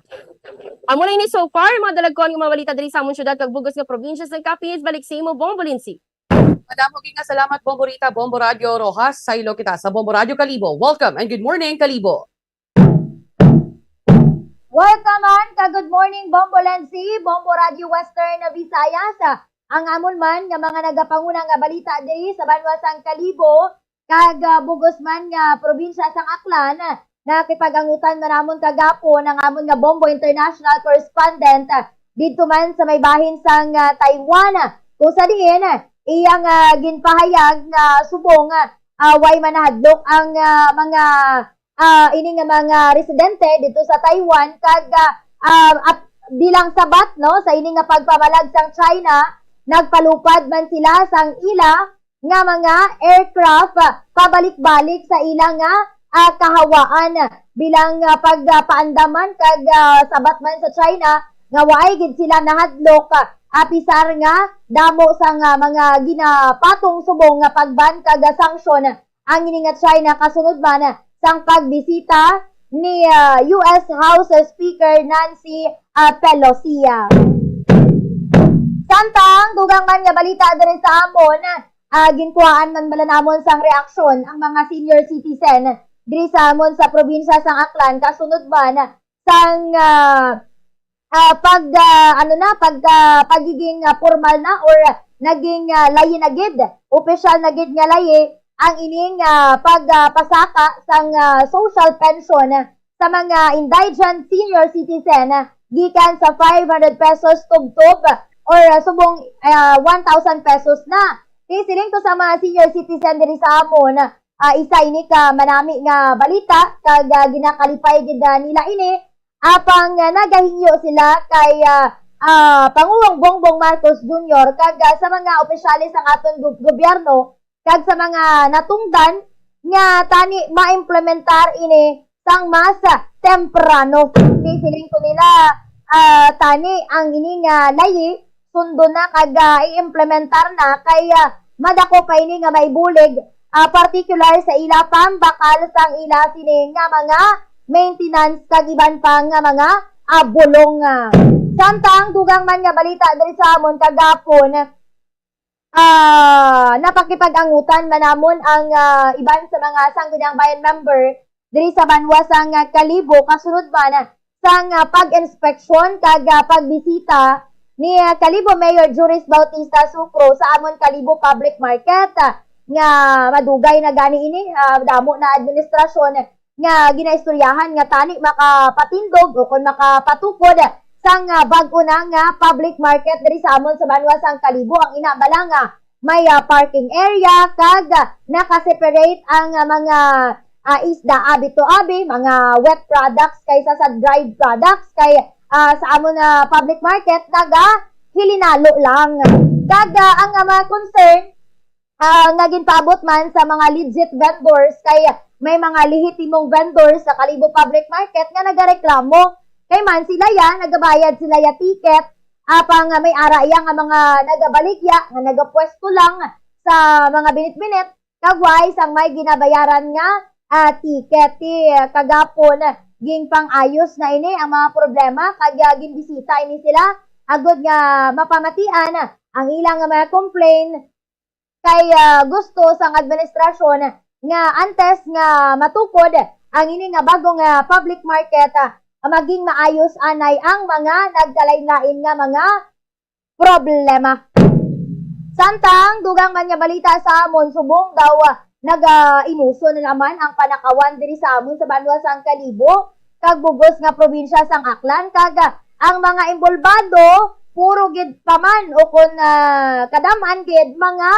Amo na ini so far, mga dalagkuan nga mga balita diri sa amon syudad kag bugos nga probinsya sang Capiz. Balik sa imo, Bong Bolensi. Madamo gid nga salamat, Bombo Rita, Bombo Radio Rojas. Saylo kita sa Bombo Radio Kalibo. Welcome and good morning, Kalibo. Welcome man, ka good morning, Bombo Lensi, Bombo Radio Western Visayas. Ang amon man nga mga nagapanguna nga balita diri sa banwa sang Kalibo, kag, ah, bugos man nga probinsya sang Aklan, nakipag-angutan man namon kagapon ang amon nga Bombo International Correspondent, ah, didto man sa may bahin sang, ah, Taiwan, kung sa diin, ah, iyang, ah, ginpahayag nga subong, ah, ah, way manahadlok ang, ah, mga, ah, ini nga mga residente didto sa Taiwan kag, ah, ah, ap-, bilang sabat, no, sa ini nga pagpamalag sang China, nagpalupad man sila sang ila nga mga aircraft, ah, pabalik-balik sa ila nga, ah, kahawaan bilang, ah, pagpaandaman kag, ah, sabat man sa China nga waay gid sila nahadlok, ah, apisar nga damo sang, ah, mga ginapatong subong nga pagban kag, ah, sanksyon ang ini nga China kasunod man sang pagbisita ni, ah, U S House Speaker Nancy, ah, Pelosi. Samtang dugang man nga balita diri sa amon, ah, ginkuhaan man bala namon sang reaksyon ang mga senior citizen diri sa amon sa probinsya sang Aklan kasunod man sang, ah, ah, pag, ah, ano na, pag, ah, pagiging, ah, formal na or naging, ah, layi na gid, opisyal na gid nga layi ang ining, ah, pag, ah, pasaka sang, ah, social pension sa mga indigent senior citizen, ah, gikan sa five hundred pesos tubtob or, ah, subong, ah, one thousand pesos na. Kay siling to sa mga senior citizen diri sa amon, ah, isa ini ka manami nga balita kag, ah, ginakalipay gid, ah, nila ini. Apang, ah, nagahingyo sila kay, ah, ah, Pangulong Bongbong Marcos Junior kag, ah, sa mga opisyales sang aton gu-, gobyerno kag sa mga natungdan nga tani maimplementar ini sang mas, ah, temprano. Kay siling ko nila, ah, tani ang ini nga layi sundo na kag, ah, i-implementar na kay, ah, madako pa ini nga maibulig, ah, partikular sa ila pambakal sang ila sini nga mga maintenance kag iban pa nga mga, ah, bulong. Samtang dugang man nga balita diri sa amon kagapon, ah, napakipag-angutan man namon ang, ah, iban sa mga Sangguniang Bayan member diri sa banwa sang, ah, Kalibo kasunod man sang, ah, pag-inspeksyon kag, ah, pagbisita ni, ah, Kalibo Mayor Juris Bautista Sucro sa amon Kalibo Public Market, ah, nga madugay na gani ini, ah, damo na administrasyon nga ginaistoryahan nga tani makapatindog o kon makapatukod sang, ah, bag-o na nga public market diri sa amon sa banwa sang Kalibo. Ang ina bala nga may, ah, parking area kag, ah, naka-separate ang, ah, mga, ah, isda abi to abi, mga wet products kaysa sa dried products kay, ah, sa amon nga public market naga hilinalo lang. Kag, ah, ang, ah, mga concern, ah, nga ginpaabot man sa mga legit vendors kay may mga lehitimong vendors sa Kalibo Public Market nga nagareklamo kay man sila ya nagabayad sila ya ticket, apang, ah, may ara iya nga mga nagabaligya nga nagapwesto lang sa mga binit-binit kag way sang may ginabayaran nga, ah, ticket. Ti, ah, kagapon, ginpang-ayos na ini ang mga problema kag, ah, ginbisita ini sila agud nga mapamatian ang ilang mga complaint kay, ah, gusto sang administrasyon nga antes nga matukod ang ini nga bagong, ah, public market, ah, maging maayos anay ang mga nagkalain-lain nga mga problema. Samtang dugang man nga balita sa amon, subong daw, ah, nagainuso na naman ang panakawan diri sa amon sa banwa sang Kalibo kag bugos nga probinsya sang Aklan kag, ah, ang mga inbolbado puro gid pa man o kon, ah, kadam-an gid mga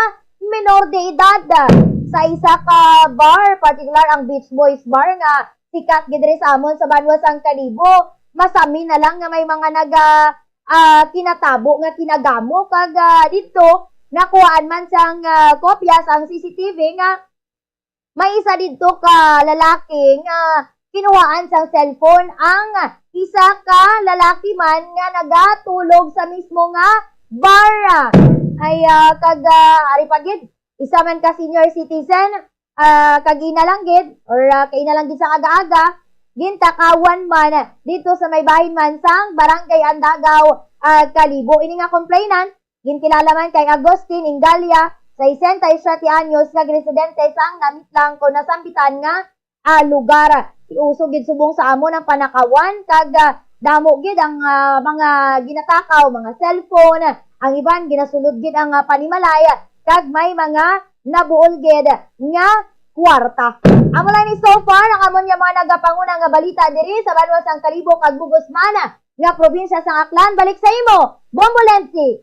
minor de edad. Sa isa ka bar, partikular ang Beach Boys Bar nga sikat gid diri sa amon sa banwa sang Kalibo, masami na lang nga may mga naga, ah, kinatabo nga kinagamo kag, ah, didto nakuhaan man sang, ah, kopya sang C C T V nga may isa didto ka lalaki nga kinuhaan sang cellphone ang isa ka lalaki man nga nagatulog sa mismo nga bar. Ay, ah, kag, ah, ari pa gid, isa man ka senior citizen ah, kag ina lang gid, or, ah, kaina lang gid sa aga-aga, gintakawan man dito sa may bahin man sang Barangay Andagaw, ah, Kalibo. Ini nga complainant, ginkilala man kay Agustin Ingalia, sesenta y siete anyos, nga residente sang namitlang kon nasambitan nga, ah, lugar. Iuso gid subong sa amon ang panakawan kag, ah, damo gid ang, ah, mga ginatakaw, mga cellphone, ang iban ginasulod gid ang, ah, panimalay, kag may mga nabuol gid nga kwarta. Amo lang ni so far ang amon nga mga nagapanguna nga balita diri sa banwa sang Kalibo kag Bugos man nga probinsya sang Aklan. Balik sa imo, Bombo Lensi.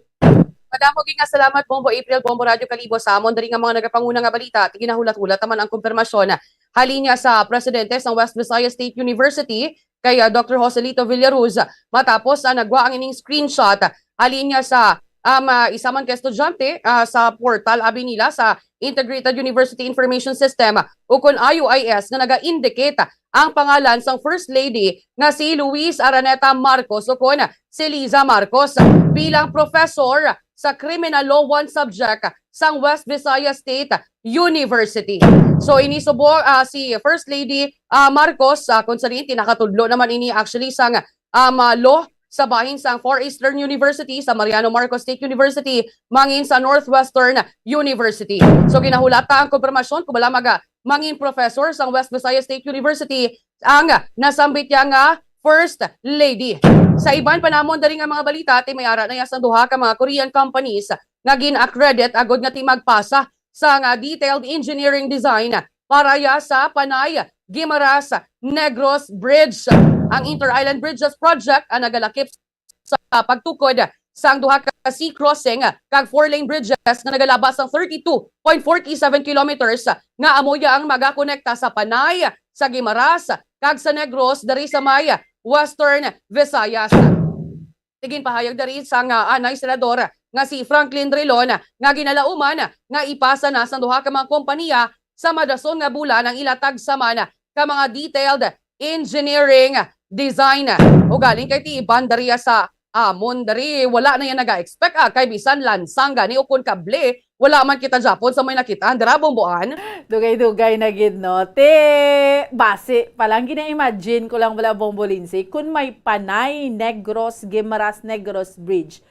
Madamo gid nga salamat, Bombo April, Bombo Radyo Kalibo. Sa amon diri nga mga nagapanguna nga balita, ginahulat-hulat naman ang kumpirmasyon halin niya sa presidente sang West Visayas State University, kay, ah, Doctor Joselito Villaruz, matapos, ah, nagwa ang ining screenshot halin niya sa, um, ah, isa man ka estudyante, ah, sa portal abi nila sa Integrated University Information System, ukon I U I S, nga naga-indicate ang pangalan sang First Lady nga si Luis Araneta Marcos, ukon si Liza Marcos, bilang professor sa Criminal Law one subject sang West Visayas State University. So, ini subong, ah, si First Lady, ah, Marcos, ah, kung sa diin, nakatudlo naman ini actually sang, um, ah, law sa bahin sang Far Eastern University, sa Mariano Marcos State University, mangin sa Northwestern University. So, ginahulata ang kumpirmasyon kung bala maga mangin professor sang West Visayas State University ang nasambit niya nga First Lady. Sa iban pa namon diri nga mga balita, ti may ara na ya sang duha ka mga Korean companies nga gin-accredit agod nga ti magpasa sa nga detailed engineering design para ya sa Panay Guimaras Negros Bridge. Ang Inter-Island Bridges Project ang nagalakip sa pagtukod sang duha ka sea crossing kag four-lane bridges nga nagalaba sang thirty-two point forty-seven kilometers nga amo ya ang magakonekta sa Panay, sa Guimaras, kag sa Negros diri sa may Western Visayas. Ginpahayag diri sang anay senador nga si Franklin Drilon nga ginalauman nga ipasa na sang duha ka mga kompanya sa madason nga bulan ang ila tagsa man ka mga detailed engineering design. Ugaling kay ti iban diri sa amon diri, wala na yan naga-expect, ah, kay bisan lansang gani ukon kable, wala man kita japon sa may nakit-an dira, Bomboan. Dugay-dugay na gid, no? Te, basi pa lang, gina-imagine ko lang wala, Bombo Lindsay, kun may Panay Negros, Guimaras Negros Bridge.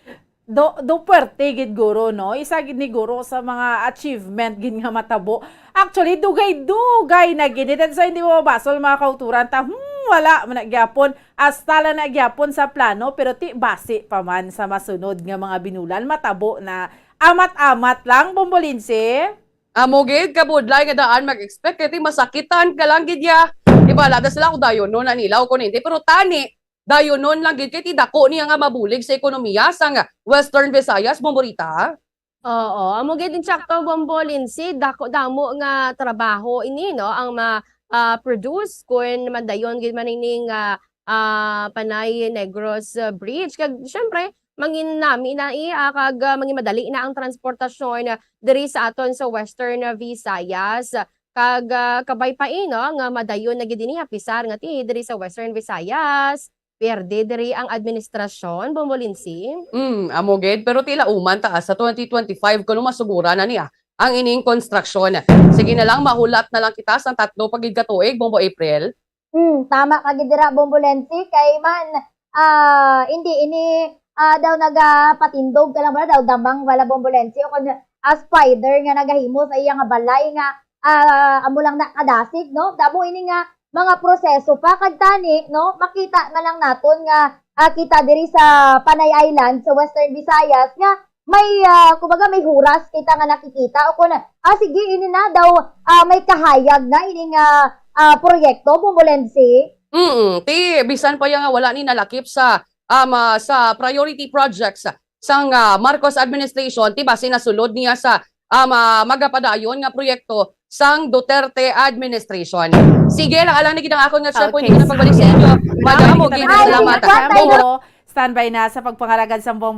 Do, do puwerte gid, guro, no? Isa gid ni, guro, sa mga achievement gid nga matabo. Actually, dugay-dugay na gid. That's why hindi mo mabasol, mga kauturan, ta, hmm, wala man na gyapon. Hasta lang na gyapon sa plano, pero ti basi pa man sa masunod nga mga binulan, matabo na. Amat-amat lang, Bombo Lindsay. Amo gid, kabudlay nga daan mag-expect, kay ti masakitan ka lang gid ya. Di ba, lada sila kung dayon, no, na nila o kung hindi. Pero tani, dayonon lang gid kay ti dako niya nga mabulig sa ekonomiya sang Western Visayas, Bombo Rita. Oo, amo gid, insakto, Bombo Lindsay, dako, damo nga trabaho ini, no, ang ma, ah, produce kun madayon gid man ining, ah, ah, Panay Negros, ah, Bridge. Kag syempre, mangin nami na, eh, ah, kag, ah, mangin madali na ang transportasyon, ah, diri sa aton sa Western, ah, Visayas. Kag, ah, kabay pa, eh, no, nga madayon na gid ini, apisar nga ti diri sa Western Visayas, pierde diri ang administrasyon, Bombo Lindsay. Mm, amo gid, pero ti lauman ta sa twenty twenty-five kuno masugura na niya ang ining konstruksyon. Sige na lang, mahulat na lang kita sang tatlo pa gid ka tuig, Bombo April. Hmm, tama ka gid dira, Bombo Lensi, kay man, ah, hindi ini, ah, daw nagapatindog ka lang, wala daw damang, wala, Bombo Lensi, o kun, ah, spider nga nagahimo sa iya nga balay nga, ah, amo lang na kadasig, no? Damo ini nga mga proseso pa, kag tani, no, makita man lang naton nga, ah, kita diri sa Panay Island sa Western Visayas nga may, ah, kumbaga, may huras kita nga nakikita o kun, ah, sige, ini na daw, ah, may kahayag na ini nga, ah, proyekto, Bombo Lensi. Mm, ti bisan pa ya nga wala ni nalakip sa, um, ah, sa priority projects sang, ah, Marcos administration, ti basi nasulod niya sa, um, ah, magapadayon nga proyekto sang Duterte administration. Sige lang, alang ni gid ang akon nga checkpoint, okay, na pagbalik sa inyo. Madamo gid salamat. Ay, patay na. Standby na sa pagpangalagad sang Bombo